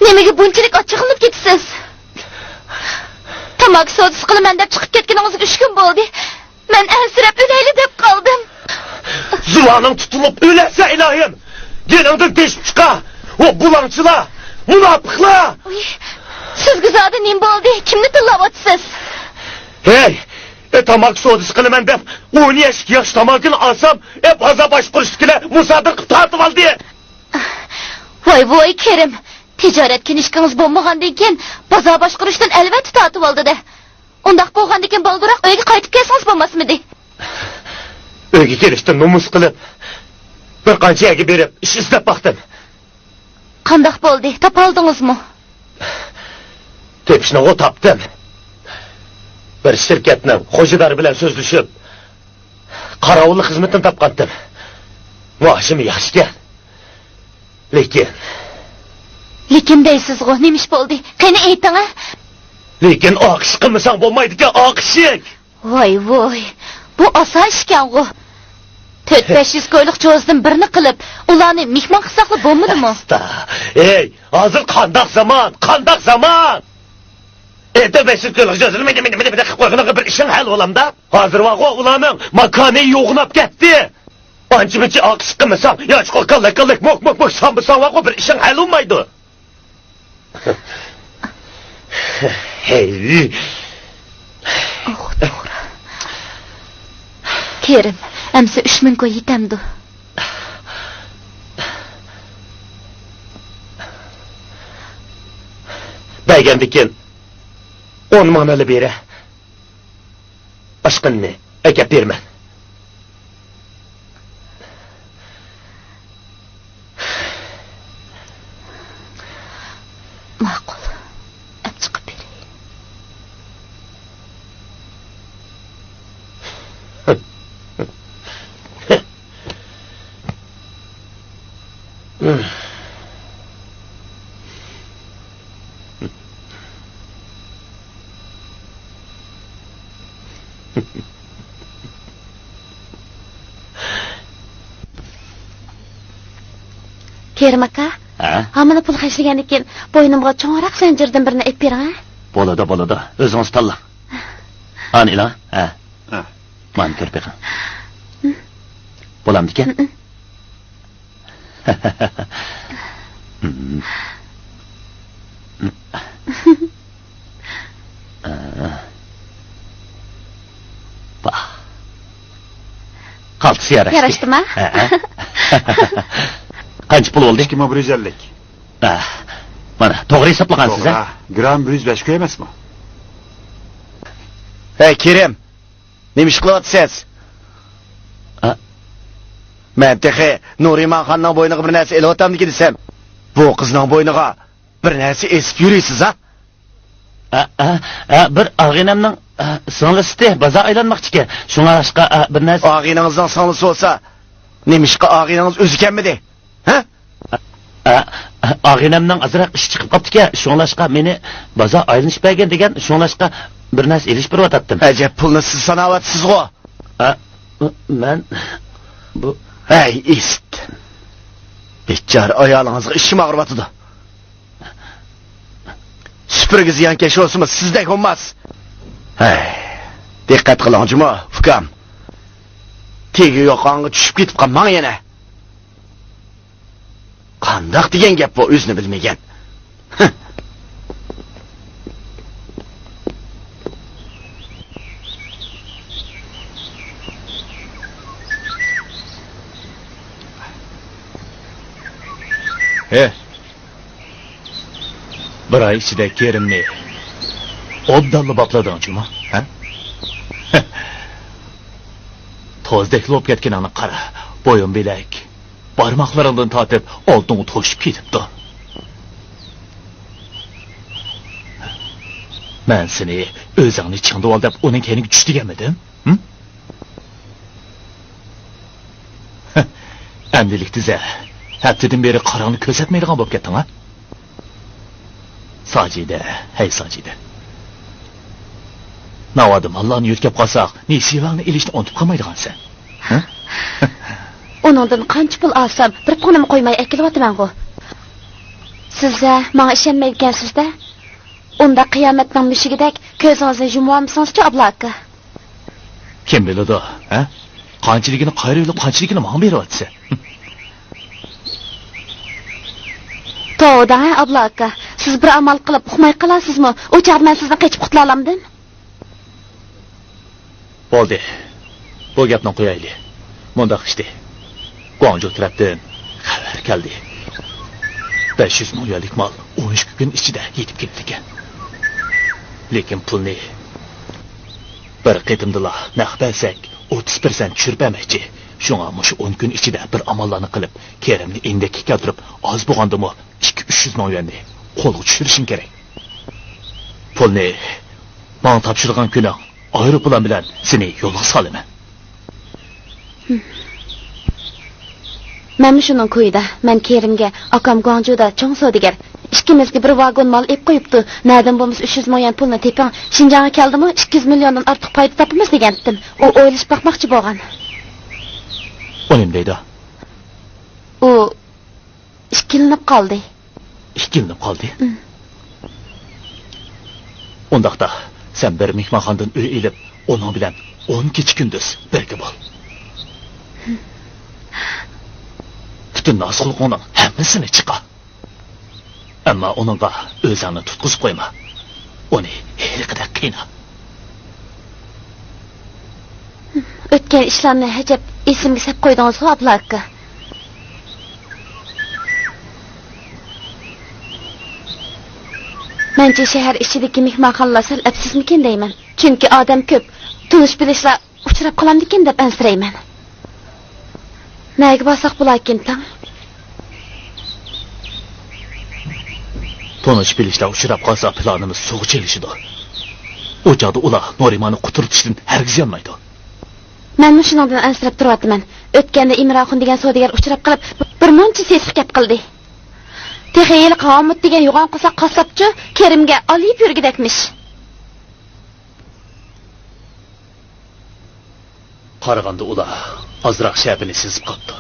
نېمىگە بۇنچىلىك ئاچچىقلىنىپ كېتىسىز؟ تاماكا سودىسى قىلىمەن دەپ چىقىپ كەتكىنىڭىزگە ئۈچ كۈن بولدى. مەن ئەنسىرەپ ئۆلەيلى دەپ قالدىم. زۇۋانىڭ تۇتۇلۇپ ئۆلەسەن ئىلاھىم. يېنىڭدىن تېشىپ چىقار. ئۇ بۇلاڭچىلار، مۇناپىقلار. ئۇي، سىزگە زادى نېمە بولدى؟ كىمنى تىللاۋاتىسىز؟ ھەي، ئە، تاماكا سودىسى قىلىمەن دەپ ئون يەشىك ياش تاماكىنى ئالسام، ئە، بازار باشقۇرۇشتىكىلەر مۇسادىرە قىلىپ تارتىۋالدى. ۋاي ۋاي كېرىم، تىجارەت كىنىشكىڭىز بولمىغاندىن كېيىن بازار باشقۇرۇشتىن ئەلۋەتتە تارتىۋالدى-دە. ئۇنداق بولغاندىكىن بالدۇرراق ئۆيگە قايتىپ كەلسىڭىز بولماسمىدى؟ ئۆيگە كېلىشتىن نومۇس قىلىپ، بىر قانچە يەرگە بېرىپ ئىش ئىزدەپ باقتىم. قانداق بولدى؟ تاپالدىڭىزمۇ؟ تېپىشنىغۇ تاپتىم. بىر شىركەتنىڭ خوجىدارى بىلەن سۆزلىشىپ، قاراۋۇللۇق خىزمىتىنى تاپقانتىم. مائاشىمۇ ياخشىكەن. لېكىن. لېكىن دەيسىزغۇ، نېمە ئىش بولدى؟ قېنى ئېيتىڭە. لېكىن ئاق ئىش قىلمىساڭ بولمايدىكەن، ئاق ئىشىك. ۋاي ۋوي، بۇ ئاسان ئىشكەنغۇ. تۆت بەش يۈز كويلۇق چوزىدىن بىرنى قىلىپ، ئۇلارنى مېھمان قىلساقلا بولمىدىمۇ؟ ئاستا. ئەي، ھازىر قانداق زامان، قانداق زامان؟ ئەي، تۆت بەش يۈز كويلۇق چوزىنى مىدە، مىدە، مىدە، مىدە قىلىپ قويغىنىڭغا بىر ئىشىڭ ھەل بولامدا؟ ھازىر ۋاغۇ ئۇلارنىڭ ماكانى يوغىناپ كەتتى. ئانچە-مۇنچە ئاق ئىش قىلمىساڭ، ياچقا كاللەك كاللەك موك موك موك سامبىساڭ ۋاغۇ بىر ئىشىڭ ھەل بولمايدۇ. ھەي. ئوغۇت، ئوغۇت. كېرىم، ئەمسە ئۈچ مىڭ كوي يېتەمدۇ؟ بەرگەندىكىن ئون مىڭنىلا بېرە. ئاشقىنىنى ئەكەپ بېرىمەن. ماقۇل. ئەپ چىقىپ بېرەي. كېرىم ئاكا، ھە؟ ھامىنى پۇل خەجلىگەندىن كېيىن بوينۇمغا چوڭراق زەنجىردىن بىرنى ئېلىپ بېرىڭ، ھە؟ بولىدۇ، بولىدۇ. ئۆزىڭىز تاللاڭ. ئانى ئېلىڭ، ھە؟ ھە. مانا كۆرۈپ بېقىڭ. بولامدىكەن؟ باھ. قالتىس ياراشتى. ياراشتىما؟ ھەئە. قانچە پۇل بولدى؟ ئىككى مىڭ بىر يۈز ئەللىك. ھە. مانا، توغرا ھېسابلىغانسىز، ھە؟ توغرا. گرام بىر يۈز بەش كوي ئەمەسمۇ؟ ھەي، كېرىم! نېمە ئىش قىلىۋاتىسىز؟ ئا. مەن تېخى نۇرىمانخاننىڭ بوينىغا بىر نەرسە ئېلىۋاتامدىكىن دېسەم، بۇ قىزنىڭ بوينىغا بىر نەرسە ئېسىپ يۈرىسىز ھە؟ ئا، ئا، ئا، بىر ئاغىنەمنىڭ، ئا، سىڭلىسى بازار ئايلانماقچىكەن. شۇڭلاشقا، ئا، بىر نەرسە. ئاغىنىڭىزنىڭ سىڭلىسى بولسا، نېمىشقا ئاغىنىڭىز ئۆزى كەلمىدى؟ ھە؟ ئا، ئا، ئاغىنەمنىڭ ئازراق ئىشى چىقىپ قاپتىكەن، شۇڭلاشقا مېنى بازار ئايلىنىش بەرگىن دېگەن، شۇڭلاشقا بىر نەرسە ئېلىش بېرىۋاتاتتىم. ئەجەب پۇلنى سىز ساناۋاتىسىزغۇ؟ ئا، مەن بۇ. ھەي، ئىسىت. بىچارە ئايالىڭىزغا ئىچىم ئاغرىۋاتىدۇ. سۈپۈرگە زىيانكەش بولسىمۇ سىزدەك بولماس. ھەي، دىققەت قىلىڭ جۇمۇ، ئۇكام. تېگى يوقانغا چۈشۈپ كېتىپ قالماڭ يەنە. قانداق دېگەن گەپ بۇ، ئۆزىنى بىلمىگەن؟ ھە. بىر ئاي ئىچىدە كېرىمنى ئوبدانلا باپلىدىڭ جۇمۇ، ھە؟ توزدەكلا بولۇپ كەتكىنىڭنى قارا، بويۇن بىلەك، بارماقلىرىڭدىن تارتىپ ئالتۇنغا توشۇپ كېتىپتۇ. مەن سېنى ئۆزۈڭنى چىڭدىۋال دەپ ئۇنىڭ كەينىگە چۈش دېگەنمىدىم؟ ھىم؟ ئەمدىلىك تۈزە. ھەپتىدىن بېرى قاراڭنى كۆرسەتمەيدىغان بولۇپ كەتتىڭ ھە؟ ساجىدە، ھەي ساجىدە. ناۋادا ماللارنى يۆتكەپ قالساق، نېسىۋەڭنى ئېلىشنى ئۇنتۇپ قالمايدىغانسەن. ھە؟ ئۇنىڭدىن قانچە پۇل ئالسام، بىر پۇلنىمۇ قويماي ئەكېلىۋاتىمەنغۇ. سىزلەر ماڭا ئىشەنمەيدىكەنسىز-دە؟ ئۇنداق قىيامەتنىڭ مۈشۈكىدەك كۆزىڭىزنى يۇمۇۋالمىسىڭىزچۇ، ئابلا ئاكا؟ كىم بىلىدۇ، ھە؟ قانچىلىكىنى قايرىۋېلىپ، قانچىلىكىنى ماڭا بېرىۋاتىسەن. توۋا دەڭ، ئابلا ئاكا. سىز بىر ئامال قىلىپ ئۇقماي قالارسىزمۇ؟ ئۇ چاغدا مەن سىزدىن قېچىپ قۇتۇلالامدىم؟ بولدى. بۇ گەپنى قويايلى. مۇنداق ئىشتى. گۇاڭجۇ تەرەپتىن خەۋەر كەلدى. بەش يۈز مىڭ يۈەنلىك مال ئون ئىككى كۈن ئىچىدە يېتىپ كېلىدىكەن. لېكىن پۇلنى بىر قېتىمدىلا نەق بەرسەك، ئوتتۇز پىرسەنت چۈشۈرۈپ بەرمەكچى. شۇڭا مۇشۇ ئون كۈن ئىچىدە بىر ئاماللارنى قىلىپ، كىرىمنى ئىندەككە كەلتۈرۈپ، ئاز بولغاندىمۇ ئىككى، ئۈچ يۈز مىڭ يۈەننى قولغا چۈشۈرۈشۈڭ كېرەك. پۇلنى ماڭا تاپشۇرغان كۈنۈڭ ئايروپىلان بىلەن سېنى يولغا سالىمەن. مەنمۇ شۇنىڭ كويىدا. مەن كېرىمگە، ئاكام گۇاڭجۇدا چوڭ سودىگەر، ئىككىمىزگە بىر ۋاگون مال ئېلىپ قويۇپتۇ. نەدىن بولمىسا ئۈچ يۈز مىڭ يۈەن پۇلنى تېپىڭ، شىنجاڭغا كەلدىمۇ ئىككى يۈز مىليوندىن ئارتۇق پايدا تاپىمىز دېگەنتىم. ئۇ ئويلىشىپ باقماقچى بولغان. ئۇ نېمە دەيدۇ؟ ئۇ ئىككىلىنىپ قالدى. ئىككىلىنىپ قالدى؟ ئۇم. ئۇنداقتا، سەن بىر مېھمانخانىدىن ئۆي ئېلىپ، ئۇنىڭ بىلەن ئون كېچە-كۈندۈز بىرگە بول. پۈتۈن نازۇكلۇقۇڭنىڭ ھەممىسىنى چىقار. ئەمما ئۇنىڭغا ئۆزۈڭنى تۇتقۇزۇپ قويما. ئۇنى ھېلىقىدەك قىينا. ئۆتكەن ئىشلارنى ئەجەب ئېسىمگە سەپ قويدىڭىزغۇ، ئابلا ئاكا. مەنچە شەھەر ئىچىدىكى مېھمانخانىلار سەل ئەپسىزمىكىن دەيمەن. چۈنكى ئادەم كۆپ، تونۇش-بىلىشلار ئۇچراپ قالامدىكىن دەپ ئەنسىرەيمەن. نەگە بارساق بولاركىن تاڭ؟ تونۇش-بىلىشلار ئۇچراپ قالسا، پىلانىمىز سۇغا چىلىشىدۇ. ئۇ چاغدا ئۇلار نورىماننى قۇترىتىشتىن ھەرگىز يانمايدۇ. مەنمۇ شۇنىڭدىن ئەنسىرەپ تۇرۇۋاتىمەن. ئۆتكەندە ئىمراخۇن دېگەن سودىگەر ئۇچراپ قېلىپ، بىر مۇنچە سېسىق گەپ قىلدى. تېخى ھېلىقى ھامۇت دېگەن يوغان قورساق قاسساپچۇ كېرىمگە ئالىيىپ يۈرگۈدەكمىش. قارىغاندا ئۇلار ئازراق شەپىنى سېزىپ قاپتۇ.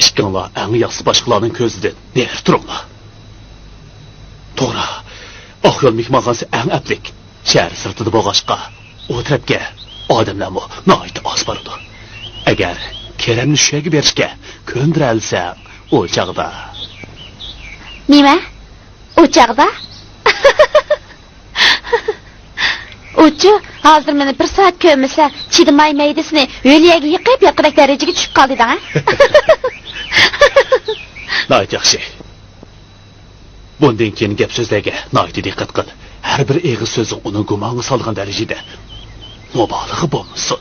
ئىككىڭلار ئەڭ ياخشىسى باشقىلارنىڭ كۆزىدىن نېرى تۇرۇڭلار. توغرا، ئاقيول مېھمانخانىسى ئەڭ ئەپلىك. شەھەر سىرتىدا بولغاچقا، ئۇ تەرەپكە ئادەملەرمۇ ناھايىتى ئاز بارىدۇ. ئەگەر كېرەمنى شۇ يەرگە بېرىشكە كۆندۈرەلىسەڭ، ئۇ چاغدا. نېمە؟ ئۇ چاغدا؟ ئۇچۇ، ھازىر مېنى بىر سائەت كۆرمىسە، چىدىماي مەيدىسىنى ھۆليەگە يېقىپ ياتقۇدەك دەرىجىگە چۈشۈپ قالدى دەڭ. ناھايىتى ياخشى. بۇندىن كېيىن گەپ-سۆزلەرگە ناھايىتى دىققەت قىل. ھەر بىر ئېغىز سۆزۈڭ ئۇنى گۇمانغا سالىدىغان دەرىجىدە مۇبالىغە بولمىسۇن.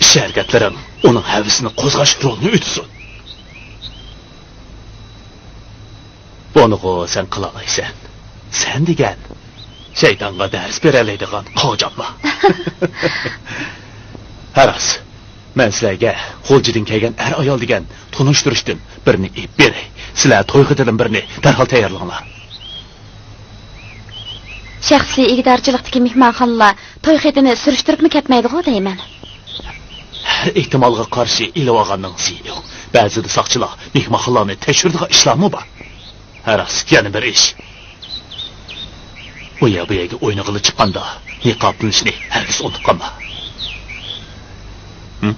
ئىش-ھەرىكەتلىرىڭ ئۇنىڭ ھەۋىسىنى قوزغاش رولىنى ئۆتىسۇن. بۇنىغۇ سەن قىلالايسەن. سەن دېگەن شەيتانغا دەرس بېرەلەيدىغان قاغجامما. ھە راست، مەن سىلەرگە غۇلجىدىن كەلگەن ئەر-ئايال دېگەن تونۇشتۇرۇشتىن بىرنى ئېلىپ بېرەي. سىلەر توي خېتىدىن بىرنى دەرھال تەييارلىغىڭلار. شەخسىي ئىگىدارچىلىقتىكى مېھمانخانىلار توي خېتىنى سۈرۈشتۈرۈپمۇ كەتمەيدىغۇ دەيمەن. ھەر ئېھتىمالغا قارشى ئېلىۋالغاننىڭ زىيىنى يوق. بەزىدە ساقچىلار مېھمانخانىلارنى تەكشۈرىدىغان ئىشلارمۇ بار. ھە راست، يەنە بىر ئىش. ئۇ يەر بۇ يەرگە ئوينىغىلى چىققاندا نىقابلىنىشنى ھەرگىز ئۇنتۇپ قالما. ھىم؟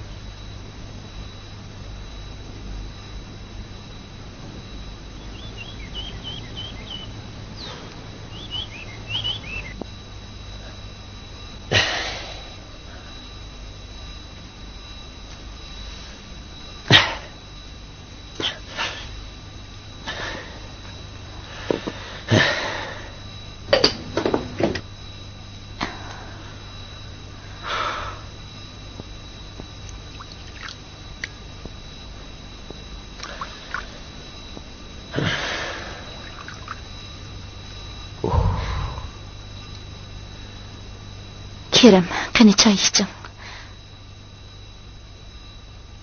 كېرەم، قېنى چاي ئىچىڭ.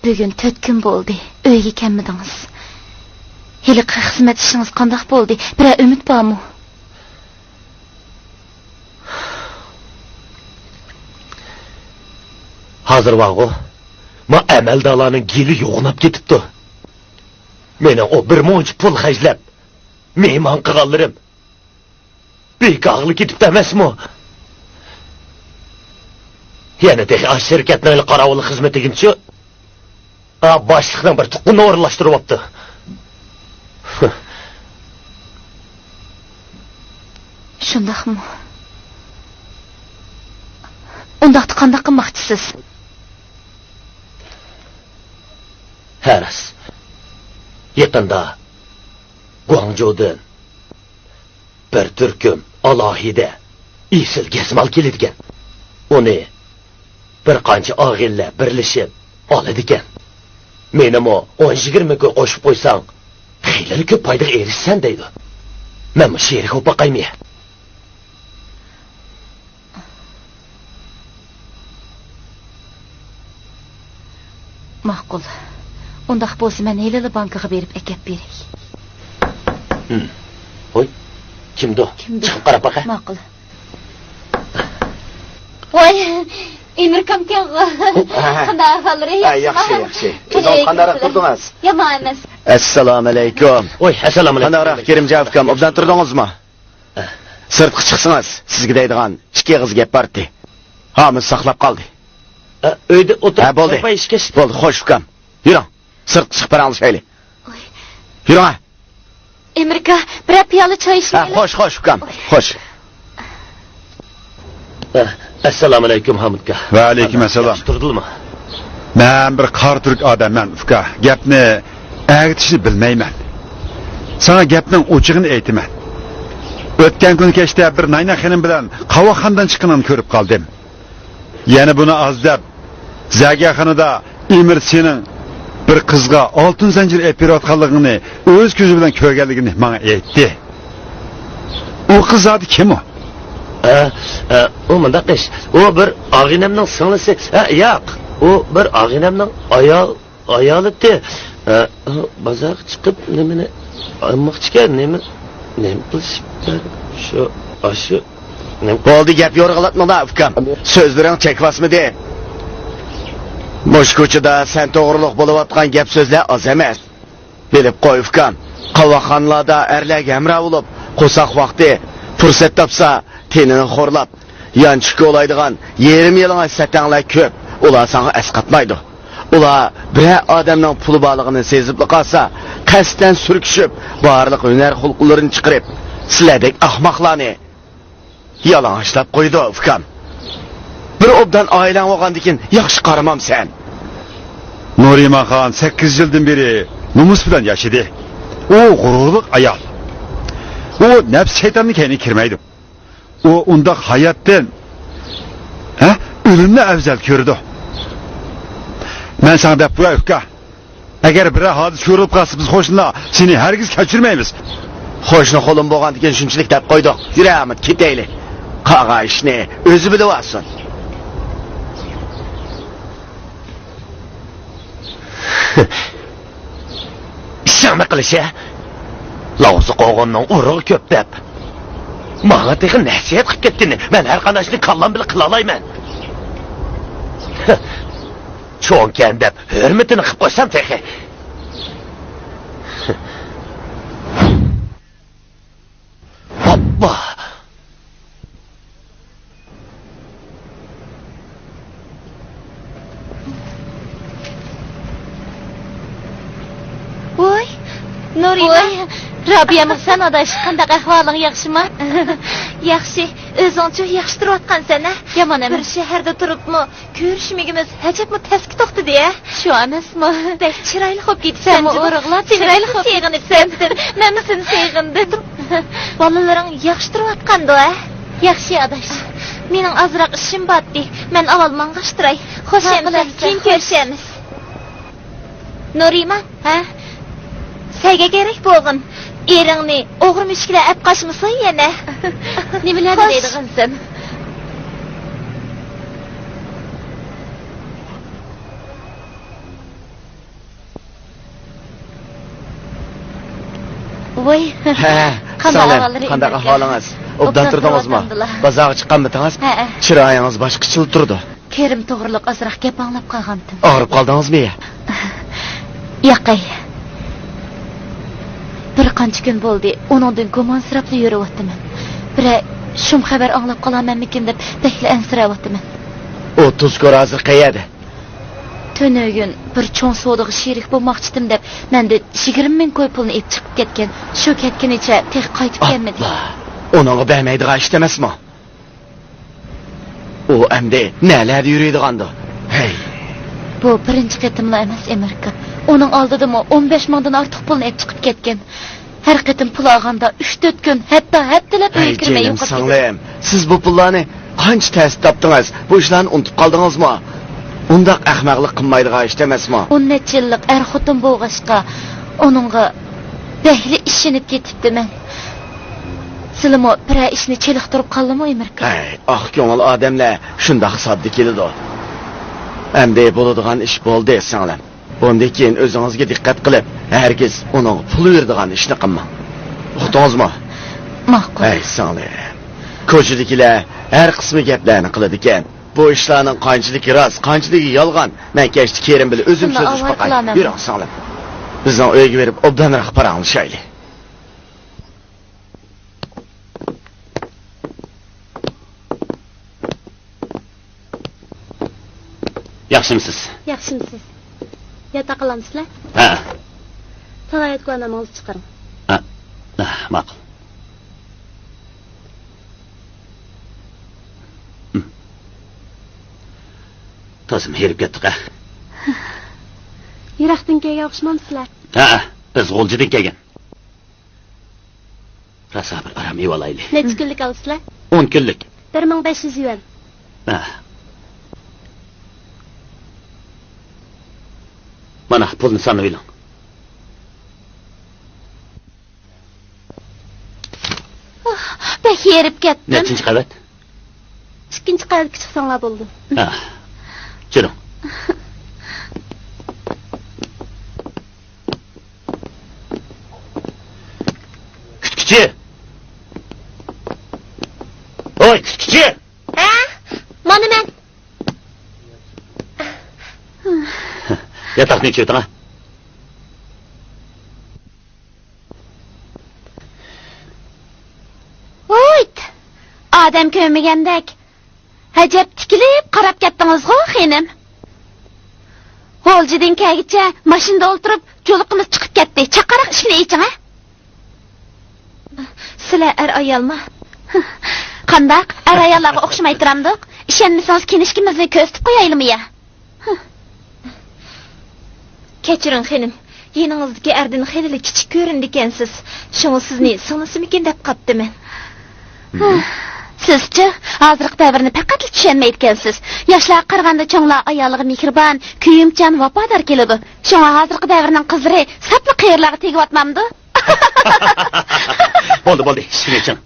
بۈگۈن تۆت كۈن بولدى، ئۆيگە كەلمىدىڭىز. ھېلىقى خىزمەت ئىشىڭىز قانداق بولدى؟ بىرەر ئۈمىد بارمۇ؟ ھازىر بارغۇ، ما ئەمەلدارلارنىڭ گېلى يوغىناپ كېتىپتۇ. مېنىڭ ئۇ بىر مۇنچە پۇل خەجلەپ، مېھمان قىلغانلىرىم بىكارغىلا كېتىپتۇ ئەمەسمۇ؟ يەنە تېخى ئاشۇ شىركەتنىڭ قاراۋۇل خىزمىتىگىچۇ؟ ھا، باشلىقنىڭ بىر تۇغقىنىنى ئورۇنلاشتۇرۇۋاپتۇ. شۇنداقمۇ؟ ئۇنداقتا قانداق قىلماقچىسىز؟ ھە، راست. يېقىندا گۇاڭجۇدىن بىر تۈركۈم ئالاھىدە ئېسىل گەزمال كېلىدىكەن. ئۇنى بىر قانچە ئاغىنىلەر بىرلىشىپ ئالىدىكەن. مېنىمۇ ئون يىگىرمە كوي قوشۇپ قويساڭ، خېلىلا كۆپ پايدىغا ئېرىشىسەن دەيدۇ. مەنمۇ شېرىك بولۇپ باقايمۇ؟ ماقۇل. ئۇنداق بولسا، مەن ھېلىلا بانكىغا بېرىپ ئەكەپ بېرەي. ھىم. ھوي، كىمدۇ؟ كىمدۇ؟ چىقىپ قاراپ باقە. ماقۇل. ۋاي، ئېمىركامكەنغۇ. ھە. قانداق ئەھۋاللىرى، ھە، ياخشىمۇ؟ ياخشى، ياخشى. قېنى، ئۆزۈڭىز قانداقراق تۇردىڭىز؟ يامان ئەمەس. ئەسسالامۇئەلەيكۇم. ۋاي، ئەسسالامۇئەلەيكۇم. قانداقراق، كېرىمجان ئۇكام، ئوبدان تۇردىڭىزمۇ؟ سىرتقا چىقسىڭىز، سىزگە دەيدىغان ئىككى ئېغىز گەپ بارتى. ھامۇز ساقلاپ قالدى. ئە، ئۆيدە ئولتۇرۇپ ھە، بولدى. شورپا ئىچكەچ. بولدى، خوش ئۇكام. يۈرۈڭ. سىرتقا چىقىپ پاراڭلىشايلى. ۋاي. يۈرۈڭ ھە. ئەمىركا، بىرەر پىيالە چاي ھە، ئىچىۋېلىڭ. خوش، خوش ئۇكام. ۋاي. خوش. ئە، ئەسسالامۇئەلەيكۇم، ھامۇتكا. ۋەئەلەيكۇم ئەسسالام. ياخشى تۇردىلىما؟ مەن بىر قارا تۈرك ئادەممەن، ئۇكا. گەپنى ئەگىتىشنى بىلمەيمەن. ساڭا گەپنىڭ ئوچۇقىنى ئېيتىمەن. ئۆتكەن كۈنى كەچتە بىر نايناق خېنىم بىلەن قاۋاقخانىدىن چىققىنىڭنى كۆرۈپ قالدىم. يەنە بۇنى ئاز دەپ، زەرگەرخانىدا ئىمىر سېنىڭ بىر قىزغا ئالتۇن زەنجىر ئېلىپ بېرىۋاتقانلىقىڭنى ئۆز كۆزى بىلەن كۆرگەنلىكىنى ماڭا ئېيتتى. ئۇ قىز زادى كىم ئۇ؟ ئە، ئە، ئۇ مۇنداق ئىش. ئۇ بىر ئاغىنەمنىڭ سىڭلىسى. ئە، ياق. ئۇ بىر ئاغىنەمنىڭ ئايال، ئايالى ئىدى. ئە، ئۇ بازارغا چىقىپ نېمىنى ئالماقچىكەن، نېمە، نېمە قىلىشىپتۇ؟ شۇ، ئاشۇ، نېمە؟ بولدى، گەپ يورغىلاتمىڭلار، ئۇكام. سۆزلىرىڭ چەك باسمىدى. مۇشۇ كوچىدا سەن توغرۇلۇق بولۇۋاتقان گەپ سۆزلەر ئاز ئەمەس. بىلىپ قوي، ئۇكام، قاۋاقخانىلاردا ئەرلەرگە ھەمراھ بولۇپ، قورساق ۋاقتى، پۇرسەت تاپسا، تېنىنى خورلاپ، يانچۇق كولايدىغان يېرىم يالىڭاچ سەتەڭلەر كۆپ، ئۇلار ساڭا ئەسقاتمايدۇ. ئۇلار بىرەر ئادەمنىڭ پۇلى بارلىقىنى سېزىپلا قالسا، قەستەن سۈركىشىپ، بارلىق ھۈنەر خۇلقلىرىنى چىقىرىپ، سىلەردەك ئاخماقلارنى يالىڭاچلاپ قويىدۇ، ئۇكام. بىر ئوبدان ئائىلەڭ بولغاندىكىن ياخشى قارىمامسەن؟ نۇرىمان خان سەككىز يىلدىن بېرى نومۇس بىلەن ياشىدى. ئۇ غۇرۇرلۇق ئايال. ئۇ نەپس شەيتاننىڭ كەينىگە كىرمەيدۇ. ئۇ ئۇنداق ھاياتتىن، ھە، ئۆلۈمنى ئەۋزەل كۆرىدۇ. مەن ساڭا دەپ قوياي، ئۇكا. ئەگەر بىرەر ھادىسە كۆرۈلۈپ قالسا، بىز قوشنىلار سېنى ھەرگىز كەچۈرمەيمىز. قوشنا قولۇم بولغاندىكىن شۇنچىلىك دەپ قويدۇق. يۈرە، ئامىت، كېتەيلى. قالغان ئىشنى ئۆزى بىلىۋالسۇن. ئىشىڭنى قىلىش ھە؟ لاۋزا قوغۇننىڭ ئۇرۇغى كۆپ دەپ، ماڭا تېخى نەسىھەت قىلىپ كەتكىنى مەن ھەر قانداق ئىشنى كاللام بىلەن قىلالايمەن. چوڭكەن دەپ ھۆرمىتىنى قىلىپ قويسام تېخى. ئاپپا! ۋوي، نۇرىما. ۋوي، رابىيەمۇ سەن ئاداش، قانداق ئەھۋالىڭ، ياخشىما؟ ياخشى، ئۆزۈڭچۇ، ياخشى تۇرۇۋاتقانسەن ھە؟ يامان ئەمەس. بىر شەھەردە تۇرۇپمۇ كۆرۈشمىگىنىمىز ئەجەبمۇ تەسكە توختىدى ھە؟ شۇ ئەمەسمۇ؟ بەك چىرايلىق بولۇپ كېتىپسەن. سەنمۇ ئورۇقلاپ، چىرايلىق بولۇپ كېتىپسەن. سېغىنىپ كەتتىم. مەنمۇ سېنى سېغىندىم. بالىلىرىڭ ياخشى تۇرۇۋاتقاندۇ ھە؟ ياخشى ئاداش. مېنىڭ ئازراق ئىشىم بارتتى. مەن ئاۋۋال ماڭغاچ تۇراي. خوش ئەمىسە، كېيىن كۆرۈشەرمىز. نۇرىمان. ھە؟ سەگە كېرەك بولغىن. ئېرىڭنى ئوغرى مۈشۈكلەر ئەپ قاچمىسۇن يەنە. نېمىلەرنى دەيدىغانسەن؟ ۋوي. ھە، قانداق سىڭلىم، ئەھۋاللىرى قانداق ئىمەركە؟ ئەھۋالىڭىز؟ ئوبدان ئوبدان تۇردىڭىزمۇ؟ تۇرۇۋاتامدىلا. بازارغا چىققانمىتىڭىز؟ ھە، ھە. چىرايىڭىز باشقىچىلا تۇرىدۇ. كېرىم توغرىلىق ئازراق گەپ ئاڭلاپ قالغانتىم. ئاغرىپ قالدىڭىزمۇ يا؟ ياقەي. بىر قانچە كۈن بولدى، ئۇنىڭدىن گۇمانسىراپلا يۈرۈۋاتىمەن. بىرەر شۇم خەۋەر ئاڭلاپ قالارمەنمىكىن دەپ بەكلا ئەنسىرەۋاتىمەن. ئۇ تۇزكور ھازىر قەيەردە؟ تۈنۈگۈن بىر چوڭ سودىغا شېرىك بولماقچىدىم دەپ، مەندىن يىگىرمە مىڭ كوي پۇلنى ئېلىپ چىقىپ كەتكەن. شۇ كەتكىنىچە تېخى قايتىپ كەلمىدى. ئاپلا، ئۇنىڭغا بەرمەيدىغان ئىش ئەمەسمۇ؟ ئۇ ئەمدى نەلەردە يۈرىدىغاندۇ؟ ھەي. بۇ بىرىنچى قېتىملا ئەمەس، ئەمىركا. ئۇنىڭ ئالدىدىمۇ ئون بەش مىڭدىن ئارتۇق پۇلنى ئېلىپ چىقىپ كەتكەن. ھەر قېتىم پۇل ئالغاندا ئۈچ تۆت كۈن، ھەتتا ھەپتىلەپ ئۆيگە كىرمەي يوقاپ كېتىدۇ. ھەي جېنىم سىڭلىم، سىز بۇ پۇللارنى قانچە تەستە تاپتىڭىز؟ بۇ ئىشلارنى ئۇنتۇپ قالدىڭىزمۇ؟ ئۇنداق ئەخمەقلىق قىلمايدىغان ئىش ئەمەسمۇ؟ ئون نەچچە يىللىق ئەر-خوتۇن بولغاچقا، ئۇنىڭغا بەكلا ئىشىنىپ كېتىپتىمەن. سىلىمۇ بىرەر ئىشنى چېلىقتۇرۇپ قالدىمۇ، ئەمىركا؟ ھەي، ئاق كۆڭۈل ئادەملەر شۇنداق ساددا كېلىدۇ. ئەمدى بولىدىغان ئىش بولدى، سىڭلىم. بۇندىن كېيىن ئۆزىڭىزگە دىققەت قىلىپ، ھەرگىز ئۇنىڭغا پۇل بېرىدىغان ئىشنى قىلماڭ. ئۇقتىڭىزمۇ؟ ماقۇل. ھەي، سىڭلىم. كوچىدىكىلەر ھەر قىسما گەپلەرنى قىلىدىكەن. بۇ ئىشلارنىڭ قانچىلىكى راست، قانچىلىكى يالغان، مەن كەچتە كېرىم بىلەن ئۆزۈم سۆزلىشىپ باقاي. يۈرۈڭ، سىڭلىم. بىزنىڭ ئۆيگە بېرىپ ئوبدانراق پاراڭلىشايلى. ياخشىمسىز؟ ياخشىمسىز؟ ياتاق ئالامسىلەر؟ ھە. تالاياتقۇ ئانامىڭىزنى چىقىرىڭ. ھە. ھە، ماقۇل. ھىم. تازىمۇ ھېرىپ كەتتۇق، ھە؟ يىراقتىن كەلگەن ئوخشىمامسىلەر؟ ھە، بىز غۇلجىدىن كەلگەن. راسا بىر ئارام ئېلىۋالايلى. نەچچە كۈنلۈك ئالىسىلەر؟ ئون كۈنلۈك. بىر مىڭ بەش يۈز يۈەن. ھە. مانا، پۇلنى سانىۋېلىڭ. بەك ھېرىپ كەتتىم. نەچچىنچى قەۋەت؟ ئىككىنچى قەۋەتكە چىقساڭلار بولىدۇ. ھە. جۈرۈڭ. كۈتكۈچى! ھوي، كۈتكۈچى! ھە؟ مانا مەن. ياتاقنى ئېچىۋېتىڭ، ھە. ۋويت! ئادەم كۆرمىگەندەك، ئەجەب تىكىلىپ قاراپ كەتتىڭىزغۇ، خېنىم. غۇلجىدىن كەلگىچە ماشىنىدا ئولتۇرۇپ، جۇلۇقىمىز چىقىپ كەتتى. چاققانراق ئىشىكنى ئېچىڭ، ھە؟ سىلەر ئەر-ئايالمۇ؟ قانداق؟ ئەر-ئاياللارغا ئوخشىماي تۇرامدۇق؟ ئىشەنمىسىڭىز، كىنىشكىمىزنى كۆرسىتىپ قويايلىمۇ يا؟ كەچۈرۈڭ، خېنىم. يېنىڭىزدىكى ئەردىن خېلىلا كىچىك كۆرۈنىدىكەنسىز. شۇڭا سىزنى سىڭلىسىمىكىن دەپ قاپتىمەن. سىزچۇ؟ ھازىرقى دەۋرنى پەقەتلا چۈشەنمەيدىكەنسىز. ياشلارغا قارىغاندا چوڭلار ئايالىغا مېھرىبان، كۆيۈمچان، ۋاپادار كېلىدۇ. شۇڭا ھازىرقى دەۋرنىڭ قىزلىرى سەپلا قېرىلارغا تېگىۋاتمامدۇ؟ بولدى، بولدى، ئىشىكنى ئېچىڭ.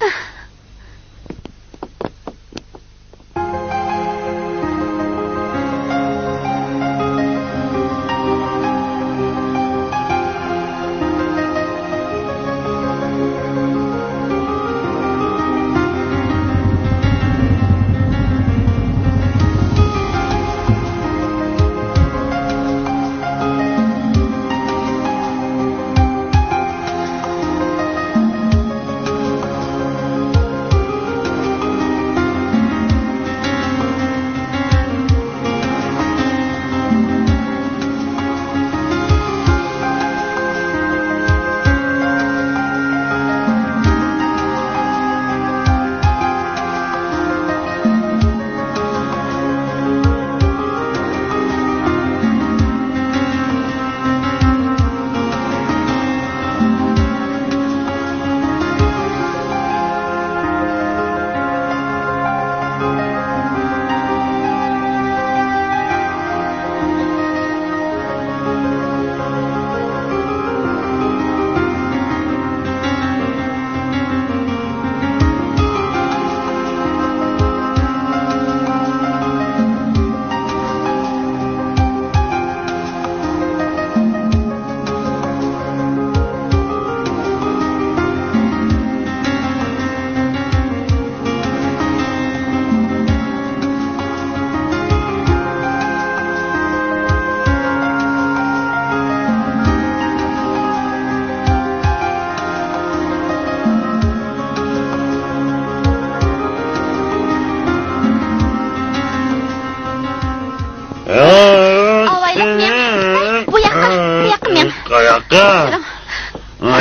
ياققا.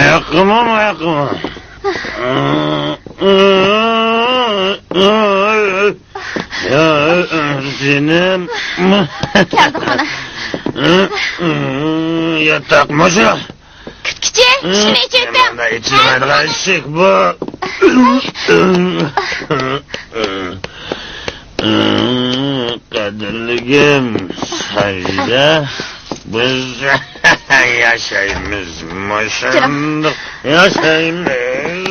ياققىمۇ، ياققىمۇ. يا، جېنىم. كەلدى خانا. ياتاق مۇشۇ. كۈتكۈچى، ئىشىنى ئېچىۋېتىڭ. مانا ئېچىلمايدىغان ئىشىك بۇ. قەدىرلىگىم ساجىدە، بىز ياشايمىز، مۇشۇنداق ياشايمىز.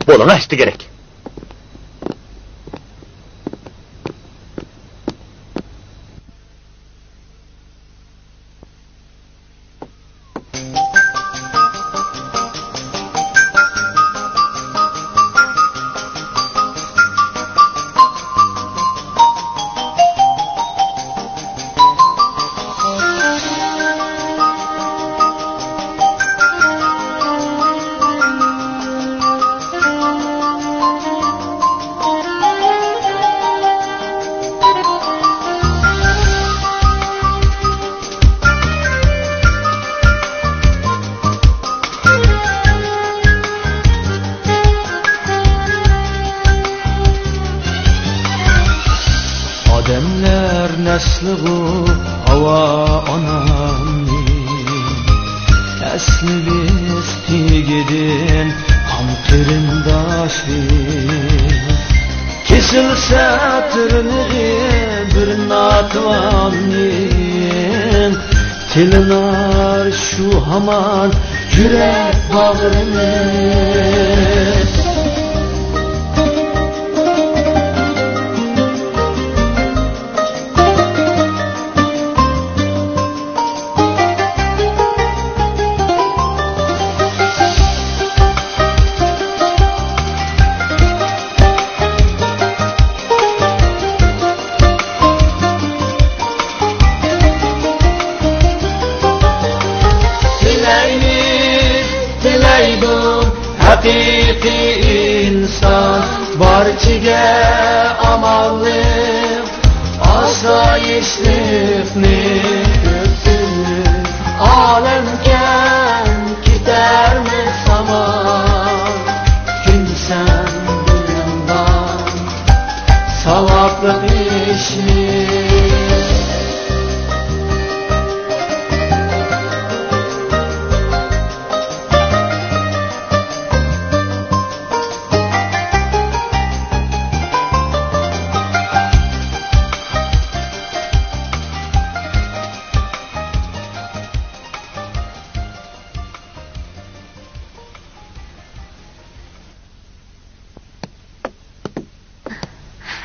بولۇڭ، ئەشتە كېرەك. ئادەملەر نەسلىغۇ ئاۋا ئانامنى، ئەسلىمىز تېگىدىن قان قېرىنداشلىق. كېسىلسە تىرنىقى بىر ناتىۋاننىڭ، تىلىنار شۇ ھامان يۈرەك باغرىمىز. تىلەيمىز، تىلەيدۇ ھەقىقىي ئىنسان، بارچىگە ئامانلىق، ئاسايىشلىقنى. ئالەمكەن كېتەرمىز ھامان، كۈن سەن بىلىڭدان ساۋابلىق ئىشنى.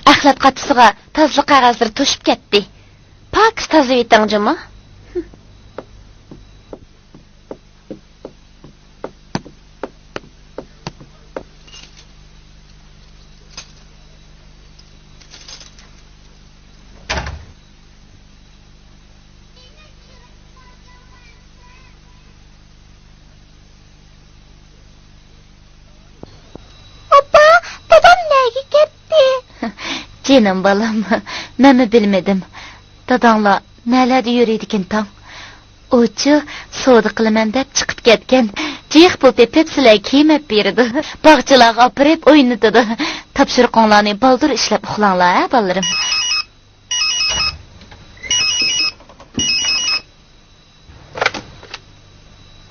ئەخلەت قاچىسىغا تازىلىق قەغەزلىرى توشۇپ كەتتى. پاكىز تازىلىۋېتىڭ جۇمۇ. ئاپا، دادام نەگە كەتتى؟ جېنىم بالام، مەنمۇ بىلمىدىم. داداڭلار نەلەردە يۈرىدىكىن تاڭ؟ ئۇچۇ سودا قىلىمەن دەپ چىقىپ كەتكەن. جىق پۇل تېپىپ سىلەرگە كىيىم ئەپ بېرىدۇ. باغچىلارغا ئاپىرىپ ئوينىتىدۇ. تاپشۇرۇقۇڭلارنى بالدۇر ئىشلەپ ئۇخلاڭلار ھە بالىلىرىم.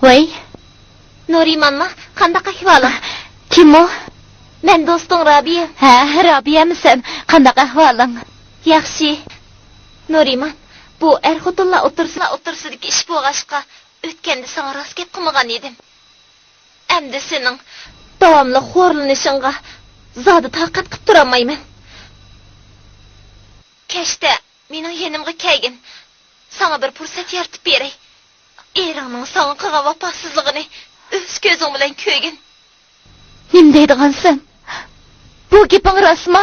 ۋەي. نۇرىمانما؟ قانداق ئەھۋالىڭ؟ كىم ئۇ؟ مەن دوستۇڭ رابىيە. ھە، رابىيەمىسەن؟ قانداق ئەھۋالىڭ؟ ياخشى. نۇرىمان، بۇ ئەر-خوتۇنلار ئوتتۇرىسىدا، ئوتتۇرىسىدىكى ئىش بولغاچقا، ئۆتكەندە ساڭا راست گەپ قىلمىغان ئىدىم. ئەمدى سېنىڭ داۋاملىق خورلىنىشىڭغا زادى تاقەت قىلىپ تۇرالمايمەن. كەچتە مېنىڭ يېنىمغا كەلگىن. ساڭا بىر پۇرسەت يارىتىپ بېرەي. ئېرىڭنىڭ ساڭا قىلغان ۋاپاسىزلىقىنى ئۆز كۆزۈڭ بىلەن كۆرگىن. نېمە دەيدىغانسەن؟ بۇ گېپىڭ راستمۇ؟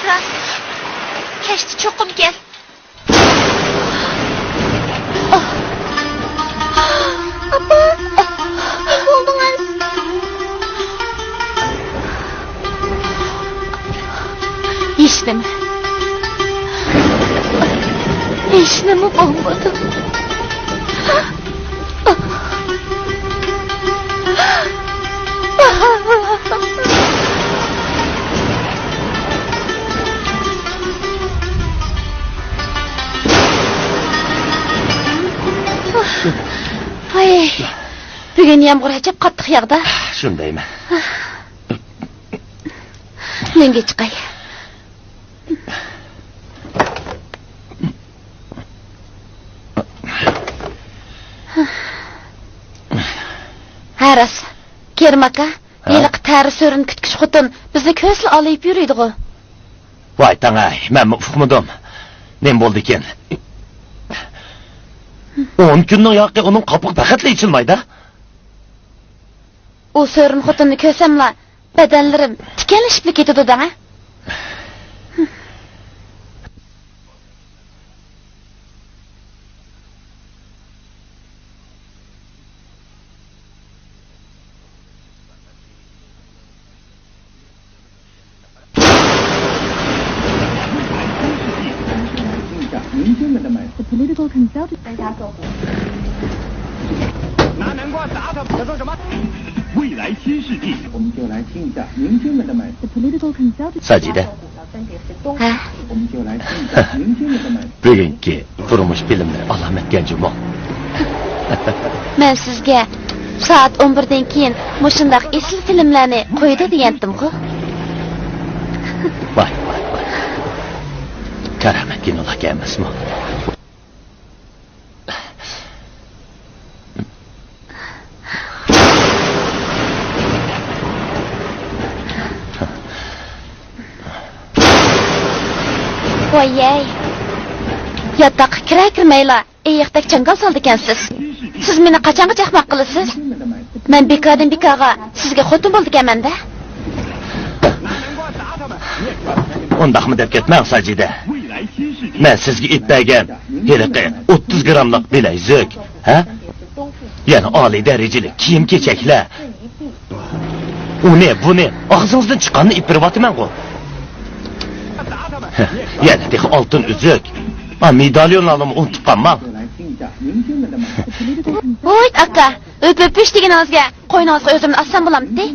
راست. كەچتە چوقۇم كەل. ئاپا، نېمە بولدىڭىز؟ ھېچنېمە. ھېچنېمە بولمىدى. ۋاي، بۈگۈن يامغۇر ئەجەب قاتتىق ياغدى. شۇندايمەن. مەن چىقاي. ھە، راست. كېرىم ئاكا، ھە؟ ھېلىقى تەرى سۆرىنى كۈتكۈچى خوتۇن بىزنى كۆرسىلا ئالىيىپ يۈرىدىغۇ. ۋاي تاڭاي، مەنمۇ ئۇقمىدىم. نېمە بولدىكىن؟ ئون كۈننىڭ ياقى ئۇنىڭ قاپىقى پەقەتلا ئېچىلمايدۇ. ئۇ سۆرۈن خوتۇننى كۆرسەملا، بەدەنلىرىم تىكەنلىشىپلا كېتىدۇ دەڭە. The political consultant. 拿南瓜砸他们，他说什么？未来新世纪。我们就来听一下明星们的麦。The political consultant. ساجىدە. ھە؟ بۈگۈنكى تۇرمۇش فىلىملىرى ئالامەتكەن جۇمۇ. مەن سىزگە سائەت ئون بىردىن كېيىن مۇشۇنداق ئېسىل فىلىملەرنى قويىدۇ دېگەنتىمغۇ. ۋاي، ۋاي، ۋاي. كارامەتكە نۇلۇق ئەمەسمۇ؟ ۋايەي. ياتاققا كىرە كىرمەيلا ئېيىقتەك جاڭگال سالىدىكەنسىز. سىز مېنى قاچانغا چاقماق قىلىسىز؟ مەن بىكاردىن بىكارغا سىزگە خوتۇن بولىدىكەنمەن-دە. ئۇنداقمۇ دەپ كەتمەڭ، ساجىدە. مەن سىزگە ئېلىپ بەرگەن ھېلىقى ئوتتۇز گراملىق بىلەيزۈك، ھە؟ يەنە ئالىي دەرىجىلىك كىيىم-كېچەكلەر. ئۇنى، بۇنى، ئاغزىڭىزدىن چىققاننى ئېلىپ بېرىۋاتىمەنغۇ. يەنە تېخى ئالتۇن ئۈزۈك. ئا، مېداليونلارنىمۇ ئۇنتۇپ قالماڭ. ۋوي، ئاكا، ئۆپۈش دېگىنىڭىزگە قوينىڭىزغا ئۆزۈمنى ئاتسام بولامتى؟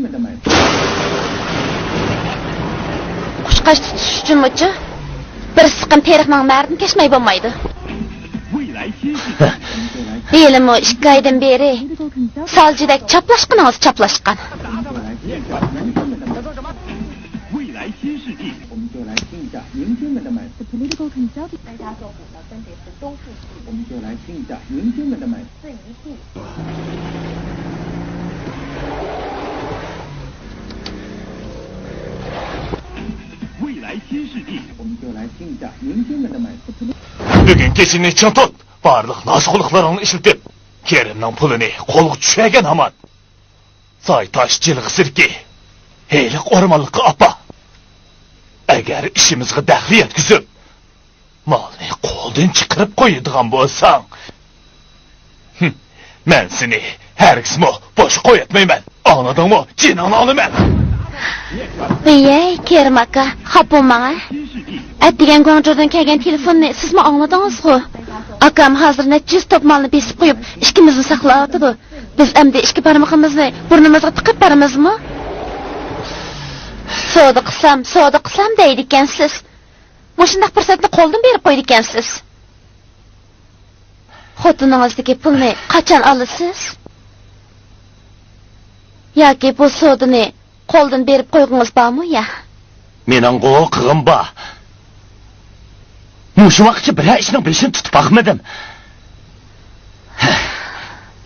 قۇشقاچ تۇتۇش ئۈچۈنمۇچۇ؟ بىر سىقىم تېرىقنىڭ مەرىدىن كەچمەي بولمايدۇ. ھېلىمۇ ئىككى ئايدىن بېرى سالجىدەك چاپلاشقىنىڭىز چاپلاشقان. بۈگۈن كېچىنى چىڭ تۇت. بارلىق ناسىخلىقلىرىڭنى ئىشلىتىپ، كېرىمنىڭ پۇلىنى قولغا چۈشۈرگەن ھامان. سايتاش جىلغىسىدىكى ھېلىقى ئورمانلىققا ئاپار. ئەگەر ئىشىمىزغا دەخلى يەتكۈزۈپ، مالنى قولدىن چىقىرىپ قويىدىغان بولساڭ، ھىم، مەن سېنى ھەرگىزمۇ بوش قويۇۋەتمەيمەن. ئاڭلىدىڭمۇ؟ جېنىڭنى ئالىمەن. ۋىيەي، كېرىم ئاكا، خاپا بولماڭ ھە. ئەتىگەن گۇاڭجۇدىن كەلگەن تېلېفوننى سىزمۇ ئاڭلىدىڭىزغۇ؟ ئاكام ھازىر نەچچە يۈز توپ مالنى بېسىپ قويۇپ، ئىككىمىزنى ساقلاۋاتىدۇ. بىز ئەمدى ئىككى بارمىقىمىزنى بۇرنىمىزغا تىقىپ بارىمىزمۇ؟ سودا قىلسام، سودا قىلسام دەيدىكەنسىز. مۇشۇنداق پۇرسەتنى قولدىن بېرىپ قويىدىكەنسىز. خوتۇنىڭىزدىكى پۇلنى قاچان ئالىسىز؟ ياكى بۇ سودىنى قولدىن بېرىپ قويغۇڭىز بارمۇ يا؟ مېنىڭغۇ قىلغۇم بار. مۇشۇ ۋاقىتچە بىرەر ئىشنىڭ بېشىنى تۇتۇپ باقمىدىم.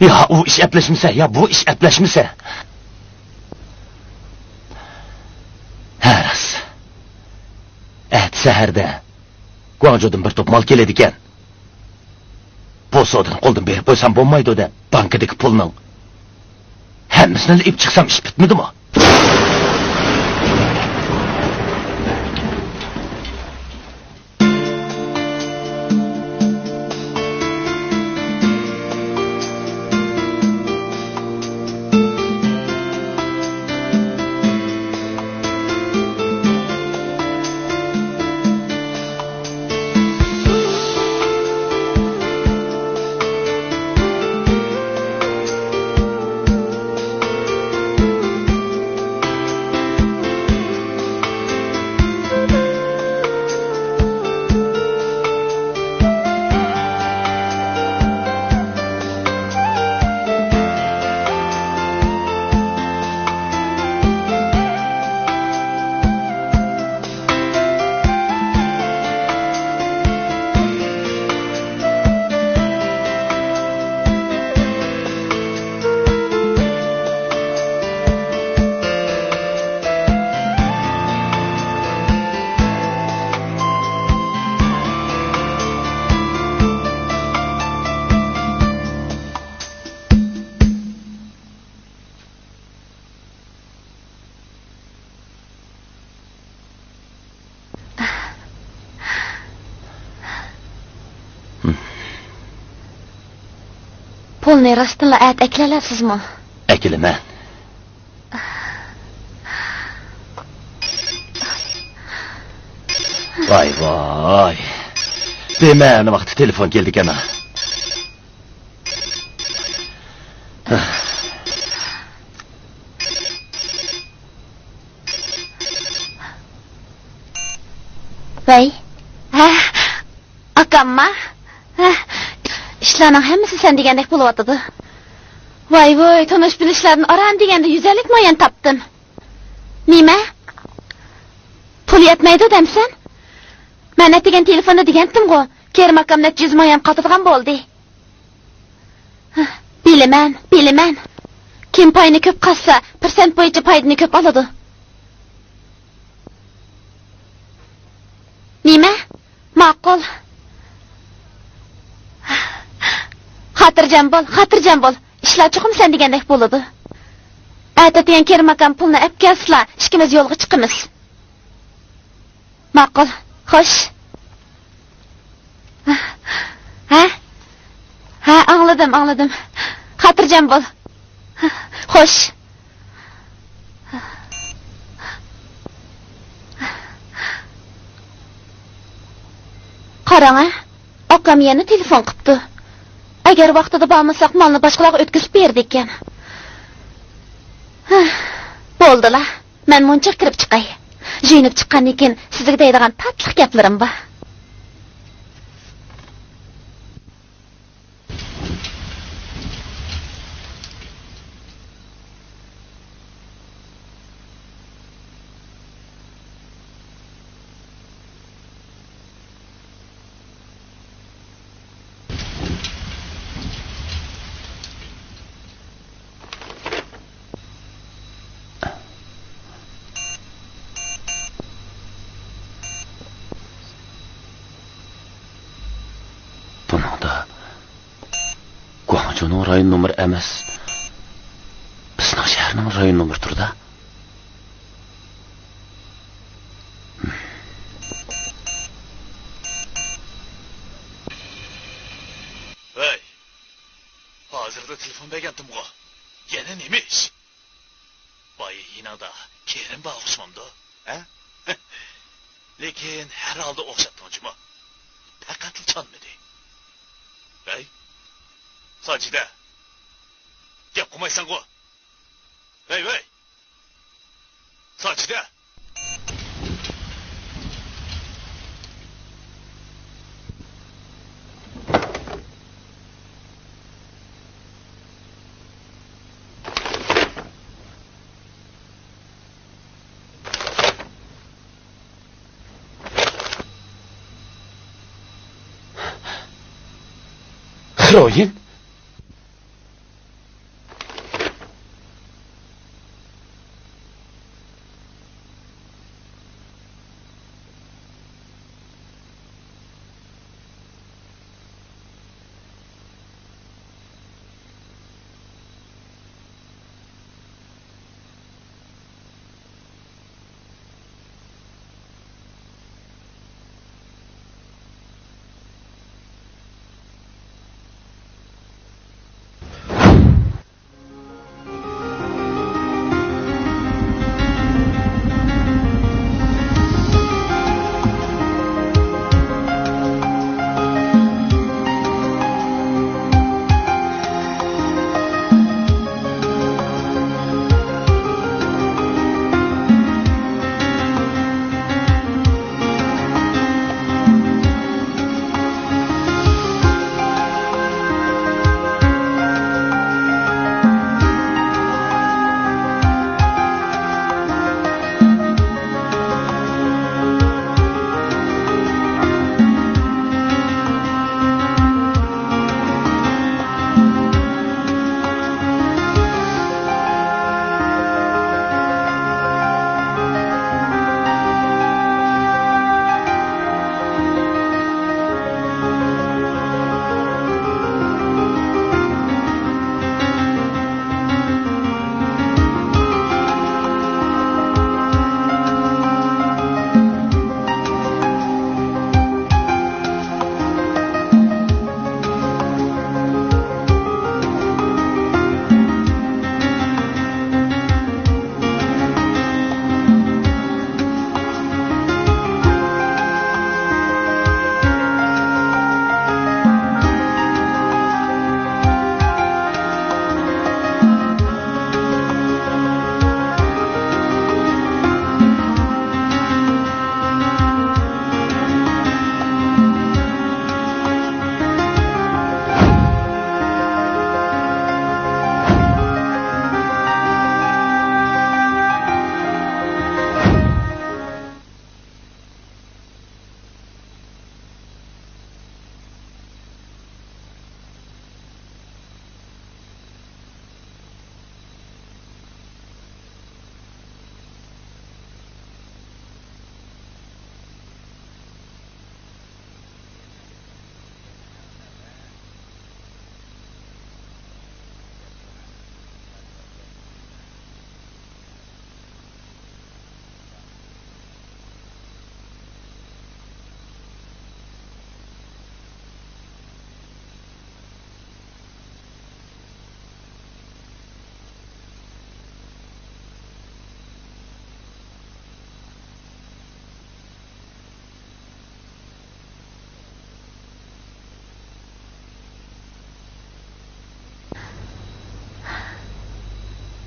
يا ئۇ ئىش ئەپلەشمىسە، يا بۇ ئىش ئەپلەشمىسە. ھە، راست. ئەتە سەھەردە گۇاڭجۇدىن بىر توپ مال كېلىدىكەن. بۇ سودىنى قولدىن بېرىپ قويسام بولمايدۇ دەپ، بانكىدىكى پۇلنىڭ ھەممىسىنىلا ئېلىپ چىقسام ئىش پۈتمىدىمۇ؟ پۇلنى راستتىنلا ئەتە ئەكېلەلەيسىزمۇ؟ ئەكېلىمەن. ۋاي ۋاي. بىمەنە ۋاقىتتا تېلېفون كېلىدىكەن ھە. ۋەي. ھە. ئاكامما؟ ھە. ئىشلارنىڭ ھەممىسى سەن دېگەندەك بولۇۋاتىدۇ. ۋاي ۋۇي، تونۇش بىلىشلەردىن ئاران دېگەندە يۈز ئەللىك مايان تاپتىم. نېمە؟ پۇل يەتمەيدۇ دەمسەن؟ مەن ئەتىگەن تېلېفوندا دېگەنتىمغۇ، كېرىم ئاكام نەچچە يۈز مايان قاتىدىغان بولدى. ھە، بىلىمەن، بىلىمەن. كىم پاينى كۆپ قاتسا، پىرسەنت بويىچە پايدىنى كۆپ ئالىدۇ. نېمە؟ ماقۇل. خاتىرجەم بول، خاتىرجەم بول. ئىشلار چوقۇم سەن دېگەندەك بولىدۇ. ئەتە دېگەن كېرىم ئاكام پۇلنى ئەپ كەلسىلا، ئىككىمىز يولغا چىقىمىز. ماقۇل. خوش. ھە؟ ھە، ئاڭلىدىم، ئاڭلىدىم. خاتىرجەم بول. خوش. قاراڭە، ئاكام يەنە تېلېفون قىپتۇ. ئەگەر ۋاقتىدا بارمىساق، مالنى باشقىلارغا ئۆتكۈزۈپ بېرىدىكەن. بولدىلا، مەن مۇنچىغا كىرىپ چىقاي. يۇيۇنۇپ چىققاندىن كېيىن سىزگە دەيدىغان تاتلىق گەپلىرىم بار. بۇنىڭدا گۇاڭجۇنىڭ رايون نومۇرى ئەمەس، بىزنىڭ شەھەرنىڭ رايون نومۇرى تۇرىدۇ. ھەي، ھازىرلا تېلېفون بەرگەنتىمغۇ. يەنە نېمە ئىش؟ بايا يېنىڭدا كېرىم بار ئوخشىمامدۇ؟ ھە؟ لېكىن ھەر ھالدا ئوخشاپتىڭ جۇمۇ. پەقەتلا چانمىدى. ھەي، ساجىدە، گەپ قىلمايسەنغۇ؟ ۋەي، ۋەي! ساجىدە! خىرويىن!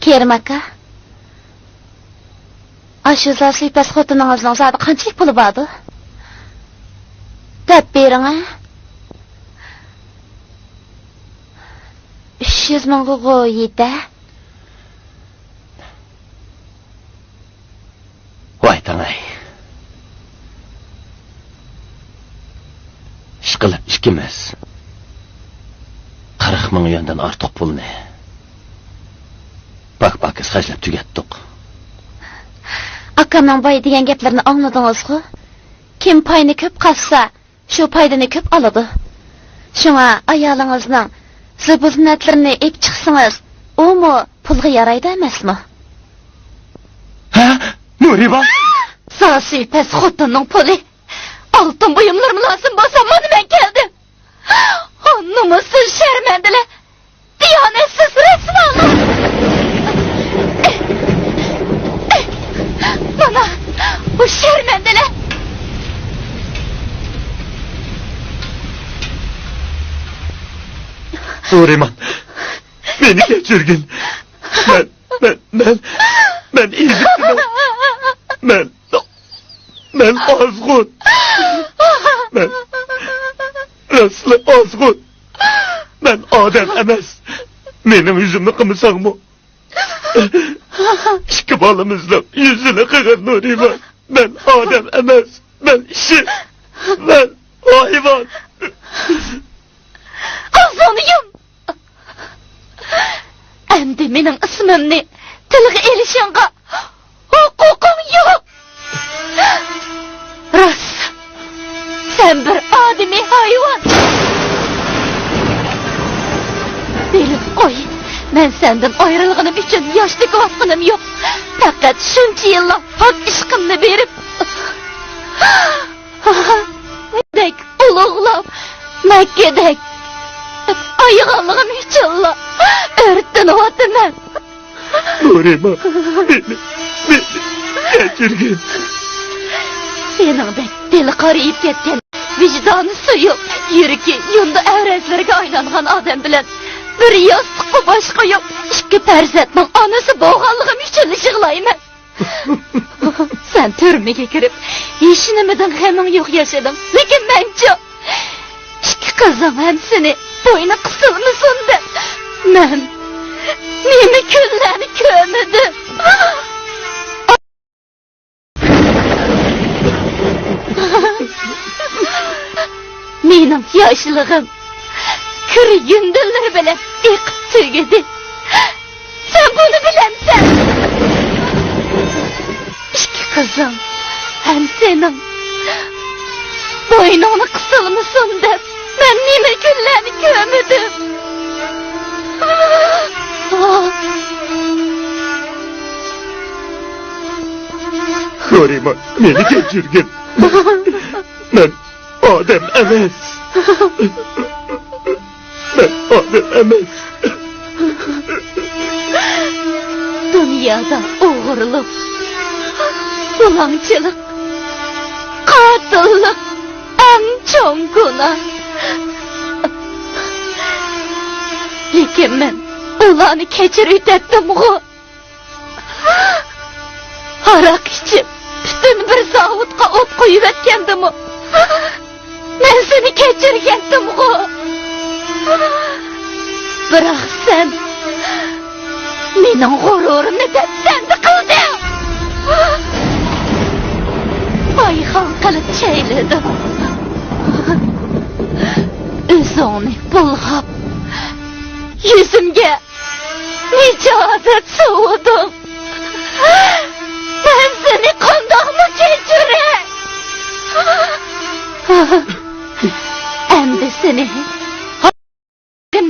كېرىم ئاكا، ئاشۇ زاسۇيپەس خوتۇنىڭىزنىڭ زادى قانچىلىك پۇلى باردۇ؟ دەپ بېرىڭە. ئۈچ يۈز مىڭغىغۇ يېتە. ۋاي تاڭاي. ئىشقىلىپ ئىككىمىز قىرىق مىڭ يۈەندىن ئارتۇق پۇلنى پاك-پاكىز خەجلەپ تۈگەتتۇق. ئاكامنىڭ بايا دېگەن گەپلىرىنى ئاڭلىدىڭىزغۇ؟ كىم پاينى كۆپ قازسا، شۇ پايدىنى كۆپ ئالىدۇ. شۇڭا ئايالىڭىزنىڭ زىبۇ-زىننەتلىرىنى ئېلىپ چىقسىڭىز، ئۇمۇ پۇلغا يارايدۇ ئەمەسمۇ؟ ھە؟ نۇرىمان! زاسۇيپەس خوتۇننىڭ پۇلى، ئالتۇن بۇيۇملىرىمۇ لازىم بولسا، مانا مەن كەلدىم. نومۇسسىز، شەرمەندىلەر، دىيانەتسىز رەسۋالار! مانا، بۇ شەرمەندىلەر! نۇرىمان، مېنى كەچۈرگىن. مەن، مەن، مەن، مەن ئېزىپتىمەن. مەن مەن ئازغۇن. مەن راستلا ئازغۇن. مەن ئادەم ئەمەس. مېنىڭ يۈزۈمنى قىمىساڭمۇ، ئىككى بالىمىزنىڭ يۈزىنى قىغىن، نۇرىمان. مەن ئادەم ئەمەس. مەن ئىششىق. مەن ھايۋان. ئاغزىڭنى يۇم! ئەمدى مېنىڭ ئىسمىمنى تىلغا ئېلىشىڭغا ھوقۇقۇڭ يوق! راست، سەن بىر ئادىمىي ھايۋان! بىلىپ قوي، مەن سەندىن ئايرىلغىنىم ئۈچۈن ياش تۆكۈۋاتقىنىم يوق. پەقەت شۇنچە يىللاپ پاك ئىشقىمنى بېرىپ، دەك ئۇلۇغلاپ، مەككىدەك ئايىغانلىقىم ئۈچۈنلا ئۆرتىنىۋاتىمەن. نۇرىمان، مېنى، مېنى كەچۈرگىن. سېنىڭدەك دىلى قارىيىپ كەتكەن، ۋىجدانى سۇيۇق، يۈرىكى يۇندى ئەۋرەزلىرىگە ئايلانغان ئادەم بىلەن بىر ياستۇققا باش قويۇپ، ئىككى پەرزەنتنىڭ ئانىسى بولغانلىقىم ئۈچۈنلا يىغلايمەن. سەن تۈرمىگە كىرىپ، ھېچنېمىدىن غېمىڭ يوق ياشىدىڭ. لېكىن مەنچۇ؟ ئىككى قىزىڭ ھەم سېنى بوينى قىسىلمىسۇن دەپ، مەن نېمە كۈنلەرنى كۆرمىدىم. مېنىڭ ياشلىقىم كىر يۇندىلىرى بىلەن ئېقىپ تۈگىدى. سەن بۇنى بىلەمسەن؟ ئىككى قىزىڭ ھەم سېنىڭ بوينۇڭنى قىسىلمىسۇن دەپ، مەن نېمە كۈنلەرنى كۆرمىدىم. نۇرىمان، مېنى كەچۈرگىن. مەن ئادەم ئەمەس. مەن ئادەم ئەمەس. دۇنيادا ئوغرىلىق، بۇلاڭچىلىق، قاتىللىق ئەڭ چوڭ گۇناھ. لېكىن مەن ئۇلارنى كەچۈرۈۋېتەتتىمغۇ. ھاراق ئىچىپ، پۈتۈن بىر زاۋۇتقا ئوت قويۇۋەتكەندىمۇ، مەن سېنى كەچۈرگەنتىمغۇ. بىراق سەن مېنىڭ غۇرۇرۇمنى دەپسەندە قىلدىڭ. پايخان قىلىپ چەيلىدىڭ. ئۆزۈڭنى بۇلغاپ، يۈزۈمگە نىجاسەت سۇۋۇدۇڭ. مەن سېنى قانداقمۇ كەچۈرەي؟ ئەمدى سېنى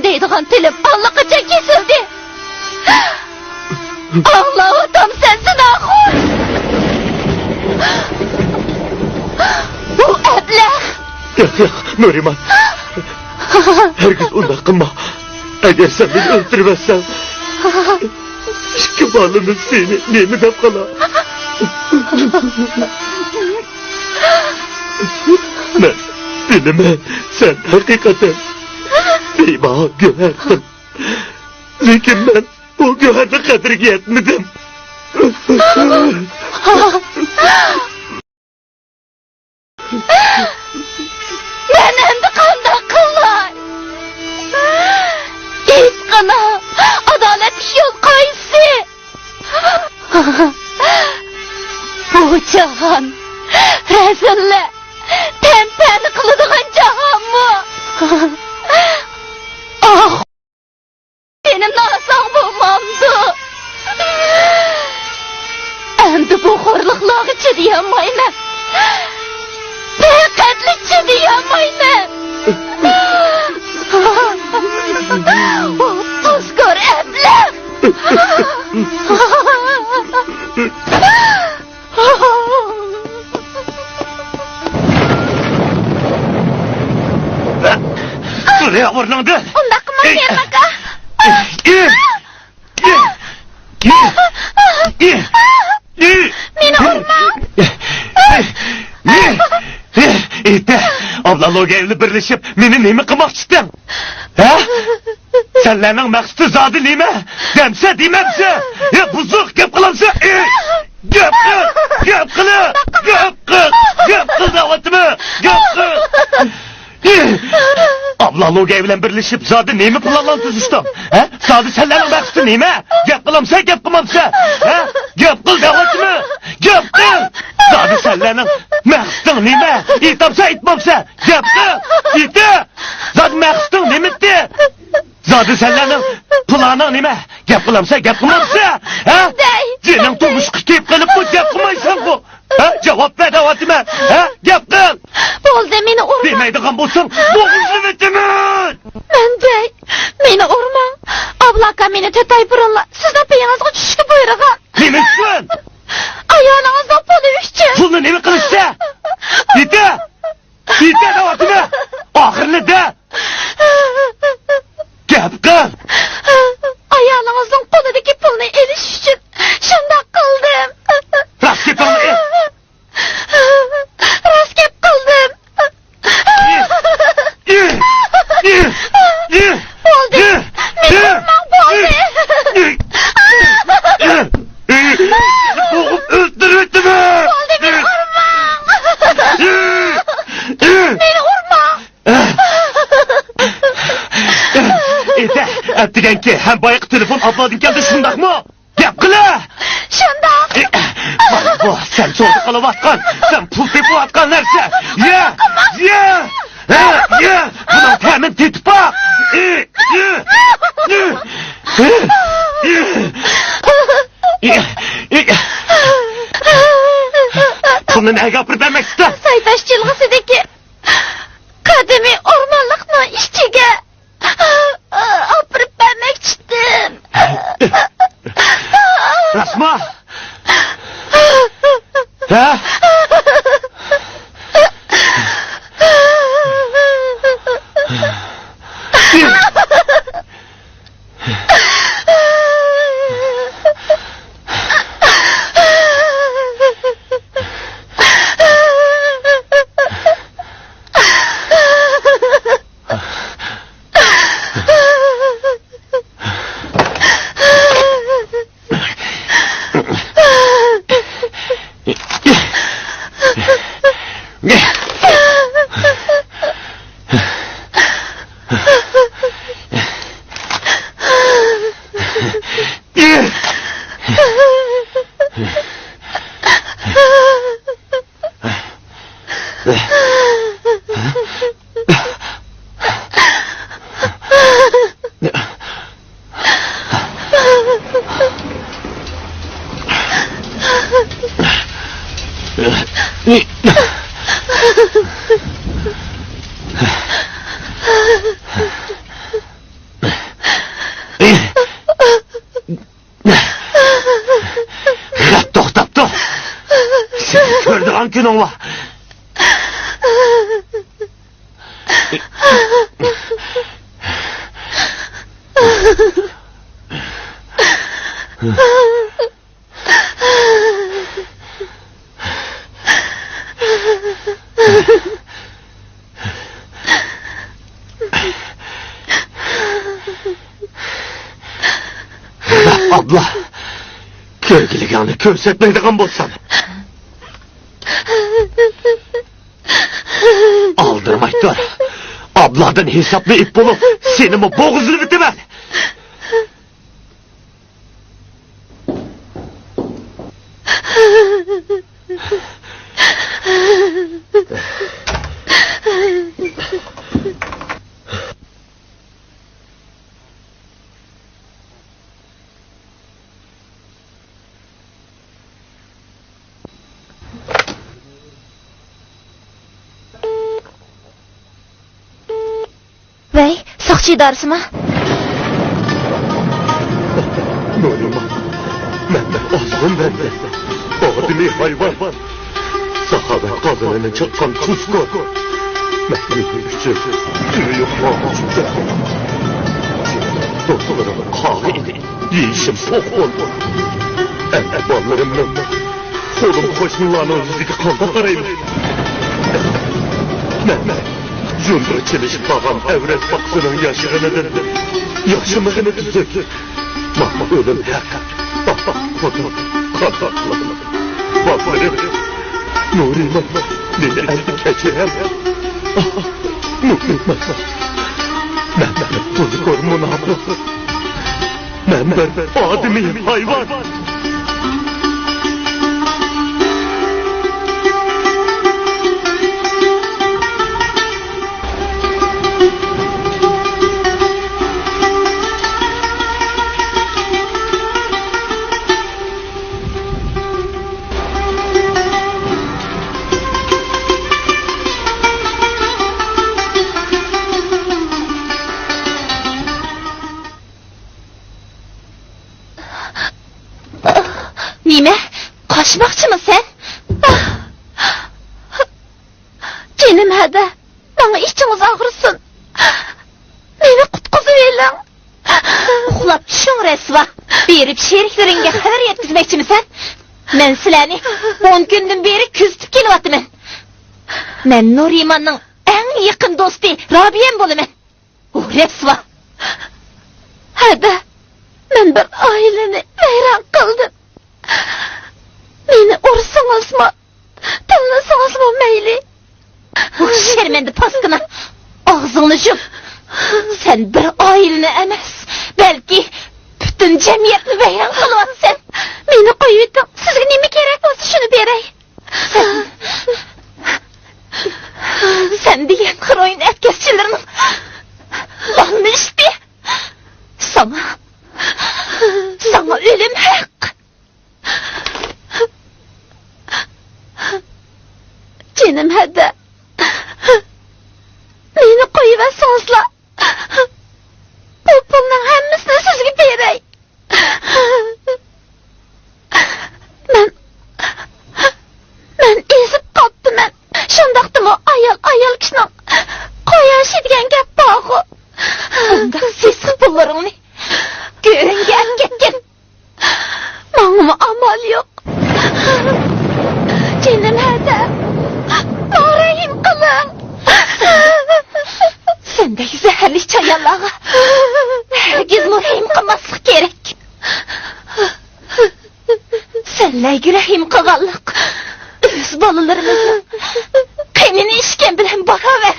دەيدىغان تىلىم ئاللىقاچان كېسىلدى. ئاڭلاۋاتامسەن، زىناخور؟ بۇ ئەبلەخ! ياق، ياق، نۇرىمان. ھەرگىز ئۇنداق قىلما. ئەگەر سەن مېنى ئۆلتۈرۈۋەتسەڭ، ئىككى بالىمىز سېنى نېمە دەپ قالار؟ مەن بىلىمەن، سەن ھەقىقەتەن بىباھا گۆھەرسەن. لېكىن مەن بۇ گۆھەرنىڭ قەدرىگە يەتمىدىم. مەن ئەمدى قانداق قىلاي؟ ئېيتقىنا، ئادالەتلىك يول قايسى؟ بۇ جاھان رەزىللەر تەنتەنە قىلىدىغان جاھانمۇ؟ ئاھ! جېنىم ناساغ بولمامدۇ؟ ئەمدى بۇ خورلۇقلارغا چىدىيالمايمەن. پەقەتلا چىدىيالمايمەن. تۇزكور ئەبلەخ! تۇر يا ئورنۇڭدىن! ئۇنداق قىلماڭ، ئەي! ئاكا! ئەي! ئەي! ئەي! ئەي! مېنى ئۇرماڭ! ئەي! ئەي! ئېيتە، ئابلا لوگەي بىلەن بىرلىشىپ مېنى نېمە قىلماقچىتىڭ؟ ھە؟ سەنلەرنىڭ مەقسىتى زادى نېمە؟ دەمسە دېمەمسە؟ يا بۇزۇق گەپ قىلامسە؟ ئى! گەپ قىل! گەپ قىل! گەپ قىل! گەپ قىل دەۋاتىمەن! گەپ قىل! ئى! ئابلا لوگەي بىلەن بىرلىشىپ زادى نېمە پىلانلارنى تۈزۈشتۈڭ؟ ھە؟ زادى سەنلەرنىڭ مەقسىتى نېمە؟ گەپ قىلامسە؟ گەپ قىلمامسە؟ ھە؟ گەپ قىل دەۋاتىمەن! گەپ قىل! زادى سەنلەرنىڭ مەقسىتىڭ نېمە؟ ئېيتامسە؟ ئېيتمامسە؟ گەپ قىل! ئېيتە! زادى مەقسىتىڭ نېمىتتى؟ زادى سەنلەرنىڭ پىلانىڭ نېمە؟ گەپ قىلامسە، گەپ قىلمامسە؟ ھە؟ دەي. جېنىڭ تۇرمۇشقا كېلىپ قېلىپمۇ گەپ قىلمايسەنغۇ؟ ھە؟ جاۋاب بەر دەۋاتىمەن. ھە؟ گەپ قىل. بولدى، مېنى ئۇرما. دېمەيدىغان بولساڭ، بوغۇزلىۋېتىمەن. مەن دەي. مېنى ئۇرماڭ. ئابلاكا مېنى تۆت ئاي بۇرۇنلا سىزنىڭ پېيىڭىزغا چۈشۈشكە بۇيرۇغان. نېمە ئۈچۈن؟ ئايالىڭىزنىڭ پۇلى ئۈچۈن. پۇلنى نېمە قىلىشتا؟ ئېيتە! ئېيتە دەۋاتىمەن! ئاخىرىنى دە! گەپ قىل! ئايالىڭىزنىڭ قولىدىكى پۇلنى ئېلىش ئۈچۈن شۇنداق قىلدىم. راست گېپىڭنى ئېيت! راست گەپ قىلدىم. بولدى، مېنى ئۇرماڭ، بولدى. بوغۇپ ئۆلتۈرۈۋېتىمەن! بولدى، مېنى ئۇرماڭ! مېنى ئۇرماڭ! ئېيتە، ئەتىگەنكى ھەم بايىقى تېلېفون ئابلادىن كەلدى، شۇنداقمۇ؟ گەپ قىلە! شۇنداق! ئى، مانا بۇ سەن سودا قىلىۋاتقان، سەن پۇل تېپىۋاتقان نەرسە! يە! يە! ھە، يە! بۇنىڭ تەمىنى تېتىپ باق! ئى، ئى، ئى، ئى، ئى، ئى. پۇلنى نەگە ئاپىرىپ بەرمەكچىسەن؟ سايتاش جىلغىسىدىكى قەدىمىي ئورمانلىقنىڭ ئىچىگە ئاپىرىپ بەرمەكچىدىم. راستمۇ؟ ھە؟ غەپ توختاپتۇ. سېنى كۆرىدىغان كۈنۈڭ بار. ئابلا، كۆرگۈلۈكۈڭنى كۆرسەتمەيدىغان بولسام. ئالدىرىماي تۇر. ئابلادىن ھېسابنى ئېلىپ بولۇپ، سېنىمۇ بوغۇزلىۋېتىمەن. ۋەي، ساقچى ئىدارىسىما؟ نۇرىمان، مەن ئازغۇن بەندە، ئادىمىي ھايۋان. ساخاۋەت قازىنىنى چاققان تۇزكور. مەن نېمە ئۈچۈن ئۆيۈم ئاغۇچ. دوستلىرىم قاغا ئىدى. يېيىشىم توق بولدى. ئەمدى بالىلىرىمنىڭ، قولۇم قوشنىلارنىڭ يۈزىگە قانداق قارايمەن؟ مەن، مەن جۇندىغا چېلىشىپ قالغان ئەۋرەت باققۇچىنىڭ ياشىغىنىدىن ياشىمىغىنى تۈزۈك. ماڭا ئۆلۈم ھەق. قانداق قىلىمەن؟ بالىلىرىم، نۇرىمان، مېنى ئەمدى كەچۈرەم. نۇرىمان، مەن بىر تۇزكور مۇناپىق. مەن بىر ئادىمىي ھايۋان. نېمە؟ قاچماقچىمۇ سەن؟ جېنىم ھەدە، ماڭا ئىچىڭىز ئاغرىسۇن. مېنى قۇتقۇزۇۋېلىڭ. ئۇخلاپ چۈشۈڭ، رەسۋا. بېرىپ شېرىكلىرىڭگە خەۋەر يەتكۈزمەكچىمىسەن؟ مەن سىلەرنى ئون كۈندىن بېرى كۆزىتىپ كېلىۋاتىمەن. مەن نۇرىماننىڭ ئەڭ يېقىن دوستى رابىيەم بولىمەن. ئۇ رەسۋا! ھەدە، مەن بىر ئائىلىنى ۋەيران قىلدىم. مېنى ئۇرسىڭىزمۇ، تىللىسىڭىزمۇ مەيلى. ئۇ شەرمەندە پاسكىنا! ئاغزىڭنى يۇم! سەن بىر ئائىلىنى ئەمەس، بەلكى پۈتۈن جەمئىيەتنى ۋەيران قىلىۋاتىسەن. مېنى قويۇۋېتىڭ، سىزگە نېمە كېرەك بولسا، شۇنى بېرەي. سەن، سەن دېگەن خىروئىن ئەتكەسچىلىرىنىڭ بالىنى ئىچتى. ساڭا، ساڭا ئۆلۈم ھەق. جېنىم ھەدە، مېنى قويۇۋەتسىڭىزلا، بۇ پۇلنىڭ ھەممىسىنى سىزگە بېرەي. مەن، مەن ئېزىپ قاپتىمەن. شۇنداقتىمۇ ئايال، ئايال كىشىنىڭ قوياش دېگەن گەپ بارغۇ. ئۇنداق سېسىق پۇللىرىڭنى گۆرۈڭگە ئەكەتكىن. ماڭىمۇ ئامال يوق. جېنىم ھەدە، ماڭا رەھىم قىلىڭ. سەندەك زەھەرلىك چايانلارغا ھەرگىزمۇ رەھىم قىلماسلىق كېرەك. سەنلەرگە رەھىم قىلغانلىق ئۆز بالىلىرىمىزنىڭ قېنىنى ئىچكەن بىلەن باراۋەر.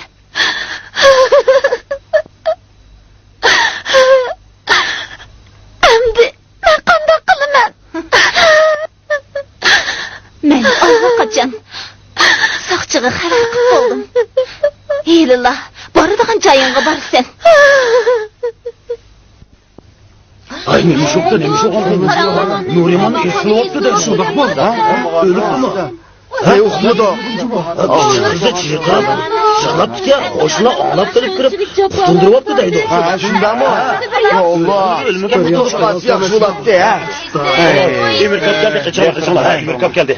ئەمدى مەن قانداق قىلىمەن؟ مەن ئاللىقاچان ساقچىغا خەۋەر قىلىپ بولدۇم. ھېلىلا بارىدىغان جايىڭغا بارىسەن. ئاي، نېمە شوپتۇ، نېمە شوغان؟ نۇرىمان ئېسىلىۋاپتۇ-دە، شۇنداقمۇ؟ ھە؟ ئۆلۈپتۇمۇ؟ ھەي، ئۇقمىدۇق. قىزى چىرقىراپ يىغلاپتىكەن، قوشنىلار ئاڭلاپ قېلىپ كىرىپ، قۇتۇلدۇرۇۋاپتۇ دەيدۇ. ھە، شۇنداقمۇ؟ يا ئاللا. ياخشى بولاتتى، ھە. ئەمىركام كەلدى، قېچىڭلار، قېچىڭلار. ھە، ئەمىركام كەلدى.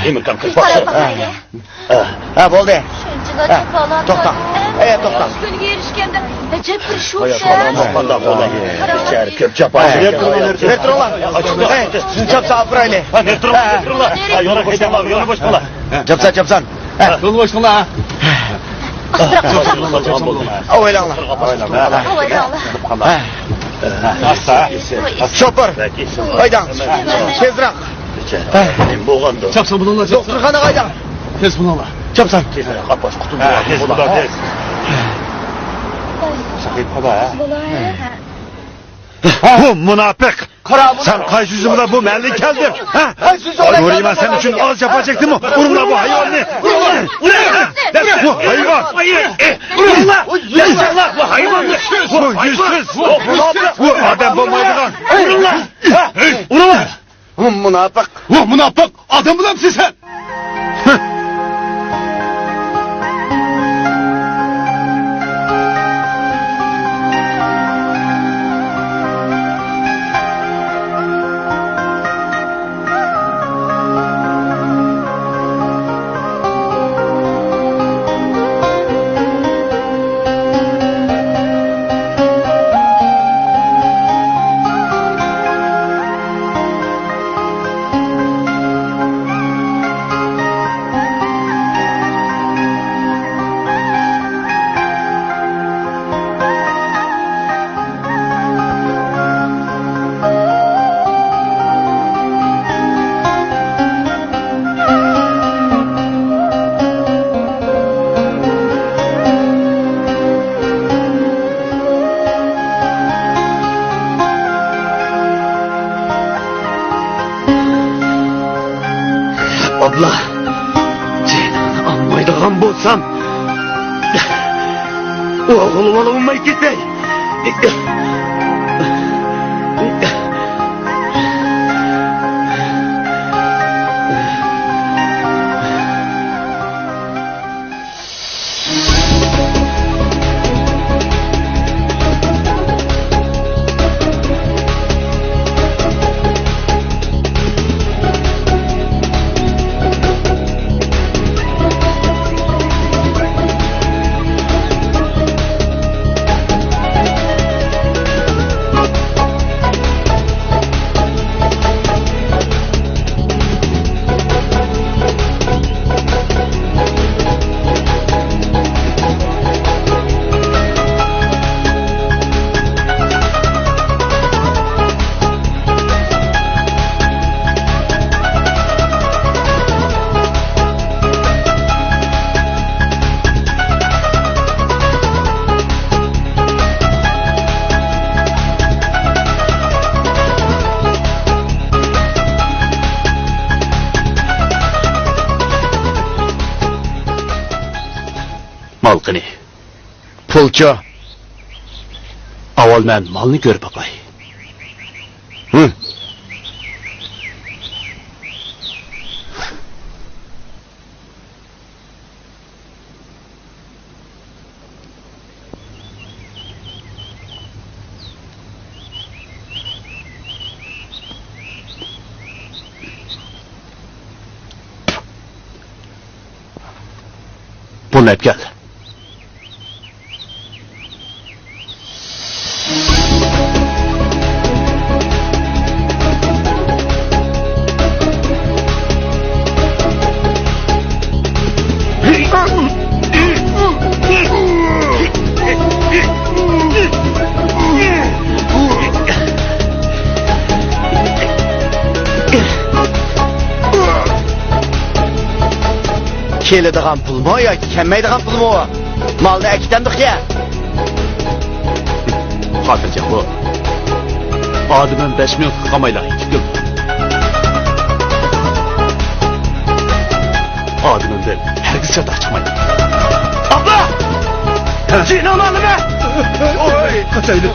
ئەمىركام كىرىپ باقسا. ھە، بولدى. ھە، توختا. ئەي، توختا. كۈنگە ئېرىشكەندە ئەجەب بىر شۇ. قانداق بولدى؟ بىچارە كۆپ جاپا. نېرى تۇرۇڭلار. ئەي، سىزنى چاپسان ئاپىرايلى. ھە، نېرى تۇرۇڭلار، نېرى تۇرۇڭلار. يولنى بوش قىلىڭلار، يولنى بوش قىلىڭلار. چاپسان، چاپسان. يولنى بوش قىلىڭلار. ئاۋايلاڭلار. ئاۋايلاڭلار. شوپۇر، ھەيدەڭ، تېزرەك. نېمە بولغاندۇ؟ چاپسان بۇلۇڭلار، چاپسان. دوختۇرخانىغا ھەيدەڭ. تېز بۇلۇڭلار. چاپسان. تېزرەك، ئاپاس قۇتۇلدۇق. تېز بۇلۇڭلار، تېز. ساقىيىپ قالا، ھە؟ بۇ مۇناپىق! سەن قايسى يۈزۈڭ بىلەن بۇ مەھەللىگە كەلدىڭ، ھە؟ نۇرىمان سەن ئۈچۈن ئاز جاپا چەكتىمۇ؟ ئۇرۇڭلار بۇ ھايۋاننى! ئۇرۇڭلار! بۇ ھايۋان! ئۇرۇڭلار! بۇ يۈزسىز! بۇ ئادەم بولمايدىغان! ئۇرۇڭلار! ئۇرۇڭلار! مۇناپىق! ۋاھ، مۇناپىق! ئادەم بولامسەن سەن؟ ئابلا، جېنىڭنى ئالمايدىغان بولسام، ئوغۇل بولالماي كېتەي. مال قېنى؟ پۇلچۇ؟ ئاۋۋال مەن مالنى كۆرۈپ باقاي. ھە. بۇنى ئەپ كەل. كېلىدىغان پۇلمۇ ياكى كەلمەيدىغان پۇلمۇ؟ مالنى ئەكېتەمدۇق يا؟ خاتىرجەم بول. ئادىمىم بەش مىنۇتقا قالمايلا يېتىپ كېلىدۇ. ئادىمىمدىن ھەرگىز چاتاق چىقمايدۇ. ئابلا! جېنىڭنى ئالىمەن! ئوي! قاچايلى!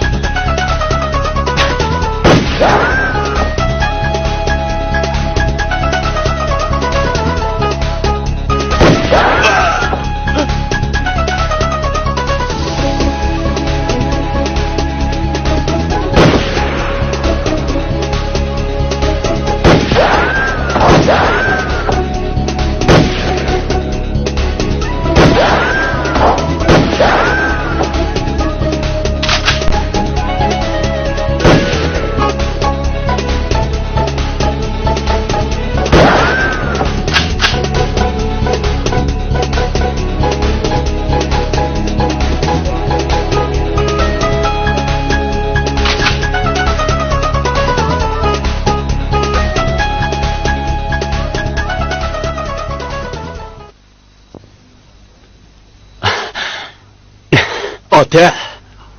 ئاتا!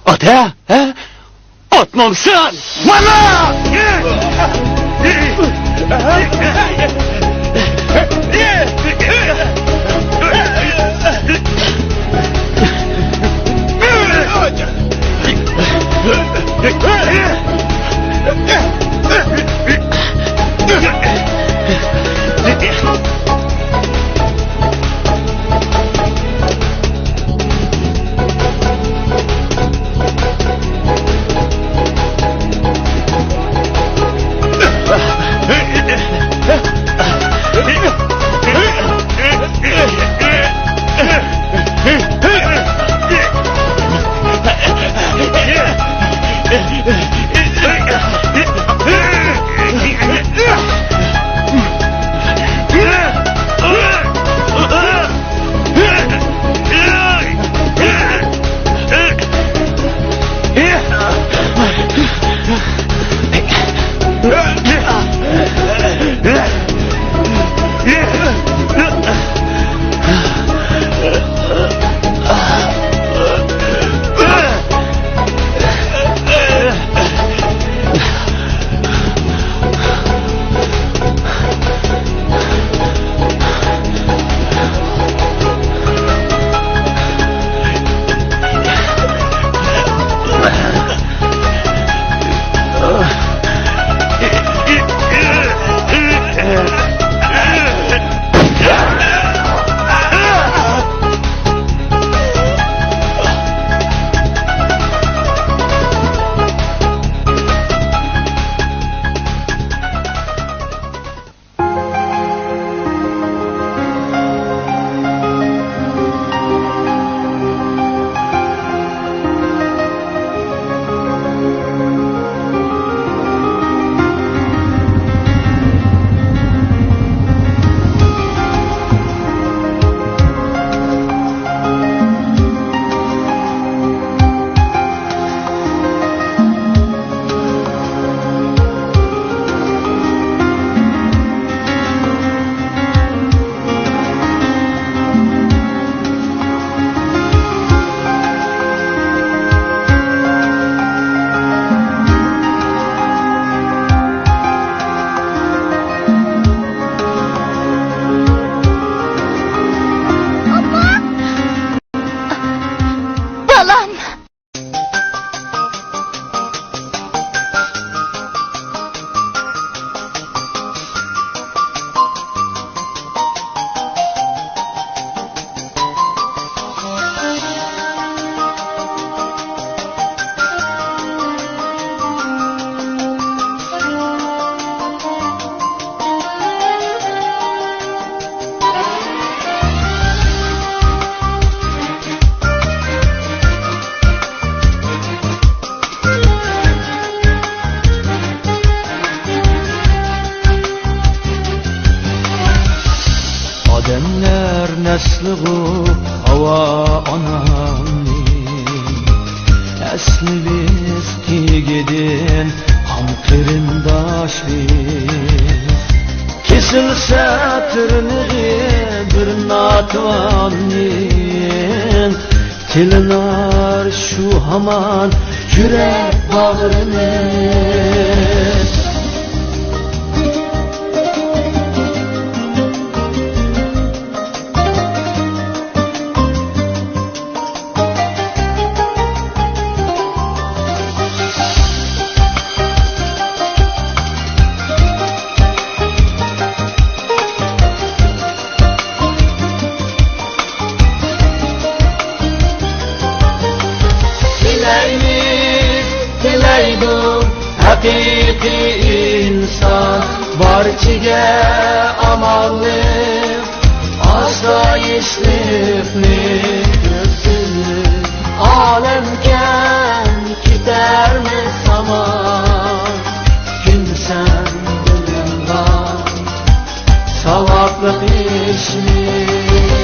ئاتا! ھە؟ ئاتمامسەن! مانا! ئاپا! بالام! ئادەملەر نەسلىغۇ ھاۋا ئانامنى، ئەسلى بىز تېگىدىن قان قېرىنداش بىز. كېسىلسە تىرنىقى بىر ناتىۋاننىڭ، تىلىنار شۇ ھامان يۈرەك باغرىمىز. تىلەيمىز، تىلەيدۇ ھەقىقىي ئىنسان، بارچىگە ئامانلىق، ئاسايىشلىقنى. ئالەم كەڭ، كېتەرمىز ھامان، كۈن سەن بىلىنغان ساۋابلىق ئىشنى.